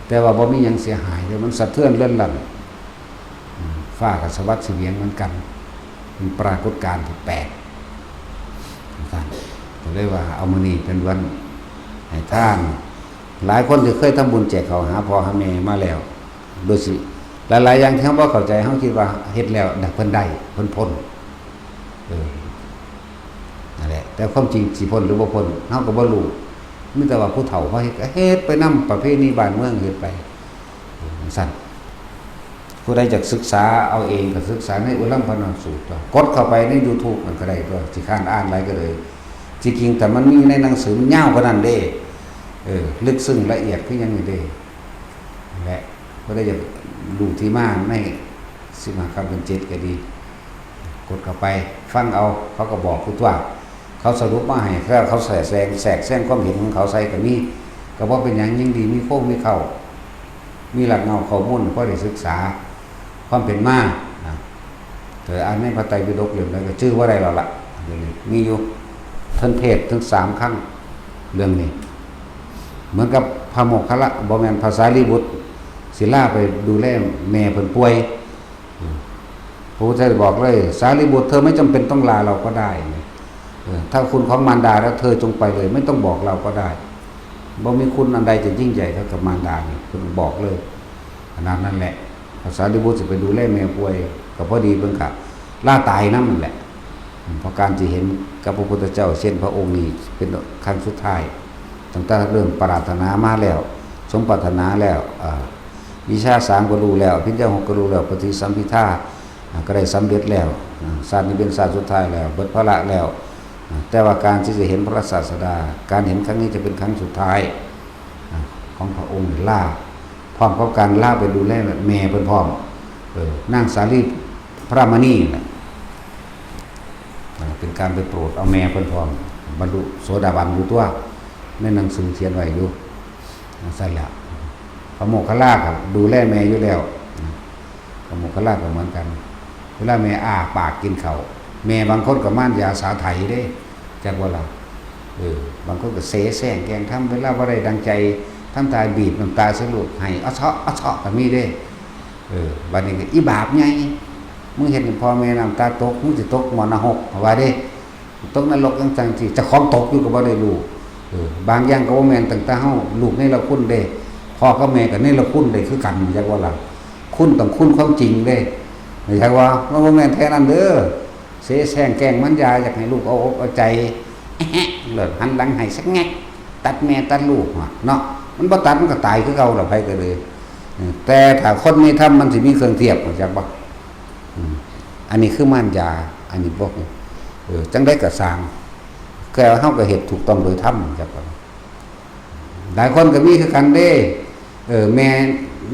ແຕ່ວ່າບໍ່ມີຫຍັງເສຍຫາຍເດ້, ມັນສະເທືອນເລື່ອນລັນ. ອືມ ຟ້າກໍສະຫວັດສະຫວຽງເໝືອນກັນ, ເປັນປາກົດການທີ່ແປກ. ວ່າຊັ້ນ ກໍເລີຍວ່າເອົາມື້ນີ້ເປັນວັນໃຫ້ທານ. ຫຼາຍຄົນທີ່ເຄີຍທຳບຸນແຈກເຂົ້າຫາພໍ່ຫາແມ່ມາແລ້ວ ໂດຍຊິ ຫຼາຍໆຢ່າງທີ່ເຮົາບໍ່ເຂົ້າໃຈ ເຮົາຄິດວ່າເຮັດແລ້ວເພິ່ນໄດ້ ເພິ່ນພົ້ນ. ເອີ ນັ້ນແຫຼະ, ແຕ່ຄວາມຈິງຊິພົ້ນຫຼືບໍ່ພົ້ນ ເຮົາກໍບໍ່ຮູ້. ມີແຕ່ວ່າຜູ້ເຖົ້າເຮົາເຮັດ ກໍເຮັດໄປນຳປະເພນີບ້ານເມືອງ ເຮັດໄປ ເອີ ຈັ່ງຊັ້ນ. ຜູ້ໃດຢາກສຶກສາເອົາເອງ ກໍສຶກສາໃນອຸລັມພະນະສູດ ກົດເຂົ້າໄປໃນຢູທູບນັ້ນກໍໄດ້ຕົວະ, ຊິຄ້ານອ່ານຫຼາຍກໍເລີຍ. ທີ່ຈິງຖ້າມັນມີໃນໜັງສື ມັນຍາວກວ່ານັ້ນເດ້. ເອີ ເລິກເຊິ່ງລະອຽດຄືຫຍັງນີ້ເດ້. ແລະ ຜູ້ໃດຢາກຮູ້ທີ່ມາໃນສິບຫ້າຄ່ຳເດືອນເຈັດກໍດີ, ກົດເຂົ້າໄປຟັງເອົາ, ເຂົາກໍບອກຢູ່ຕົວະ. ເຂົາສະຫຼຸບມາໃຫ້, ແລ້ວເຂົາແຊກແຊງ ແຊກແຊງຄວາມເຫັນຂອງເຂົາໃສ່ກໍມີ, ກໍບໍ່ເປັນຫຍັງ, ຍັງດີມີໂຄງມີເຄົ້າ, ມີລາກເຫງົ້າຂໍ້ມູນ ພໍໄດ້ສຶກສາຄວາມເປັນມານະ. ເອີ ອ່ານໃນພະໄຕປິດົກເຫຼັ້ມໃດກໍຈື່ບໍ່ໄດ້ແລ້ວລະ, ດຽວນີ້ມີຢູ່. ເພິ່ນເທດເຖິງສາມຄັ້ງເລື່ອງນີ້. ເໝືອນກັບພະໂມກຄັນລະ ບໍ່ແມ່ນ ພະສາລີບຸດ ສິລາໄປດູແລແມ່ເພິ່ນປ່ວຍ. ອືມ ພະພຸດທະເຈົ້າບອກເລີຍ, ສາລີບຸດ ເທອໄມ່ຈຳເປັນຕ້ອງລາເຮົາກໍໄດ້. ເອີ ຖ້າຄຸນຂອງມານດາແລ້ວ ເທອຈົ່ງໄປເລີຍ, ໄມ່ຕ້ອງບອກເຮົາກໍໄດ້. ບໍ່ມີຄຸນອັນໃດຈະຍິ່ງໃຫຍ່ເທົ່າກັບມານດານີ້, ເພິ່ນບອກເລີຍ. ຂະໜາດນັ້ນແຫຼະ ພະສາລີບຸດຊິໄປດູແລແມ່ປ່ວຍ ກໍພໍດີເພິ່ນກະລາຕາຍນຳນັ້ນແຫຼະ. ເພາະການທີ່ເຫັນກັບພະພຸດທະເຈົ້າເຊັ່ນພະອົງນີ້ເປັນຄັ້ງສຸດທ້າຍ, ຕັ້ງແຕ່ເລີ່ມປາດຖະໜາມາແລ້ວ, ສົມປາດຖະໜາແລ້ວ, ອາ ວິຊາສາມກໍຮູ້ແລ້ວ, ອະພິນຍາຫົກກໍຮູ້ແລ້ວ, ປະຕິສຳພິທາ ອາ ກໍໄດ້ສຳເລັດແລ້ວ, ອາ ຊາດນີ້ເປັນຊາດສຸດທ້າຍແລ້ວ, ເບິດພາລະແລ້ວ, ອາ ແຕ່ວ່າການທີ່ຈະເຫັນພະສາສະດາ, ການເຫັນຄັ້ງນີ້ຈະເປັນຄັ້ງສຸດທ້າຍ ອາ ຂອງພະອົງລາ ພ້ອມກັບການລາໄປດູແລແມ່ເພິ່ນພ້ອມ, ເອີ ນາງສາລີພະລາມະນີນັ້ນແຫຼະ. ເປັນການໄປໂປດເອົາແມ່ເພິ່ນພ້ອມ, ບັນລຸໂສດາບັນຢູ່ຕົວະ, ໃນໜັງສືຂຽນໄວ້ຢູ່. ຈັ່ງຊັ້ນແຫຼະ ພະໂມກຄັນລາກໍດູແລແມ່ຢູ່ແລ້ວ, ພະໂມກຄັນລາກໍເໝືອນກັນ. ເວລາແມ່ອ້າປາກກິນເຂົ້າ, ແມ່ບາງຄົນກໍມານຢາສາໄຖເດ້, ຈັກບໍ່ລະ? ເອີ ບາງຄົນກໍເສແສ້ງແກ່ງທຳ, ເວລາບໍ່ໄດ້ດັ່ງໃຈ ທຳທ່າບີບນ້ຳຕາໃສ່ລູກ, ໄຫ້ອະເຊາະອະເຊາະກໍມີເດ້. ເອີ ບາດນີ້ກໍອີບາບໃຫຍ່, ມຶງເຮັດໃຫ້ພໍ່ແມ່ນ້ຳຕາຕົກ, ມຶງຊິຕົກໝໍນະຮົກ ເຂົາວ່າເດ້, ຕົກນະລົກຈັ່ງຊັ້ນຈັ່ງຊີ້, ເຈົ້າຂອງຕົກຢູ່ກໍບໍ່ໄດ້ຮູ້. ເອີ ບາງຢ່າງກໍບໍ່ແມ່ນຕັ້ງແຕ່ເຮົາ, ລູກເນລະຄຸນເດ້, ພໍ່ກັບແມ່ກໍເນລະຄຸນໄດ້ຄືກັນ, ຈັກວ່າລະ? ຄຸນຕ້ອງຄຸນຄວາມຈິງເດ້, ຈັກວ່າ? ມັນບໍ່ແມ່ນແທ້ນັ້ນເດີ. ເສແສ້ງແກ່ງມານຢາ, ຢາກໃຫ້ລູກເອົາອົກເອົາໃຈ, ແອະແຮະ ເລີດ ຫັນຫຼັງໃຫ້ສັກແງກ, ຕັດແມ່ຕັດລູກເນາະ, ມັນບໍ່ຕັດມັນກໍຕາຍຄືເກົ່າລະ, ໃຜກໍເລີຍ. ເອີ ແຕ່ຖ້າຄົນມີທຳມັນຊິມີເຄື່ອງທຽບ, ຮູ້ຈັກບໍ່? ອືມ ອັນນີ້ຄືມານຢາ, ອັນນີ້ບໍ່, ເອີ ຈັ່ງໃດກໍຊ່າງ ແຕ່ເຮົາກໍເຮັດຖືກຕ້ອງໂດຍທຳ ຈັກວ່າ. ຫຼາຍຄົນກໍມີຄືກັນເດ້ ເອີ ແມ່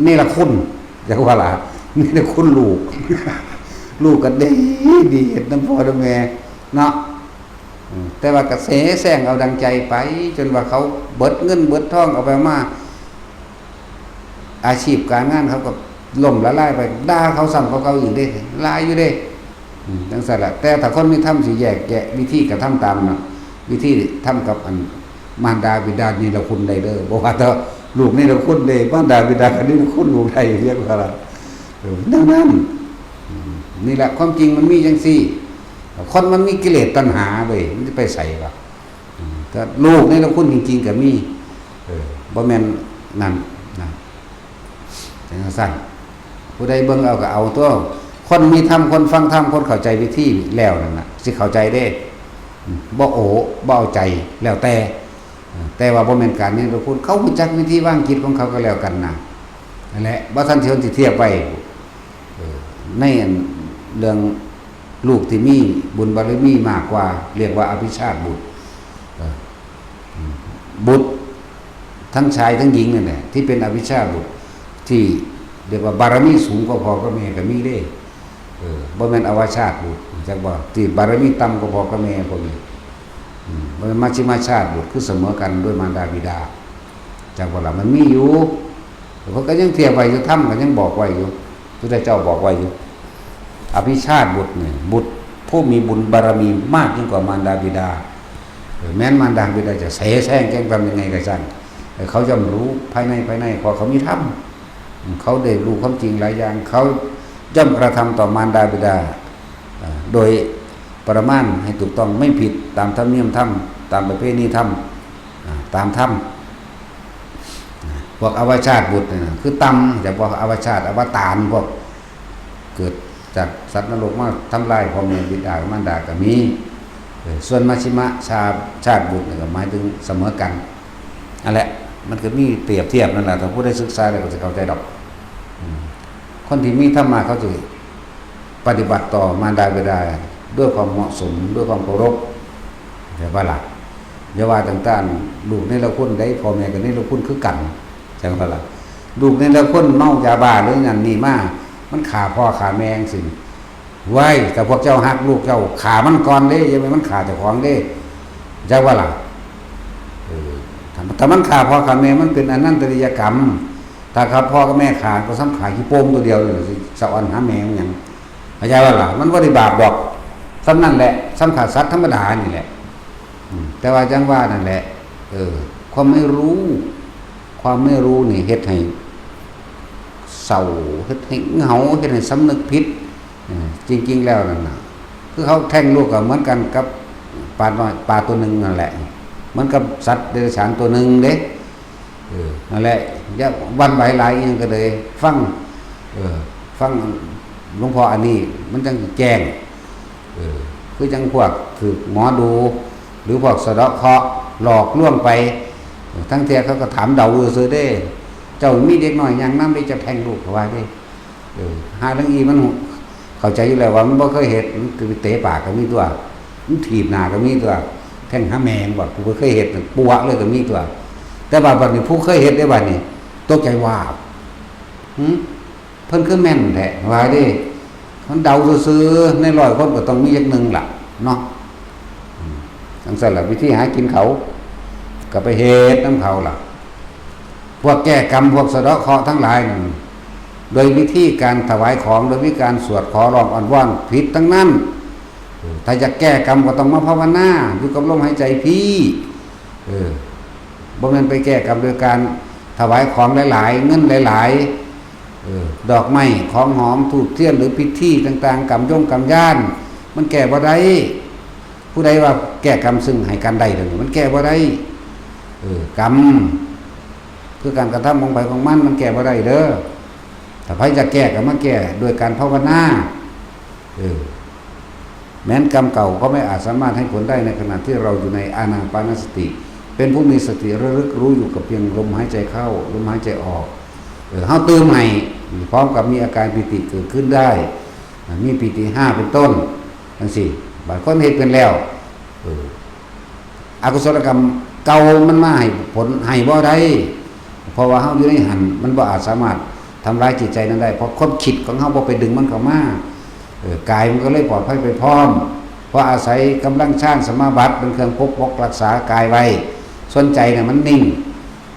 ເນລະຄຸນ ຈັກວ່າລະ ເນລະຄຸນລູກ ລູກກໍດີ ດີເຮັດນຳພໍ່ນຳແມ່ເນາະ ເອີ ແຕ່ວ່າກໍເສແສ້ງເອົາດັ່ງໃຈໄປ ຈົນວ່າເຂົາເບິດເງິນເບິດທອງ ເອົາໄປມາ ອາຊີບການງານເຂົາກໍລົ້ມລະລາຍໄປ ດ່າເຂົາຊ້ຳກວ່າເກົ່າອີກເດ້ ຫຼາຍຢູ່ເດ້. ອືມ ຈັ່ງຊັ້ນລະ ແຕ່ຖ້າຄົນມີທຳຊິແຍກແຍະວິທີກະທຳຕາມເນາະ ວິທີທຳກັບອັນມານດາບິດາເນລະຄຸນໄດ້ເດີ ບໍ່ວ່າແຕ່ລູກເນລະຄຸນເດ້ ມານດາບິດາກໍເນລະຄຸນລູກໄດ້ ຮຽນວ່າລະ ເອີ ແນວນັ້ນ. ອືມ ນີ້ແຫຼະ ຄວາມຈິງມັນມີຈັ່ງຊີ້ ຄົນມັນມີກິເລດຕັນຫາເວີຍ ມັນຈະໄປໃສວະ? ອືມ ແຕ່ລູກເນລະຄຸນຈິງໆກໍມີ ເອີ ບໍ່ແມ່ນນັ້ນນະ. ຈັ່ງຊັ້ນ ຜູ້ໃດເບິ່ງເອົາກໍເອົາຕົວະ ຄົນມີທຳ ຄົນຟັງທຳ ຄົນເຂົ້າໃຈວິທີແລ້ວນັ້ນນະ ຊິເຂົ້າໃຈເດ້ ອືມ ບໍ່ໂອ້ ບໍ່ເອົາໃຈ ແລ້ວແຕ່ ເອີ ແຕ່ວ່າບໍ່ແມ່ນການນີ້ທຸກຄົນ ເຂົາຮູ້ຈັກວິທີວາງຈິດຂອງເຂົາກໍແລ້ວກັນນະ ນັ້ນແຫຼະ ບໍ່ທັນຊິ ຊິທຽບໄວ້ ເອີ ໃນອັນເລື່ອງລູກທີ່ມີບຸນບາລະມີມາກກວ່າ ຮຽກວ່າອະພິຊາດບຸດ ເອີ ອືມ ບຸດທັງຊາຍທັງຍິງນັ້ນແຫຼະ ທີ່ເປັນອະພິຊາດບຸດ ທີ່ຮຽກວ່າບາລະມີສູງກວ່າພໍ່ກວ່າແມ່ກໍມີເດ້ ເອີ ບໍ່ແມ່ນອະວະຊາດບຸດ ຮູ້ຈັກບໍ່ ທີ່ບາລະມີຕ່ຳກວ່າພໍ່ກວ່າແມ່ພວກນີ້ ອືມ ບໍ່ແມ່ນມັດຊິມາຊາດບຸດ ຄືສະເໝີກັນດ້ວຍມານດາບິດາ ຈັກບໍ່ລະ ມັນມີຢູ່ ເພິ່ນກໍຍັງທຽບໄວ້ຢູ່ ທຳກໍຍັງບອກໄວ້ຢູ່ ພຸດທະເຈົ້າບອກໄວ້ຢູ່ ອະພິຊາດບຸດນີ້ ບຸດຜູ້ມີບຸນບາລະມີມາກຍິ່ງກວ່າມານດາບິດາ ເອີ ແມ່ນມານດາບິດາຈະເສແສ້ງແກ່ງຕຳຍັງໄງກໍຊ່າງ ເອີ ເຂົາຍ່ອມຮູ້ພາຍໃນ ພາຍໃນ ເພາະເຂົາມີທຳ ເຂົາໄດ້ຮູ້ຄວາມຈິງຫຼາຍຢ່າງ ເຂົາຍ່ອມກະທຳຕໍ່ມານດາບິດາ ເອີ ໂດຍປະມານໃຫ້ຖືກຕ້ອງ ໄມ່ຜິດຕາມທຳນຽມທຳ ຕາມປະເພນີທຳ ອາ ຕາມທຳ ອາ ພວກອະວະຊາດບຸດນີ້ນະ ຄືຕ່ຳ ຈະພວກອະວະຊາດ ອະວະຕານ ພວກເກີດຈາກສັດນະລົກມາທຳລາຍພໍ່ແມ່ບິດາມານດາກໍມີ ເອີ ສ່ວນມັດຊິມະຊາດ ຊາດບຸດນີ້ກໍໝາຍເຖິງສະເໝີກັນ ອັນແຫຼະ ມັນກໍມີປຽບທຽບນັ້ນລະ ຖ້າຜູ້ໃດສຶກສາແລ້ວກໍຊິເຂົ້າໃຈດອກ ອືມ ຄົນທີ່ມີທຳມະເຂົາຊິ ປະຕິບັດຕໍ່ມານດາບິດາດ້ວຍຄວາມເໝາະສົມ ດ້ວຍຄວາມເຄົາລົບ ເຫັນບໍ່ລະ? ຢ່າວ່າຕັ້ງແຕ່ລູກເນລະຄຸນໃດ ພໍ່ແມ່ກໍເນລະຄຸນຄືກັນ ເຫັນບໍ່ລະ? ລູກເນລະຄຸນເມົາຢາບ້າ ຫຼື ນັ້ນນີ້ມາ ມັນຂ້າພໍ່ຂ້າແມ່ຈັ່ງຊີ້ ໄວ້ ຖ້າພວກເຈົ້າຮັກລູກເຈົ້າ ຂ້າມັນກ່ອນເດ້ ຢ່າແມ່ນມັນຂ້າເຈົ້າຂອງເດ້ ເຫັນບໍ່ລະ? ເອີ ຖ້າ ຖ້າມັນຂ້າພໍ່ຂ້າແມ່ ມັນເປັນອະນັນຕະລິຍະກຳ ຖ້າຂ້າພໍ່ກັບແມ່ຂ້າ ກໍສ່ຳຂ້າຂີ້ໂປ່ງຕົວດຽວນີ້ ຊິສະອອນຫາແມ່ມັນຫຍັງ? ເຂົ້າໃຈບໍ່ລະ? ມັນບໍ່ໄດ້ບາບດອກ ສ່ຳນັ້ນແຫຼະ ສ່ຳຂ້າສັດທຳມະດານີ້ແຫຼະ ອືມ ແຕ່ວ່າຈັ່ງວ່ານັ້ນແຫຼະ ເອີ ຄວາມໄມ່ຮູ້ ຄວາມໄມ່ຮູ້ນີ້ເຮັດໃຫ້ເສົ້າ ເຮັດໃຫ້ເຫງົາ ເຮັດໃຫ້ສຳນຶກຜິດ ເອີ ຈິງໆແລ້ວນັ້ນນະ ຄືເຂົາແທງລູກກໍເໝືອນກັນກັບປານ້ອຍ ປາຕົວໜຶ່ງນັ້ນແຫຼະ ເໝືອນກັບສັດເດຍລະສານຕົວໜຶ່ງເດ້ ເອີ ນັ້ນແຫຼະ ຢ່າຫວັ່ນໄຫວຫຼາຍ ອີ່ຫຍັງກໍເລີຍ ຟັງ ເອີ ຟັງຫຼວງພໍ່ອັນນີ້ ມັນຈັ່ງແຈ້ງ ເອີ ຄືຈັ່ງພວກຖືກໝໍດູ ຫຼື ພວກສະເດາະເຄາະ ຫຼອກລວງໄປ ເອີ ທັງເທື່ອເຂົາກໍຖາມເດົາຊື່ໆເດ້ ເຈົ້າມີເດັກນ້ອຍຍ່າງນຳເດ້ ເຈົ້າແທງລູກ ເຂົາວ່າເດ້ ເອີ ຫາເລື່ອງອີ່ມັນເຂົ້າໃຈຢູ່ແລ້ວວ່າມັນບໍ່ເຄີຍເຮັດ ມັນໄປເຕະປາກກໍມີຕົວະ ມັນຖີບໜ້າກໍມີຕົວະ ແທງຫາແມ່ງບໍ່ ຜູ້ບໍ່ເຄີຍເຮັດ ປົວະເລີຍກໍມີຕົວະ ແຕ່ວ່າບັດນີ້ຜູ້ເຄີຍເຮັດເດ້ ບັດນີ້ຕົກໃຈ ວ້າວ ຫື ເພິ່ນຄືແມ່ນແທ້ ວ່າເດ້ ມັນເດົາຊື່ໆ ໃນຮ້ອຍຄົນກໍຕ້ອງມີຈັກໜຶ່ງລະເນາະ ອືມ ຈັ່ງຊັ້ນລະ ວິທີຫາກິນເຂົາ ກໍໄປເຮັດນຳເຂົາລະ ພວກແກ້ກຳ ພວກສະເດາະເຄາະທັງຫຼາຍນັ້ນ ໂດຍວິທີການຖວາຍຂອງ ໂດຍວິທີການສວດຂໍຮ້ອງອ້ອນວອນ ຜິດທັງນັ້ນ ເອີ ຖ້າຢາກແກ້ກຳກໍຕ້ອງມາພາວະນາ ຢູ່ກັບລົມຫາຍໃຈພີ້ ເອີ ບໍ່ແມ່ນໄປແກ້ກຳໂດຍການຖວາຍຂອງຫຼາຍໆ ເງິນຫຼາຍໆ ເອີ ດອກໄມ້ ຂອງຫອມ ທູບທຽນ ຫຼື ພິທີຕ່າງໆ ກຳຢົງກຳຢານ ມັນແກ້ບໍ່ໄດ້ ຜູ້ໃດວ່າແກ້ກຳຊຶ່ງໃຫ້ກັນໄດ້ ດຽວນີ້ມັນແກ້ບໍ່ໄດ້ ເອີ ກຳ ຄືການກະທຳຂອງໃຜຂອງມັນ ມັນແກ້ບໍ່ໄດ້ເດີ ຖ້າໃຜຢາກແກ້ກໍມາແກ້ໂດຍການພາວະນາ ເອີ ແມ່ນກຳເກົ່າກໍໄມ່ອາດສາມາດໃຫ້ຜົນໄດ້ໃນຂະນະທີ່ເຮົາຢູ່ໃນອານາປານະສະຕິ ເປັນຜູ້ມີສະຕິລະລຶກຮູ້ຢູ່ກັບພຽງລົມຫາຍໃຈເຂົ້າ ລົມຫາຍໃຈອອກ ເອີ ເຮົາຕື່ມໃຫ້ ພ້ອມກັບມີອາການປີຕິເກີດຂຶ້ນໄດ້ ມີປີຕິຫ້າເປັນຕົ້ນ ຈັ່ງຊີ້ ບາດຄົນເຮັດເປັນແລ້ວ ເອີ ອະກຸສົລກຳເກົ່າມັນມາໃຫ້ຜົນໃຫ້ບໍ່ໄດ້ ເພາະວ່າເຮົາຢູ່ໃນຫັ້ນ ມັນບໍ່ອາດສາມາດທຳລາຍຈິດໃຈນັ້ນໄດ້ ເພາະຄວາມຄິດຂອງເຮົາບໍ່ໄປດຶງມັນເຂົ້າມາ ເອີ ກາຍມັນກໍເລີຍປອດໄພໄປພ້ອມ ເພາະອາໄສກຳລັງຊານສະມາບັດເປັນເຄື່ອງປົກປັກຮັກສາກາຍໄວ້ ສ່ວນໃຈນະມັນນິ່ງ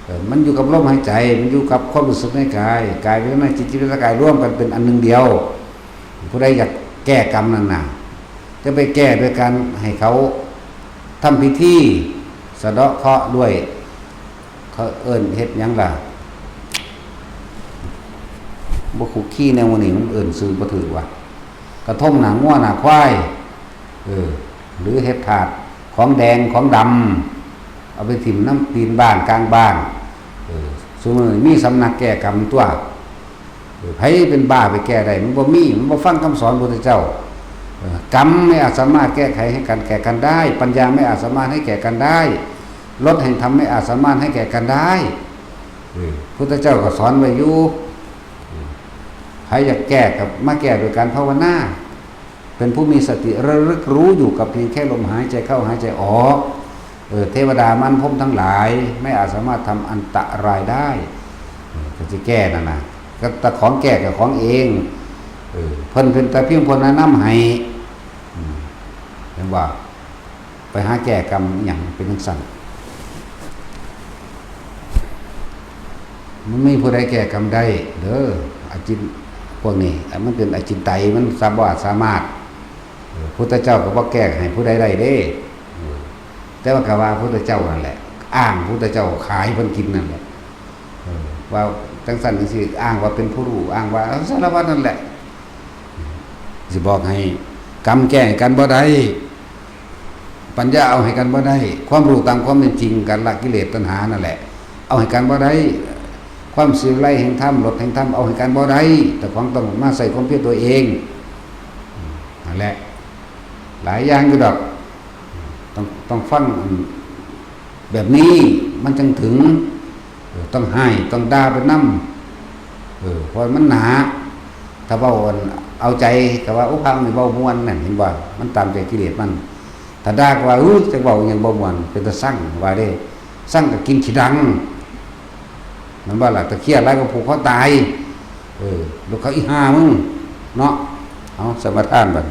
ເອີ ມັນຢູ່ກັບລົມຫາຍໃຈ ມັນຢູ່ກັບຄວາມຮູ້ສຶກໃນກາຍ ກາຍເວທະນາ ຈິດ ຈິດ ເວທະນາ ກາຍລວມກັນເປັນອັນໜຶ່ງດຽວ. ຜູ້ໃດຢາກແກ້ກຳນັ້ນນະ ຈະໄປແກ້ໂດຍການໃຫ້ເຂົາທຳພິທີສະເດາະເຄາະດ້ວຍ ເຂົາເອີ້ນເຮັດຫຍັງລະ ບໍ່ຄຸກຄີແນວນີ້ ມັນເອີ້ນຊື່ບໍ່ຖືກວ່າ ກະທົງໜ້າງົວໜ້າຄວາຍ ເອີ ຫຼືເຮັດທາດຂອງແດງຂອງດຳ ເອົາໄປຖິ້ມນຳຕີນບ້ານກາງບ້ານ ເອີ ຊຸມື້ນີ້ມີສຳນັກແກ້ກຳຕົວະ ເອີ ໃຜເປັນບ້າໄປແກ້ໄດ້ ມັນບໍ່ມີ ມັນບໍ່ຟັງຄຳສອນພະພຸດທະເຈົ້າ ເອີ ກຳໄມ່ອາດສາມາດແກ້ໄຂໃຫ້ກັນແກ່ກັນໄດ້ ປັນຍາໄມ່ອາດສາມາດໃຫ້ແກ່ກັນໄດ້ ລົດແຫ່ງທຳໄມ່ອາດສາມາດໃຫ້ແກ່ກັນໄດ້ ເອີ ພຸດທະເຈົ້າກໍສອນໄວ້ຢູ່ ໃຜຢາກແກ້ກໍມາແກ້ໂດຍການພາວະນາ ເປັນຜູ້ມີສະຕິລະລຶກຮູ້ຢູ່ກັບພຽງແຄ່ລົມຫາຍໃຈເຂົ້າຫາຍໃຈອອກ ເອີ ເທວະດາມານພົມທັງຫຼາຍໄມ່ອາດສາມາດທຳອັນຕະລາຍໄດ້ ເອີ ກໍຊິແກ້ນັ້ນນະ ກໍຕະຂອງແກ້ກໍຂອງເອງ ເອີ ເພິ່ນເປັນແຕ່ພຽງຜູ້ແນະນຳໃຫ້ ອືມ ເຫັນບໍ່? ໄປຫາແກ້ກຳອີ່ຫຍັງເປັນຈັ່ງຊັ້ນ ມັນມີຜູ້ໃດແກ້ກຳໄດ້ເດີ ອາຈິນ ພວກນີ້ ມັນເປັນອະຈິນໄຕ ມັນສາ ບໍ່ອາດສາມາດ ເອີ ພຸດທະເຈົ້າກໍບໍ່ແກ້ໃຫ້ຜູ້ໃດໄດ້ເດ້ ເອີ ແຕ່ວ່າກໍວ່າພຸດທະເຈົ້ານັ້ນແຫຼະ ອ້າງພຸດທະເຈົ້າຂາຍເພິ່ນກິນນັ້ນແຫຼະ ເອີ ວ່າຈັ່ງຊັ້ນຈັ່ງຊີ້ ອ້າງວ່າເປັນຜູ້ຮູ້ ອ້າງວ່າ ເອີ ສາລະພັດນັ້ນແຫຼະ ຊິບອກໃຫ້ກຳແກ້ກັນບໍ່ໄດ້ ປັນຍາເອົາໃຫ້ກັນບໍ່ໄດ້ ຄວາມຮູ້ຕາມຄວາມເປັນຈິງ ການລະກິເລດຕັນຫານັ້ນແຫຼະ ເອົາໃຫ້ກັນບໍ່ໄດ້ ຄວາມສີວິໄລແຫ່ງທຳ ລົດແຫ່ງທຳ ເອົາໃຫ້ກັນບໍ່ໄດ້ ເຈົ້າຂອງຕ້ອງມາໃຊ້ຄວາມພຽນຕົວເອງ ນັ້ນແຫຼະ ຫຼາຍຢ່າງຢູ່ດອກ ຕ້ອງ ຕ້ອງຟັງ ແບບນີ້ມັນຈັ່ງເຖິງ ເອີ ຕ້ອງຮ້າຍຕ້ອງດ່າໄປນຳ ເອີ ເພາະມັນໜາ ຖ້າເວົ້າອັນເອົາໃຈ ກໍວ່າ ໂອ້ ພະນີ້ເວົ້າມ່ວນນັ້ນ ເຫັນບໍ່? ມັນຕາມໃຈກິເລດມັນ ຖ້າດ່າກໍວ່າ ອື ຈັກເວົ້າອີ່ຫຍັງບໍ່ມ່ວນ ເປັນຕາຊັງ ວ່າເດ້ ຊັງກໍກິນຂີ້ດັງ ແມ່ນບໍ່ລະ? ຖ້າຄຽດຫຼາຍກໍຜູກຄໍຕາຍ ເອີ ລູກເຂົາອີຫ່າມຶງເນາະ ເອົາ ສະມາທານບັດ